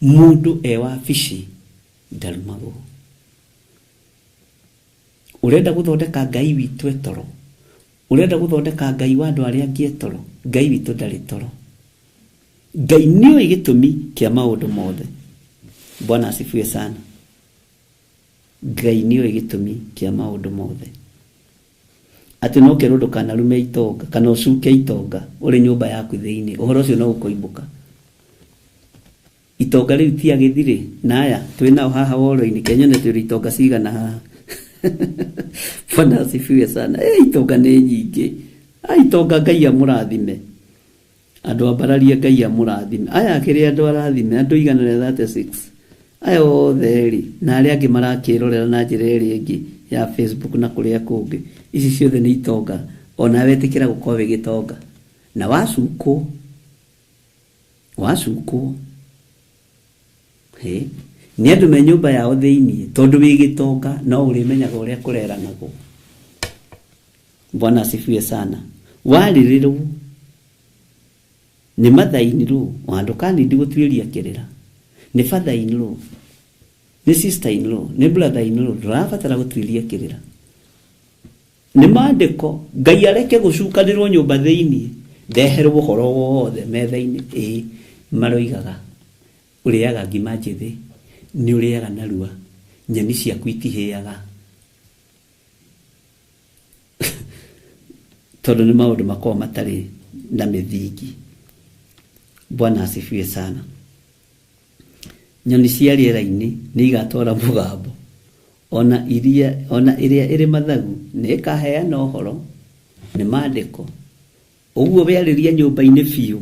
B: Mũndũ e wabici ndarumagwo. Ũrenda gũthondeka Ngai witũ etoro, ũrenda gũthondeka Ngai wa andũ arĩa angĩ etoro, Ngai witũ ndarĩ toro. Ngai nĩoĩ gĩtũmi kĩa maũndũ mothe. Bwana asifiwe sana. Ngai nĩoĩ gĩtũmi kĩa maũndũ mothe. Atĩ no kerwo ndũkanarume itonga kana ũcuke itonga ũrĩ nyũmba yaku thĩinĩ, ũhoro ũcio no ũkoimbũka. Itonga rĩu ti agĩthirĩ na aya twĩ nao haha woro-inĩ, kenyone twĩ itonga cigana haha. Bwana asifiwe sana. Itonga nĩ nyingĩ. Itonga Ngai amũrathime. Andũ ambararie Ngai amũrathime. Aya akĩrĩ andũ arathime, andũ 136. Aya othe rĩ, na arĩa angĩ marakĩrorera na njĩra ĩrĩa ĩngĩ ya Facebook na kũrĩa kũngĩ. Ici ciothe nĩ itonga. Onawe wetĩkĩra gũkorwo wĩ gĩtonga. Na wacukwo. Wacukwo. Nĩ andũ me nyũmba yao thĩinĩ, tondũ wĩ gĩtonga no ũrĩmenyaga ũrĩa kũreranagwo. Bwana asifiwe sana. Warĩrĩrwo nĩ mother-in-law, ona ndũkanindi gũtuĩria kĩrĩra. Nĩ father-in-law. Nĩ sister in law, nĩ brother in law, ndũrabatara gũtuĩria kĩrĩra. Nĩ maandĩko, Ngai areke gũcukanĩrwo nyũmba thĩinĩ, ndeherwo ũhoro wothe metha-inĩ, ĩĩ maroigaga ũrĩaga ngima njĩthĩ, nĩ ũrĩaga narua, nyeni ciaku itihĩaga. Tondũ nĩ maũndũ makoragwo matarĩ na mĩthingi. Bwana asifiwe sana. Nyoni cia rĩera-inĩ nĩ igatwara mũgambo, ona iria ona ĩrĩa ĩrĩ mathagu nĩ ĩkaheana ũhoro, nĩ maandĩko. Ũguo wearĩria nyũmba-inĩ biũ.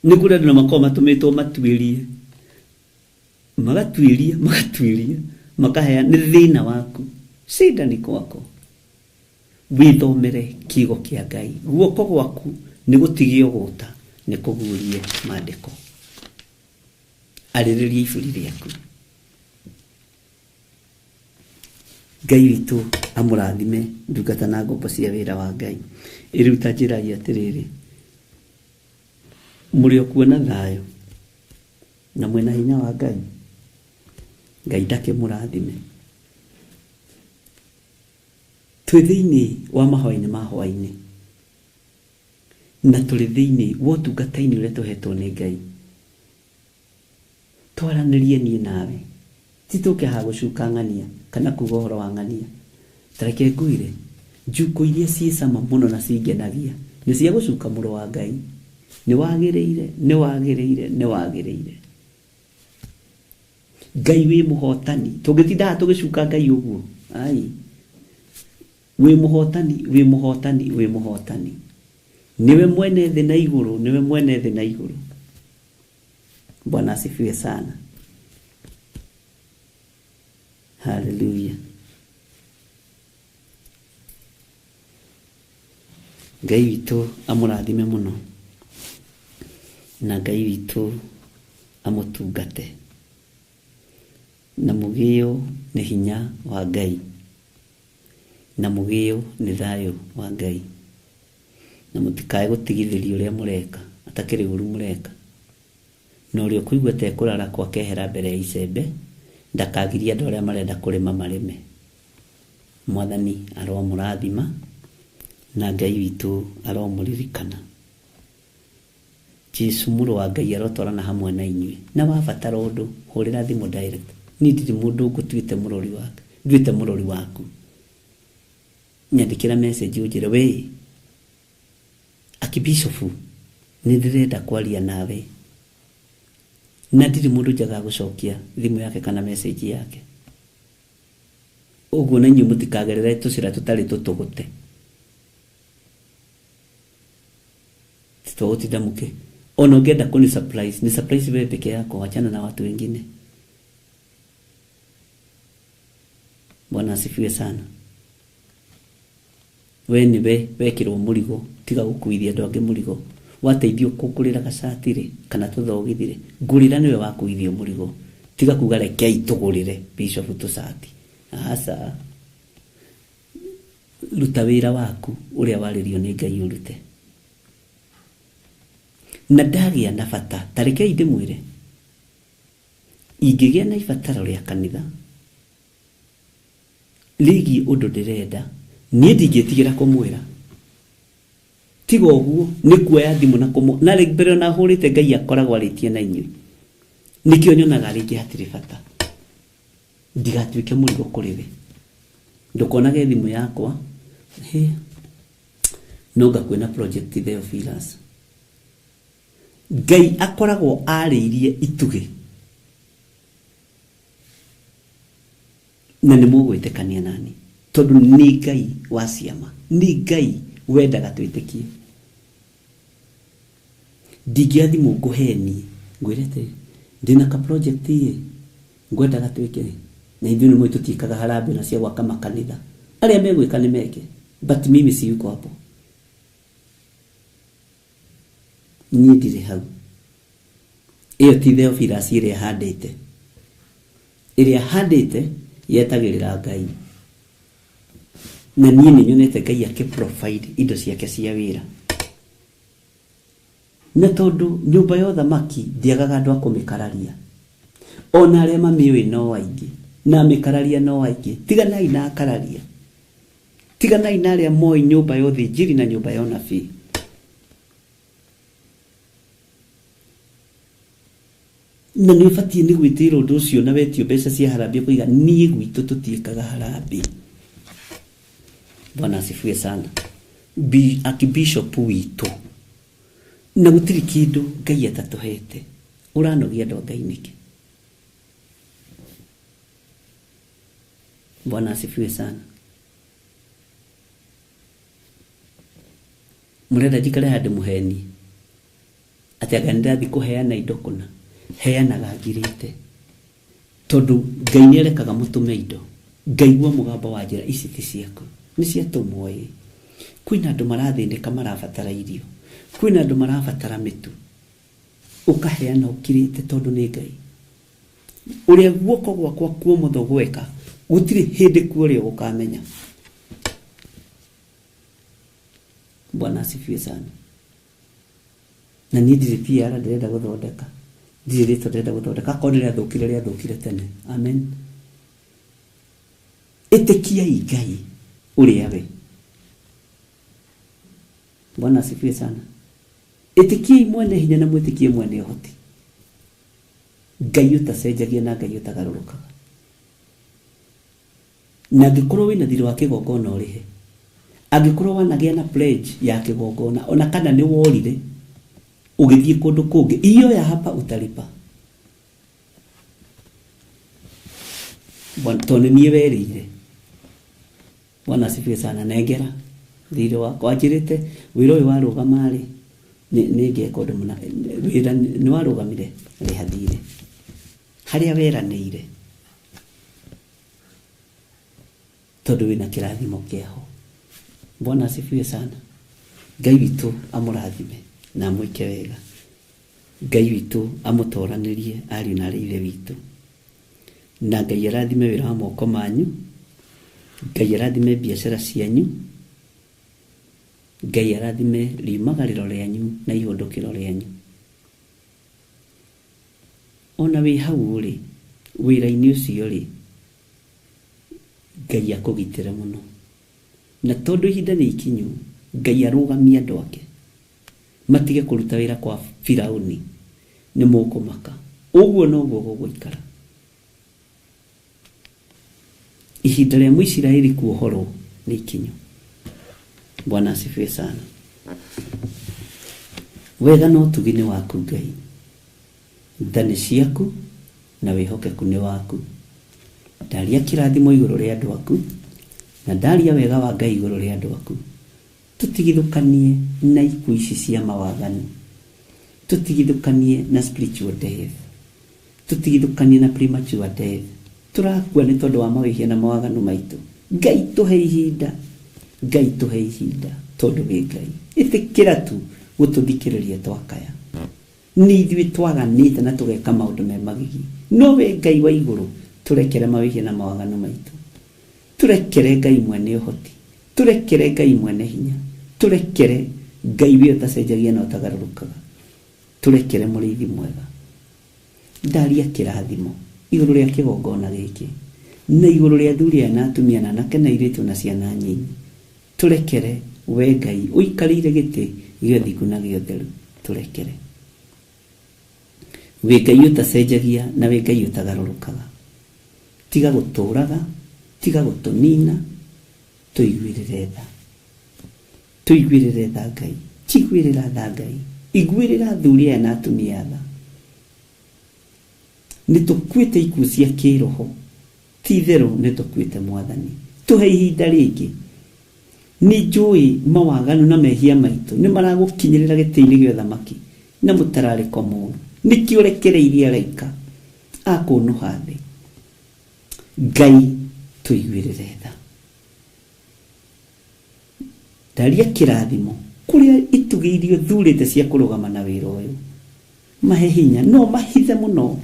B: Nĩ kũrĩ andũ na makoragwo matũmĩtwo matuĩrie, magatuĩria, magatuĩria, makaheana nĩ thĩna waku. Shida ni kwako. Wĩthomere kiugo kĩa Ngai. Guoko gwaku nĩ gũtigie ũgũta, nĩ kũguũrie maandĩko. Arĩrĩria iburi rĩaku. Ngai witũ amũrathime ndungata na ngombo cia wĩra wa Ngai. Ĩrĩu ta njĩrai atĩrĩrĩ, mũrĩ o kuo na thayũ na mwĩna hinya wa Ngai? Ngai ndakĩmũrathime. Twĩ thĩinĩ wa mahoya-inĩ ma hwaĩ-inĩ na tũrĩ thĩinĩ wa ũtungata-inĩ ũrĩa tũhetwo nĩ Ngai. Twaranĩrie niĩ nawe, ti tũke haha gũcuka ng'ania kana kuga ũhoro wa ng'ania. Ta reke ngwĩre, njuko iria ciĩ cama mũno na cingenagia nĩ cia gũcuka mũrũ wa Ngai. Nĩ wagĩrĩire, nĩ wagĩrĩire, nĩ wagĩrĩire. Ngai wĩ mũhotani. Tũngĩtinda haha tũgĩcuka Ngai ũguo, ai, wĩ mũhotani, wĩ mũhotani, wĩ mũhotani. Nĩwe mwene thĩ na igũrũ, nĩwe mwene thĩ na igũrũ. Bwana asifiwe sana. Haleluya. Ngai witũ amũrathime mũno na Ngai witũ amũtungate na mũgĩo nĩ hinya wa Ngai na mũgĩo nĩ thayũ wa Ngai na mũtikae gũtigithĩria ũrĩa mũreka atakĩrĩ ũru mũreka na ũrĩa ũkũigua ta ekũrara kwakehera mbere ya icembe ndakagirie andũ arĩa marenda kũrĩma marĩme. Mwathani aromũrathima na Ngai witũ aromũririkana. Jesu mũrũ wa Ngai arotwarana hamwe na inyuĩ. Na wabatara ũndũ hũrĩra thimũ direct. Niĩ ndirĩ mũndũ ngũtuĩte mũrori waku, nduĩte mũrori waku. Nyandĩkĩra message ũnjĩre we akibishofu nĩ ndĩrenda kwaria nawe na ndirĩ mũndũ njagaga gũcokia thimũ yake kana message yake. Ũguo na inyuĩ mũtikagerere tũcĩra tũtarĩ tũtũgũte. Titwagũtinda mũkĩ ona ũngĩenda kũni surprise, ni surprise wewe peke yako, wachana na watu wengine. Bwana asifiwe sana. We nĩwe wekĩrwo mũrigo, tiga gũkuithia andũ angĩ mũrigo. Wateithio kũngũrĩra gacati rĩ kana tũthogithi rĩ, ngũrĩra nĩwe wakuithio mũrigo. Tiga kuga rekei tũgũrĩre bishop tũcati. Aca. Ruta wĩra waku ũrĩa warĩrio nĩ Ngai ũrute. Na ndagĩa na bata, ta rekei ndĩmwĩre, ingĩgĩa na ibataro rĩa kanitha rĩgiĩ ũndũ ndĩrenda, niĩ ndingĩtigĩra kũmwĩra. Tiga ũguo nĩ kuoya thimũ na kũmũ na rĩ mbere ona hũrĩte Ngai akoragwo arĩtie na inyuĩ. Nĩkĩo nyonaga rĩngĩ hatirĩ bata. Ndigatuĩke mũrigo kũrĩ we. Ndũkonage thimũ yakwa, hĩ, no ngakwĩna project Theophilus. Ngai akoragwo arĩirie itugĩ na nĩ mũgwĩtĩkania nani tondũ nĩ Ngai wa ciama, nĩ Ngai wendaga twĩtĩkie. Ndingĩoya thimũ ngũhenie ngwĩre atĩrĩ ndĩna ka project ĩ ngwendaga twĩke na ithuĩ nĩ mũĩ tũtiĩkaga harambee na cia gwaka makanitha. Arĩa megwĩka nĩ meke, but mimi siyuko hapo. Niĩ ndirĩ hau. Ĩyo ti Theophilus ĩrĩa handĩte. Ĩrĩa handĩte yetagĩrĩra Ngai. Na niĩ nĩ nyonete Ngai akĩ provide indo ciake cia wĩra. Na tondũ nyũmba ya ũthamaki ndĩagaga andũ a kũmĩkararia. Ona arĩa mamĩũĩ no aingĩ, na amĩkararia no aingĩ. Tiganai na akararia. Tiganai na arĩa moĩ nyũmba ya ũthĩnjĩri na nyũmba ya ũnabii. Na nĩ ũbatiĩ nĩ gwĩtĩĩra ũndũ ũcio na wetio mbeca cia harambee ũkoiga niĩ gwitũ tũtiĩkaga harambee. Bwana asifiwe sana. Bi, Archbishop witũ na gũtirĩ kĩndũ Ngai atatũhete. Ũranogia andũ a Ngai nĩkĩ? Bwana asifiwe sana. Mũrenda njikare handũ mũheni atĩ anga nĩndathiĩ kũheana indo kũna? Heanaga ngirĩte, tondũ Ngai nĩarekaga mũtũme indo. Ngaigua mũgambo wa njĩra ici ti ciaku, nĩ ciatũmwo ĩ. Kwĩna andũ marathĩnĩka marabatara irio, kwĩna andũ marabatara mĩtu, ũkaheana ũkirĩte tondũ nĩ Ngai. Ũrĩa guoko gwakwa kwa ũmotho gweka, gũtirĩ hĩndĩ kwa ũrĩo gũkamenya. Bwana asifiwe sana. Na niĩ ndirĩ PR ndĩrenda gũthondeka, ndirĩ rĩtwa ndĩrenda gũthondeka, akorwo nĩ rĩathũkire rĩathũkire tene. Amen. Ĩtĩkiai Ngai ũrĩa we. Bwana asifiwe sana. Ĩtĩkiai mwene hinya na mwĩtĩkie mwene ũhoti. Ngai ũtacenjagia na Ngai ũtagarũrũkaga. Na angĩkorwo wĩna thirĩ wa kĩgongona ũrĩhe. Angĩkorwo wanagĩa na pledge ya kĩgongona ona kana nĩ worire ũgĩthiĩ kũndũ kũngĩ, hiyo ya hapa utalipa. Tondũ nĩ niĩ werĩire. Bwana asifiwe sana. Nengera thirĩ wakwa. Wanjĩrĩte wĩra ũyũ warũgama rĩ, nĩ ngeka ũndũ mũna. Wĩra nĩ warũgamire, rĩha thirĩ. Harĩa weranĩire. Tondũ wĩna kĩrathimo kĩaho. Bwana asifiwe sana. Ngai witũ amũrathime na amwĩke wega. Ngai witũ amũtoranĩrie ariũ na arĩ ithe witũ. Na Ngai arathime wĩra wa moko manyu. Ngai arathime biacara cianyu. Ngai arathime riumagarĩro rĩanyu na ihũndũkĩro rĩanyu. Ona wĩ hau rĩ, wĩra-inĩ ũcio rĩ, Ngai akũgitĩre mũno. Na tondũ ihinda nĩ ikinyu, Ngai arũgamie andũ ake, matige kũruta wĩra kwa Firauni, nĩ mũkũmaka. Ũguo noguo gũgũikara. Ihinda rĩa Mũisiraeli kuohorwo nĩ ikinyu. Bwana asifiwe sana. Wega na ũtugi nĩ waku Ngai. Tha nĩ ciaku na wĩhokeku nĩ waku. Ndaria kĩrathimo igũrũ rĩa andũ aku na ndaria wega wa Ngai igũrũ rĩa andũ aku. Tũtigithũkanie na ikuũ ici cia mawaganu. Tũtigithũkanie na spiritual death. Tũtigithũkanie na premature death. Tũrakua nĩ tondũ wa mawĩhia na mawaganu maitũ. Ngai tũhe ihinda. Ngai tũhe ihinda tondũ wĩ Ngai. Ĩtĩkĩra tu gũtũthikĩrĩria twakaya. Nĩ ithuĩ twaganĩte na tũgeka maũndũ me magigi. No we Ngai wa igũrũ, tũrekere mawĩhia na mawaganu maitũ. Tũrekere Ngai mwene ũhoti. Tũrekere Ngai mwene hinya. Tũrekere Ngai we ũtacenjagia na ũtagarũrũkaga. Tũrekere mũrĩithi mwega. Ndaria kĩrathimo igũrũ rĩa kĩgongona gĩkĩ, na igũrũ rĩa athuri aya na atumia na anake na airĩtu na ciana nyinyi. Tũrekere, Wee Ngai, ũikarĩire gĩtĩ gĩa ũthingu na gĩa ũtheru, tũrekere. Wĩ Ngai ũtacenjagia na wĩ Ngai ũtagarũrũkaga. Tiga gũtũũraga, tiga gũtũnina, tũiguĩrĩre tha. Tũiguĩrĩre tha Ngai. Njiguĩrĩra tha Ngai. Iguĩrĩra athuri aya na atumia tha. Nĩ tũkuĩte ikuũ cia kĩroho. Ti itherũ nĩ tũkuĩte Mwathani. Tũhe ihinda rĩngĩ. Nĩ njũĩ mawaganu na mehia maitũ nĩ maragũkinyĩrĩra gĩtĩ-inĩ gĩa ũthamaki na mũtararĩko mũũru. Nĩkĩo ũrekereirie araika a kũũnũha thĩ. Ngai tũiguĩrĩre tha. Ndaria kĩrathimo kũrĩa itugĩ iria ũthurĩte cia kũrũgama na wĩra ũyũ. Mahe hinya, no mahithe mũno.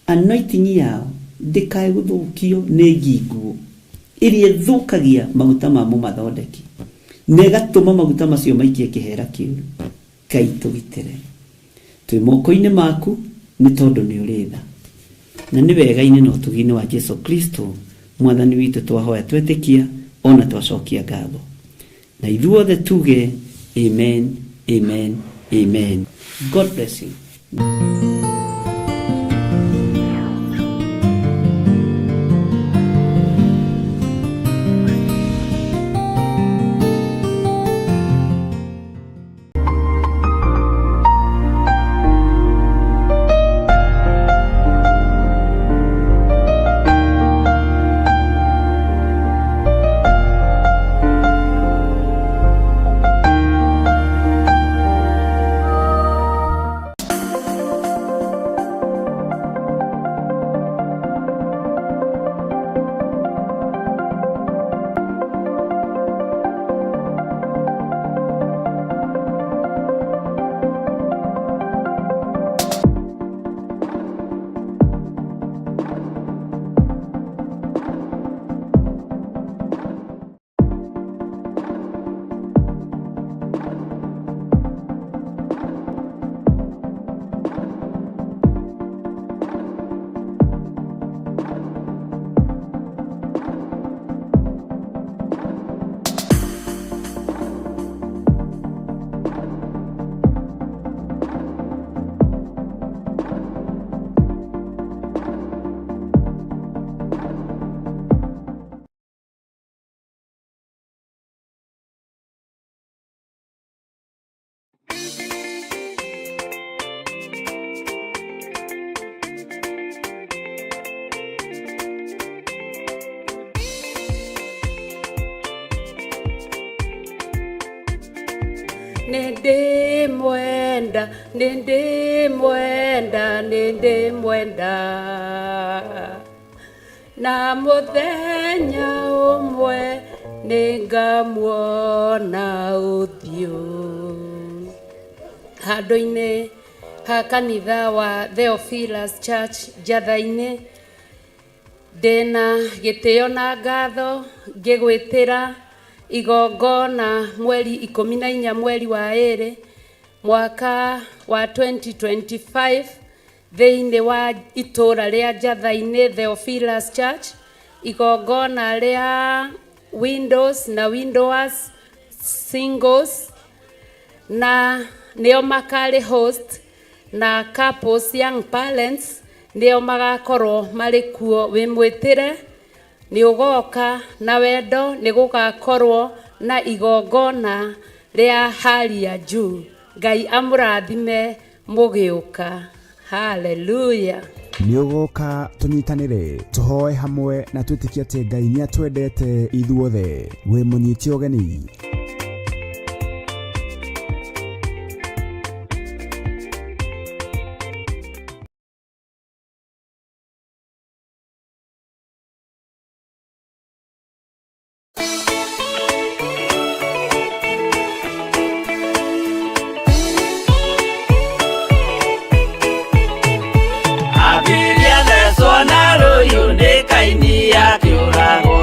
B: Anointing yao ndĩkae gũthũkio nĩ ngi nguũ ĩrĩa ĩthũkagia maguta ma mũmathondeki na ĩgatũma maguta macio maikie kĩhera kĩũru. Ngai tũgitĩre. Twĩ moko-inĩ maku nĩ tondũ nĩ ũrĩ tha. Na nĩ wega-inĩ na ũtugi-inĩ wa Jesu Kristo mwathani witũ twahoya twetĩkia ona twacokia ngatho. Na ithuothe tuge amen, amen, amen. God bless you.
C: Nĩndĩmwenda, nĩndĩmwenda, nĩndĩmwenda. Na mũthenya ũmwe nĩngamuona ũthiũ. Handũ-inĩ ha kanitha wa Theophilus Church Njatha-inĩ, ndĩna gĩtĩo na ngatho ngĩgwĩtĩra igongona mweri 14 mweri wa 2 mwaka wa 2025 thĩinĩ wa itũra rĩa Njatha-inĩ Theophilus Church, igongona rĩa windows na widowers singles, na nĩo makarĩ host, na couples, young parents nĩo magakorwo marĩ kuo. Wĩ mwĩtĩre nĩ ũgoka na wendo, nĩ gũgakorwo na igongona rĩa hali ya juu. Ngai amũrathime mũgĩũka. Haleluya.
A: Nĩ ũgoka tũnyitanĩre, tũhoe hamwe na twĩtĩkie atĩ Ngai nĩ atwendete ithuothe. Wĩ mũnyite ũgeni.
D: Abiria thecwo na rũhiũ nĩ Kaini akĩũragwo.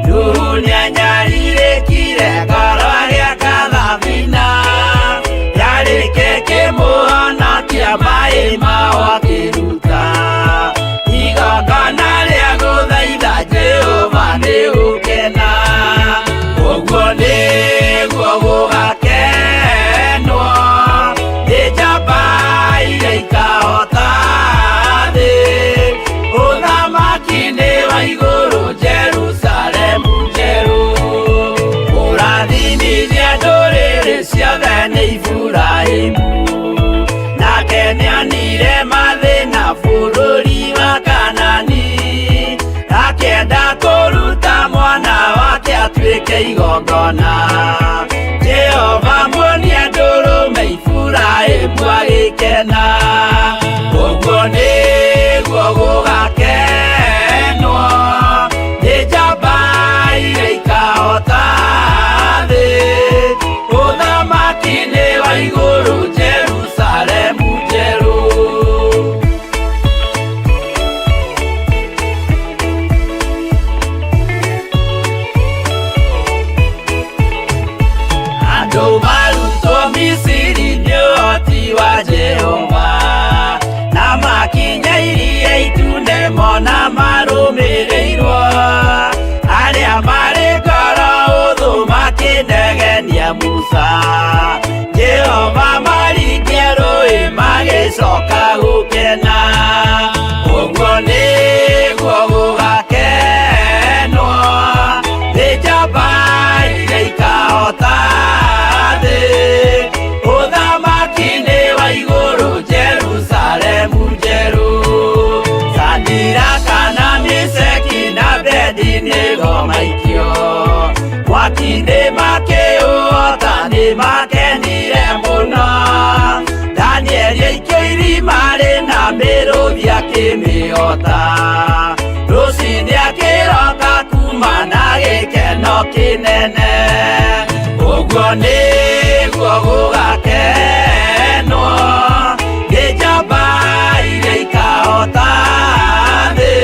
D: Nuhu nĩanyarirĩkire ngoro agĩaka thabina, yarĩke kĩmũhonokia maĩ mao akĩruta. Igongona rĩa gũthaitha Jehova nĩ gũkena, ũguo nĩguo gũgakenwo nĩ njamba iria ikahota thĩ. Ũthamaki nĩ wa igũrũ, Jerusalemu njerũ, kũrathimithia ndũrĩrĩ ciothe nĩ Iburahĩmu. Nake nĩonire mathĩna bũrũri wa Kanani, akĩenda kũruta mwana wake atuĩke igongona. Jehova muonia ndũrũme, Iburahĩmu agĩkena. Ũguo nĩguo gũgakenwo nĩ njamba iria ikahota thĩ. Ũthamaki nĩ wa igũrũ, Jerusalemu njerũ. Nĩ makenire mũno. Danieli aikio irima rĩna mĩrũthi akĩmĩhota. Rũcinĩ akĩroka kuma na gĩkeno kĩnene. Ũguo nĩguo gũgakenwo nĩ njamba iria ikahota thĩ.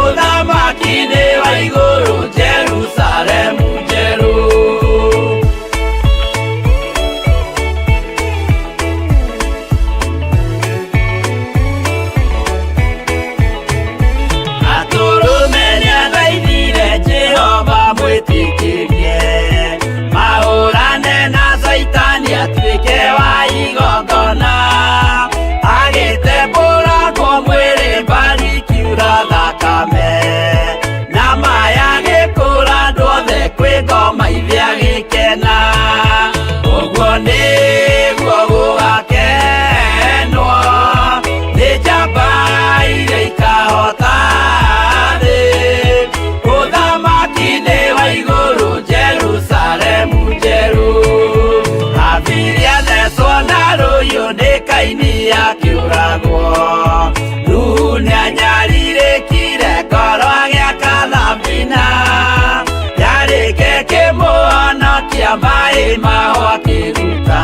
D: Ũthamaki-inĩ wa igũrũ Jerusalemu njerũ. Atũrũme nĩathaithire Jehova mwĩtĩkĩrie mahũrane na Caitani atuĩke wa igongona. Agĩtembũrangwo mwĩrĩ mbari kiura thakame na maya gĩkũra andũ othe kwĩ ngoma ithe agĩkena. Ũguo nĩguo gũgakenwo nĩ njamba iria ikahota thĩ. Ũthamaki-inĩ wa igũrũ Jerusalemu njerũ. Habili athecwo na rũhiũ nĩ Kaini akĩũragwo. Nuhu nĩanyarirĩkire ngoro agĩaka thabina. Yarĩke kĩmũhonokia maĩ maho akĩruta.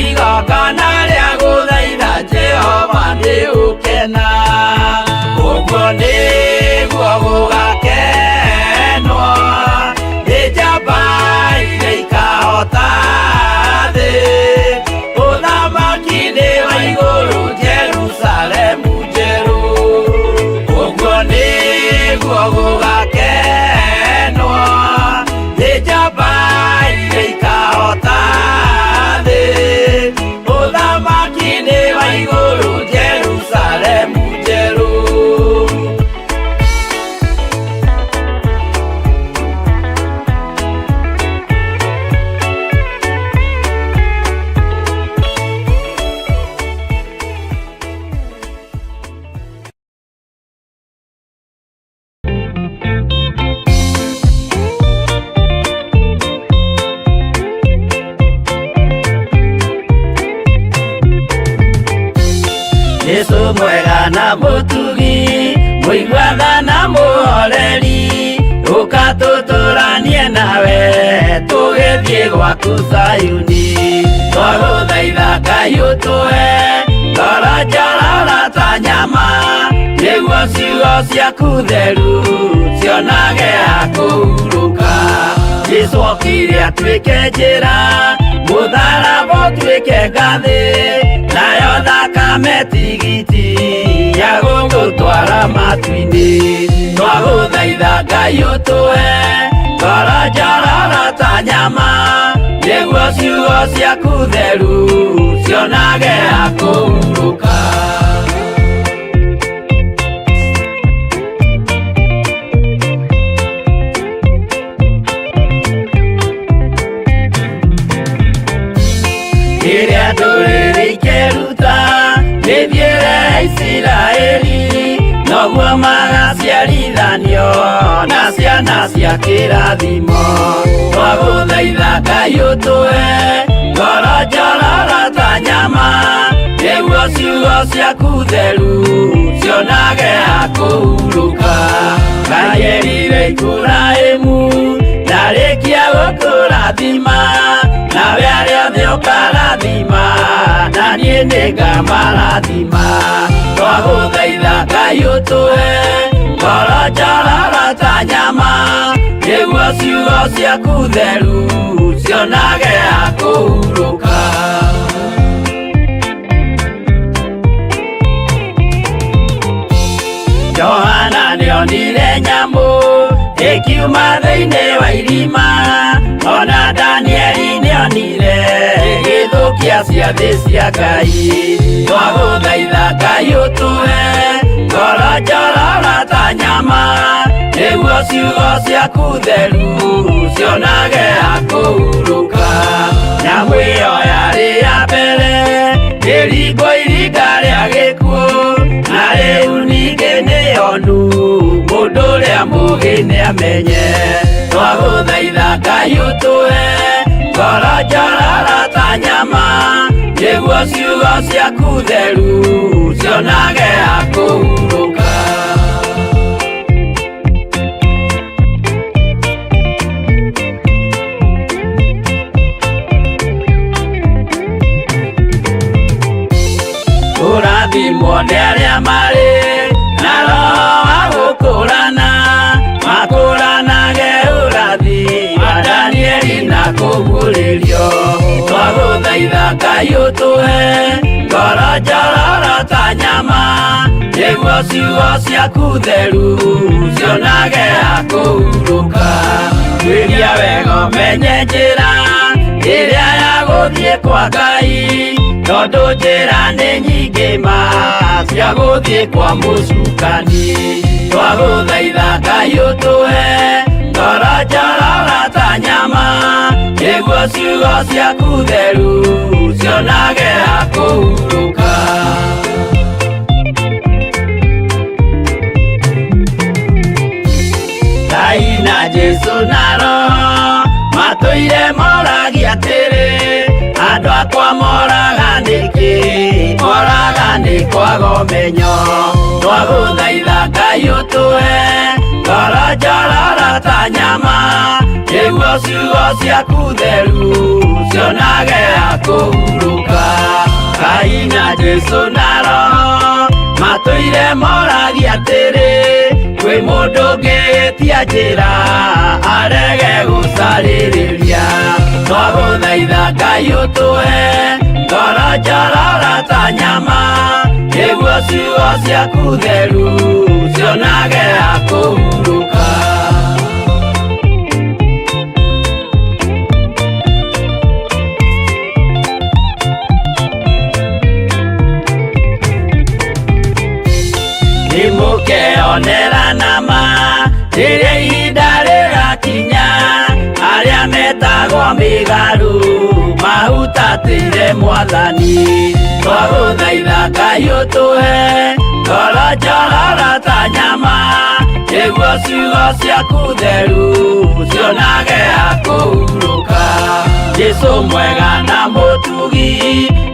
D: Igongona rĩa gũthaitha Jehova nĩ ũkena. Ũguo nĩguo gũgakenwo nĩ njamba iria ikahota thĩ. Ũthamaki-inĩ wa igũrũ Jerusalemu njerũ. Ũguo nĩguo gũgakenwo nĩ njamba iria ikahota thĩ. Ũthamaki-inĩ wa igũrũ Jerusalemu njerũ. Jesu mwega na mũtugi, mũiguatha na mũhoreri, ũka tũtũranie nawe tũgĩthiĩ gwaku Zayuni. Twagũthaitha Ngai ũtũhe ngoro njororo ta nyama, nĩguo ciugo ciaku theru cionage ha kũhurũka. Jesu okire atuĩke njĩra, mũtharaba ũtuĩke ngathĩ, nayo thakame tigiti ya gũgũtwara matu-inĩ. Twagũthaitha Ngai ũtũhe ngoro njororo ta nyama, nĩguo ciugo ciaku theru cionage ha kũhurũka. Rĩrĩa ndũrĩrĩ ikeruta mĩthiĩre ya Isiraeli, noguo magaciarithanio na ciana cia kĩrathimo. Twagũthaitha Ngai ũtũhe ngoro njororo ta nyama, nĩguo ciugo ciaku theru cionage ha kũhurũka. Ngai erire Iburahĩmu ndarĩkia gũkũrathima, nawe arĩa othe ũkarathima, na niĩ nĩngamarathima. Twagũthaitha Ngai ũtũhe ngoro njororo ta nyama, nĩguo ciugo ciaku theru cionage ha kũhurũka. Johana nĩonire nyamũ ĩkiuma thĩinĩ wa irima, ona Danieli nĩonire ĩgĩthũkia ciathĩ cia Ngai. Twagũthaitha Ngai ũtũhe ngoro njororo ta nyama, nĩguo ciugo ciaku theru cionage ha kũhurũka. Nyamũ ĩyo yarĩ ya mbere ĩringwo iringa rĩa gĩkuũ, na rĩu ningĩ nĩyonu mũndũ ũrĩa mũũgĩ nĩamenye. Twagũthaitha Ngai ũtũhe ngoro ta nyama nĩguo ciugo ciaku theru cionage ha kũhurũka. Kũrathimwo nĩ arĩa marĩ na roho wa gũkũrana, makũranage ũrathi wa Danieli na kũguũrĩrio. Twagũthaitha Ngai ũtũhe ngoro njororo ta nyama nĩguo ciugo ciaku theru cionage ha kũhurũka. Tuĩria wega ũmenye njĩra ĩrĩa ya gũthiĩ kwa Ngai, tondũ njĩra nĩ nyingĩ ma cia gũthiĩ kwa mũcukani. Twagũthaitha Ngai ũtũhe ngoro njororo ta nyama nĩguo ciugo ciaku theru cionage ha kũhurũka. Ngai na Jesũ na Roho matũire moragia atĩrĩ, andũ akwa moraga nĩkĩ? Moraga nĩ kwaga ũmenyo. Twagũthaitha Ngai ũtũhe ngoro njororo ta nyama nĩguo ciugo ciaku theru cionage ha kũhurũka. Ngai na Jesũ na Roho matũire moragia atĩrĩ, kwĩ mũndũ ũngĩtia njĩra arege gũcarĩrĩria. Twagũthaitha Ngai ũtũhe ngoro njororo ta nyama nĩguo ciugo ciaku theru cionage ha kũhurũka. Nĩmũkeonera nama rĩrĩa ihinda rĩgakinya, arĩa metagwo mĩgarũ mahutatĩire Mwathani. Twagũthaitha Ngai ũtũhe ngoro njororo ta nyama nĩguo ciugo ciaku theru cionage ha kũhurũka. Jesũ mwega na mũtugi,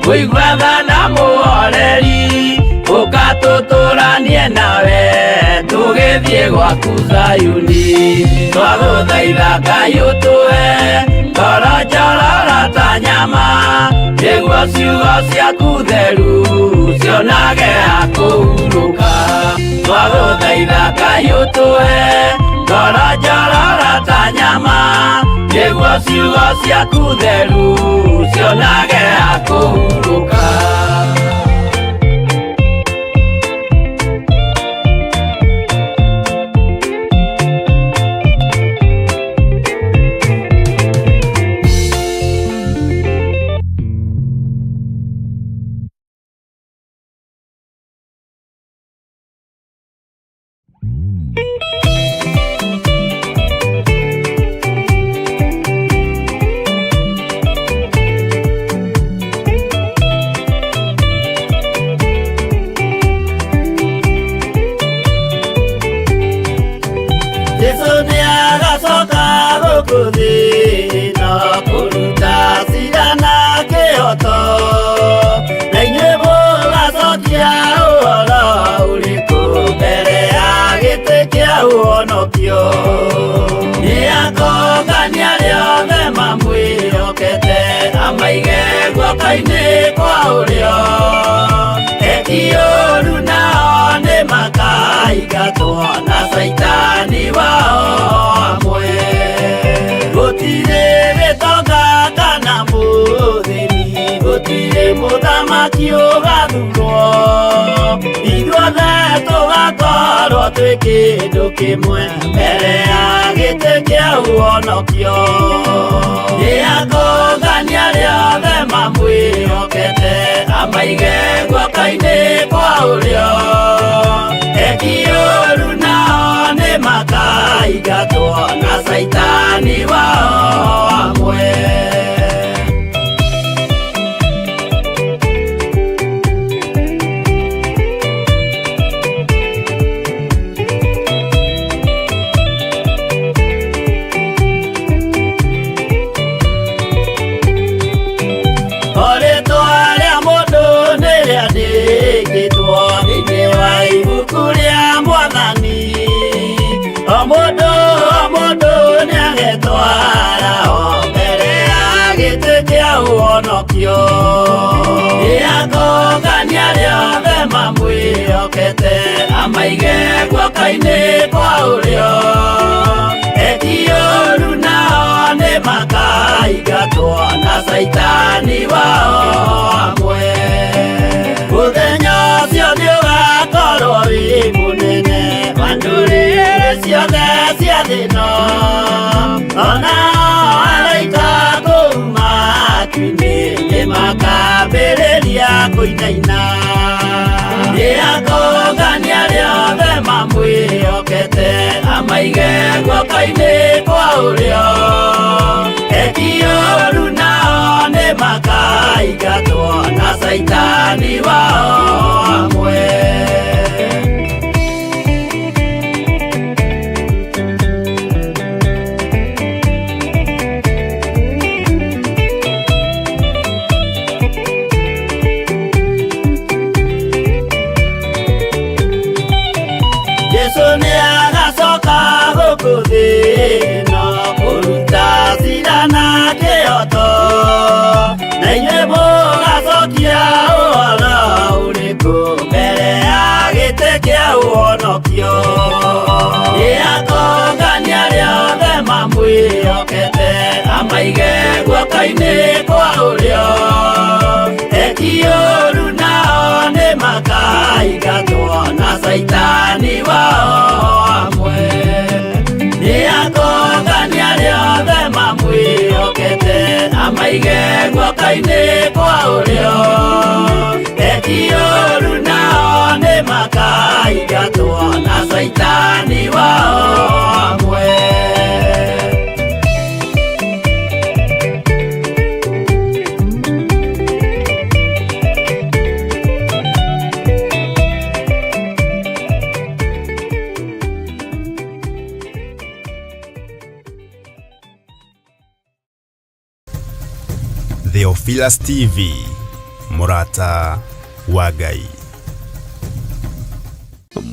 D: mũigua tha na mũhoreri, ũka tũtũranie nawe tũgĩthiĩ gwaku Zayuni. Twagũthaitha Ngai ũtũhe ngoro njororo ta nyama nĩguo ciugo ciaku theru cionage ha kũhurũka. Twagũthaitha Ngai ũtũhe ngoro njororo ta nyama nĩguo ciugo ciaku theru cionage ha kũhurũka. Jesũ nĩagacoka gũkũ thĩ ĩno kũruta cira na kĩhooto, na inyuĩ mũgacokia ũhoro ũrĩkũ mbere ya gĩtĩ kĩa ũhonokio. Nĩakongania arĩa othe mamwĩhokete, amaige guoko-inĩ kwa ũrĩo. Eki ũũru nao nĩmakaingatwo na Caitani wao hamwe. Gũtirĩ gĩtonga kana mũthĩni, gũtirĩ mũthamaki ũgathurwo. Ithuothe tũgakorwo twĩ kĩndũ kĩmwe mbere ya gĩtĩ kĩa ũhonokio. Nĩakongania arĩa othe mamwĩhokete, amaige guoko-inĩ kwa ũrĩo. Eki ũũru nao nĩmakaingatwo na Caitani wao hamwe. Mamwĩhokete amaige guoko-inĩ kwa ũrĩo. Eki ũru nao nĩ makaingatwo na caitani wao hamwe. Mũthenya ũcio nĩ ũgakorwo wĩ mũnene wa ndũrĩrĩ ciothe cia thĩ ĩno, ona araika kũu matu-inĩ nĩ makambĩrĩria kũinaina. Nĩ akongania arĩa othe mamwĩhokete amaige guoko-inĩ kwa ũrĩo. Eki ũru nao nĩ makaingatwo na caitani wao hamwe. Jesu nĩ agacoka gũkũ thĩ ĩno kũruta cira na kĩhoto, na inyuĩ mũgacokia ũhoro ũrĩkũ mbere ya gĩtĩ kĩa ũhonokio? Nĩ akongania arĩa othe mamwĩhokete amaige guoko-inĩ kwa ũrĩo. Eki ũru nao nĩ makaingatwo na caitani wao hamwe. Nĩ akongania arĩa othe mamwĩhokete amaige guoko-inĩ kwa ũrĩo. Eki ũru nao nĩ makaingatwo na caitani wao hamwe.
A: Theophilus TV, mũrata wa Ngai.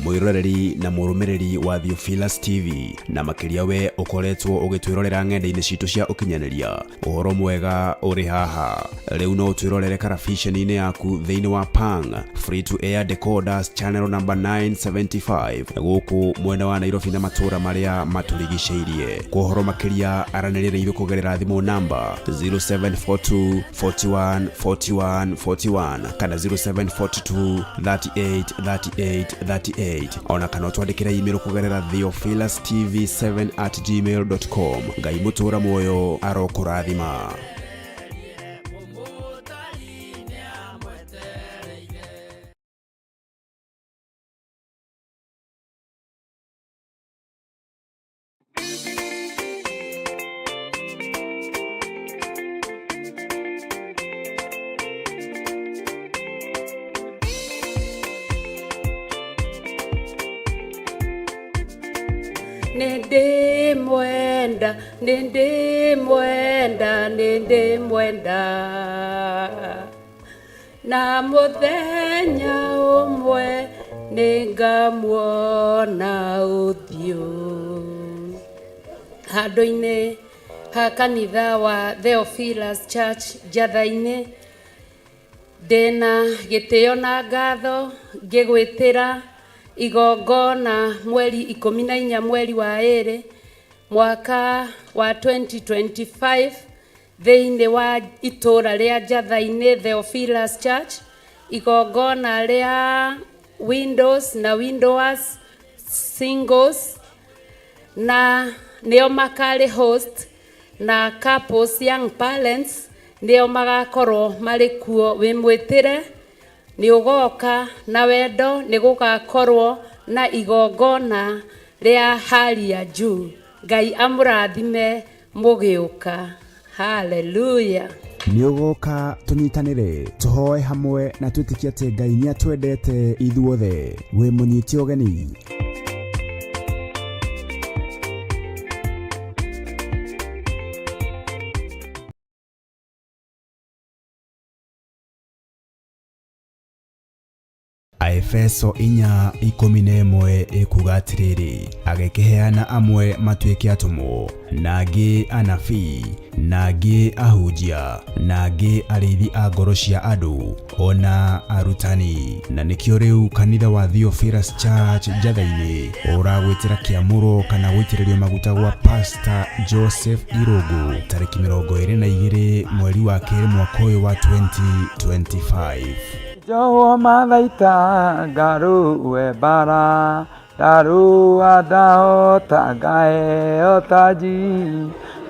E: Mwiroreri na mũrũmĩrĩri wa Theophilus TV, na makĩria we ũkoretwo ũgĩtwĩrorera ng'enda-inĩ citũ cia ũkinyanĩria, ũhoro mwega ũrĩ haha. Rĩu no ũtwĩrorere karabiceni-inĩ yaku thĩinĩ wa Pang Free to Air Decoders channel number 975 gũkũ mwena wa Nairobi na matũũra marĩa matũrigicĩirie. Kwa ũhoro makĩria, aranĩria na ithuĩ kũgerera thimũ namba 0742 41 41 41 kana 0742 38 38 38, ona kana ũtwandĩkĩre email kũgerera theophilustv7@gmail.com. Ngai mũtũra muoyo arokũrathima.
C: Nĩndĩmwenda, nĩndĩmwenda, nĩndĩmwenda, na mũthenya ũmwe nĩngamuona ũthiũ. Handũ-inĩ ha kanitha wa Theophilus Church Njatha-inĩ, ndĩna gĩtĩo na ngatho ngĩgwĩtĩra igongona mweri 14 mweri wa 2 mwaka wa 2025 thĩinĩ wa itũũra rĩa Njatha-inĩ Theophilus Church, igongona rĩa widows na widowers, singles na nĩo makarĩ host, na couples, young parents nĩo magakorwo marĩ kuo. Wĩ mwĩtĩre, nĩ ũgoka na wendo, nĩ gũgakorwo na igongona rĩa hali ya juu. Ngai amũrathime mũgĩũka. Haleluya.
A: Nĩ ũgoka tũnyitanĩre, tũhoe hamwe na twĩtĩkie atĩ Ngai nĩ atwendete ithuothe. Wĩ mũnyite ũgeni. Aefeso 4:11 ĩkuga atĩrĩrĩ, agĩkĩheana amwe matuĩke atũmwo, na angĩ anabii, na angĩ ahunjia, na angĩ arĩithi a ngoro cia andũ, ona arutani. Na nĩkĩo rĩu kanitha wa Theophilus Church Njatha-inĩ ũragwĩtĩra kĩamũro kana gũitĩrĩrio maguta gwa Pastor Joseph Irũngũ tarĩki 22 mweri wa kerĩ mwaka ũyũ wa 2025.
F: Njohwo mathaita ngarũe mbara ndarũa ndahota ngaheo taji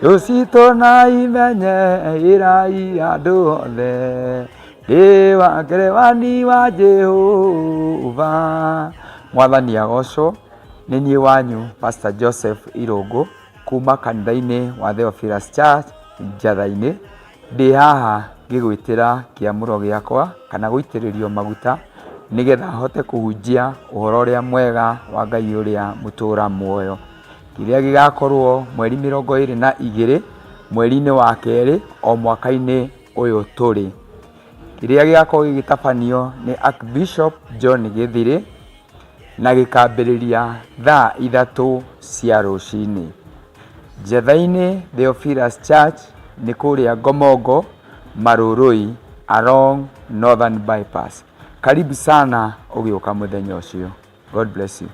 F: thũ citũ na imenye ĩrai andũ othe ndĩ wa ngerewani wa Jehova. Mwathani agocwo. Nĩ niĩ wanyu Pastor Joseph Irũngũ kuma kanitha-inĩ wa Theophilus Church Njatha-inĩ. Ndĩ haha ngĩgwĩtĩra kĩamũro gĩakwa kana gũitĩrĩrio maguta nĩgetha hote kũhunjia ũhoro ũrĩa mwega wa Ngai ũrĩa mũtũra muoyo. Kĩrĩa gĩgakorwo mweri 22 mweri-inĩ wa kerĩ o mwaka-inĩ ũyũ tũrĩ. Kĩrĩa gĩgakorwo gĩgĩtabanio nĩ Archbishop John Gĩthirĩ na gĩkambĩrĩria thaa 3 cia rũcinĩ. Njatha-inĩ Theophilus Church nĩ kũrĩa Ngomongo, Marurui along Northern Bypass. Karibu sana ũgĩũka mũthenya ũcio. God bless you.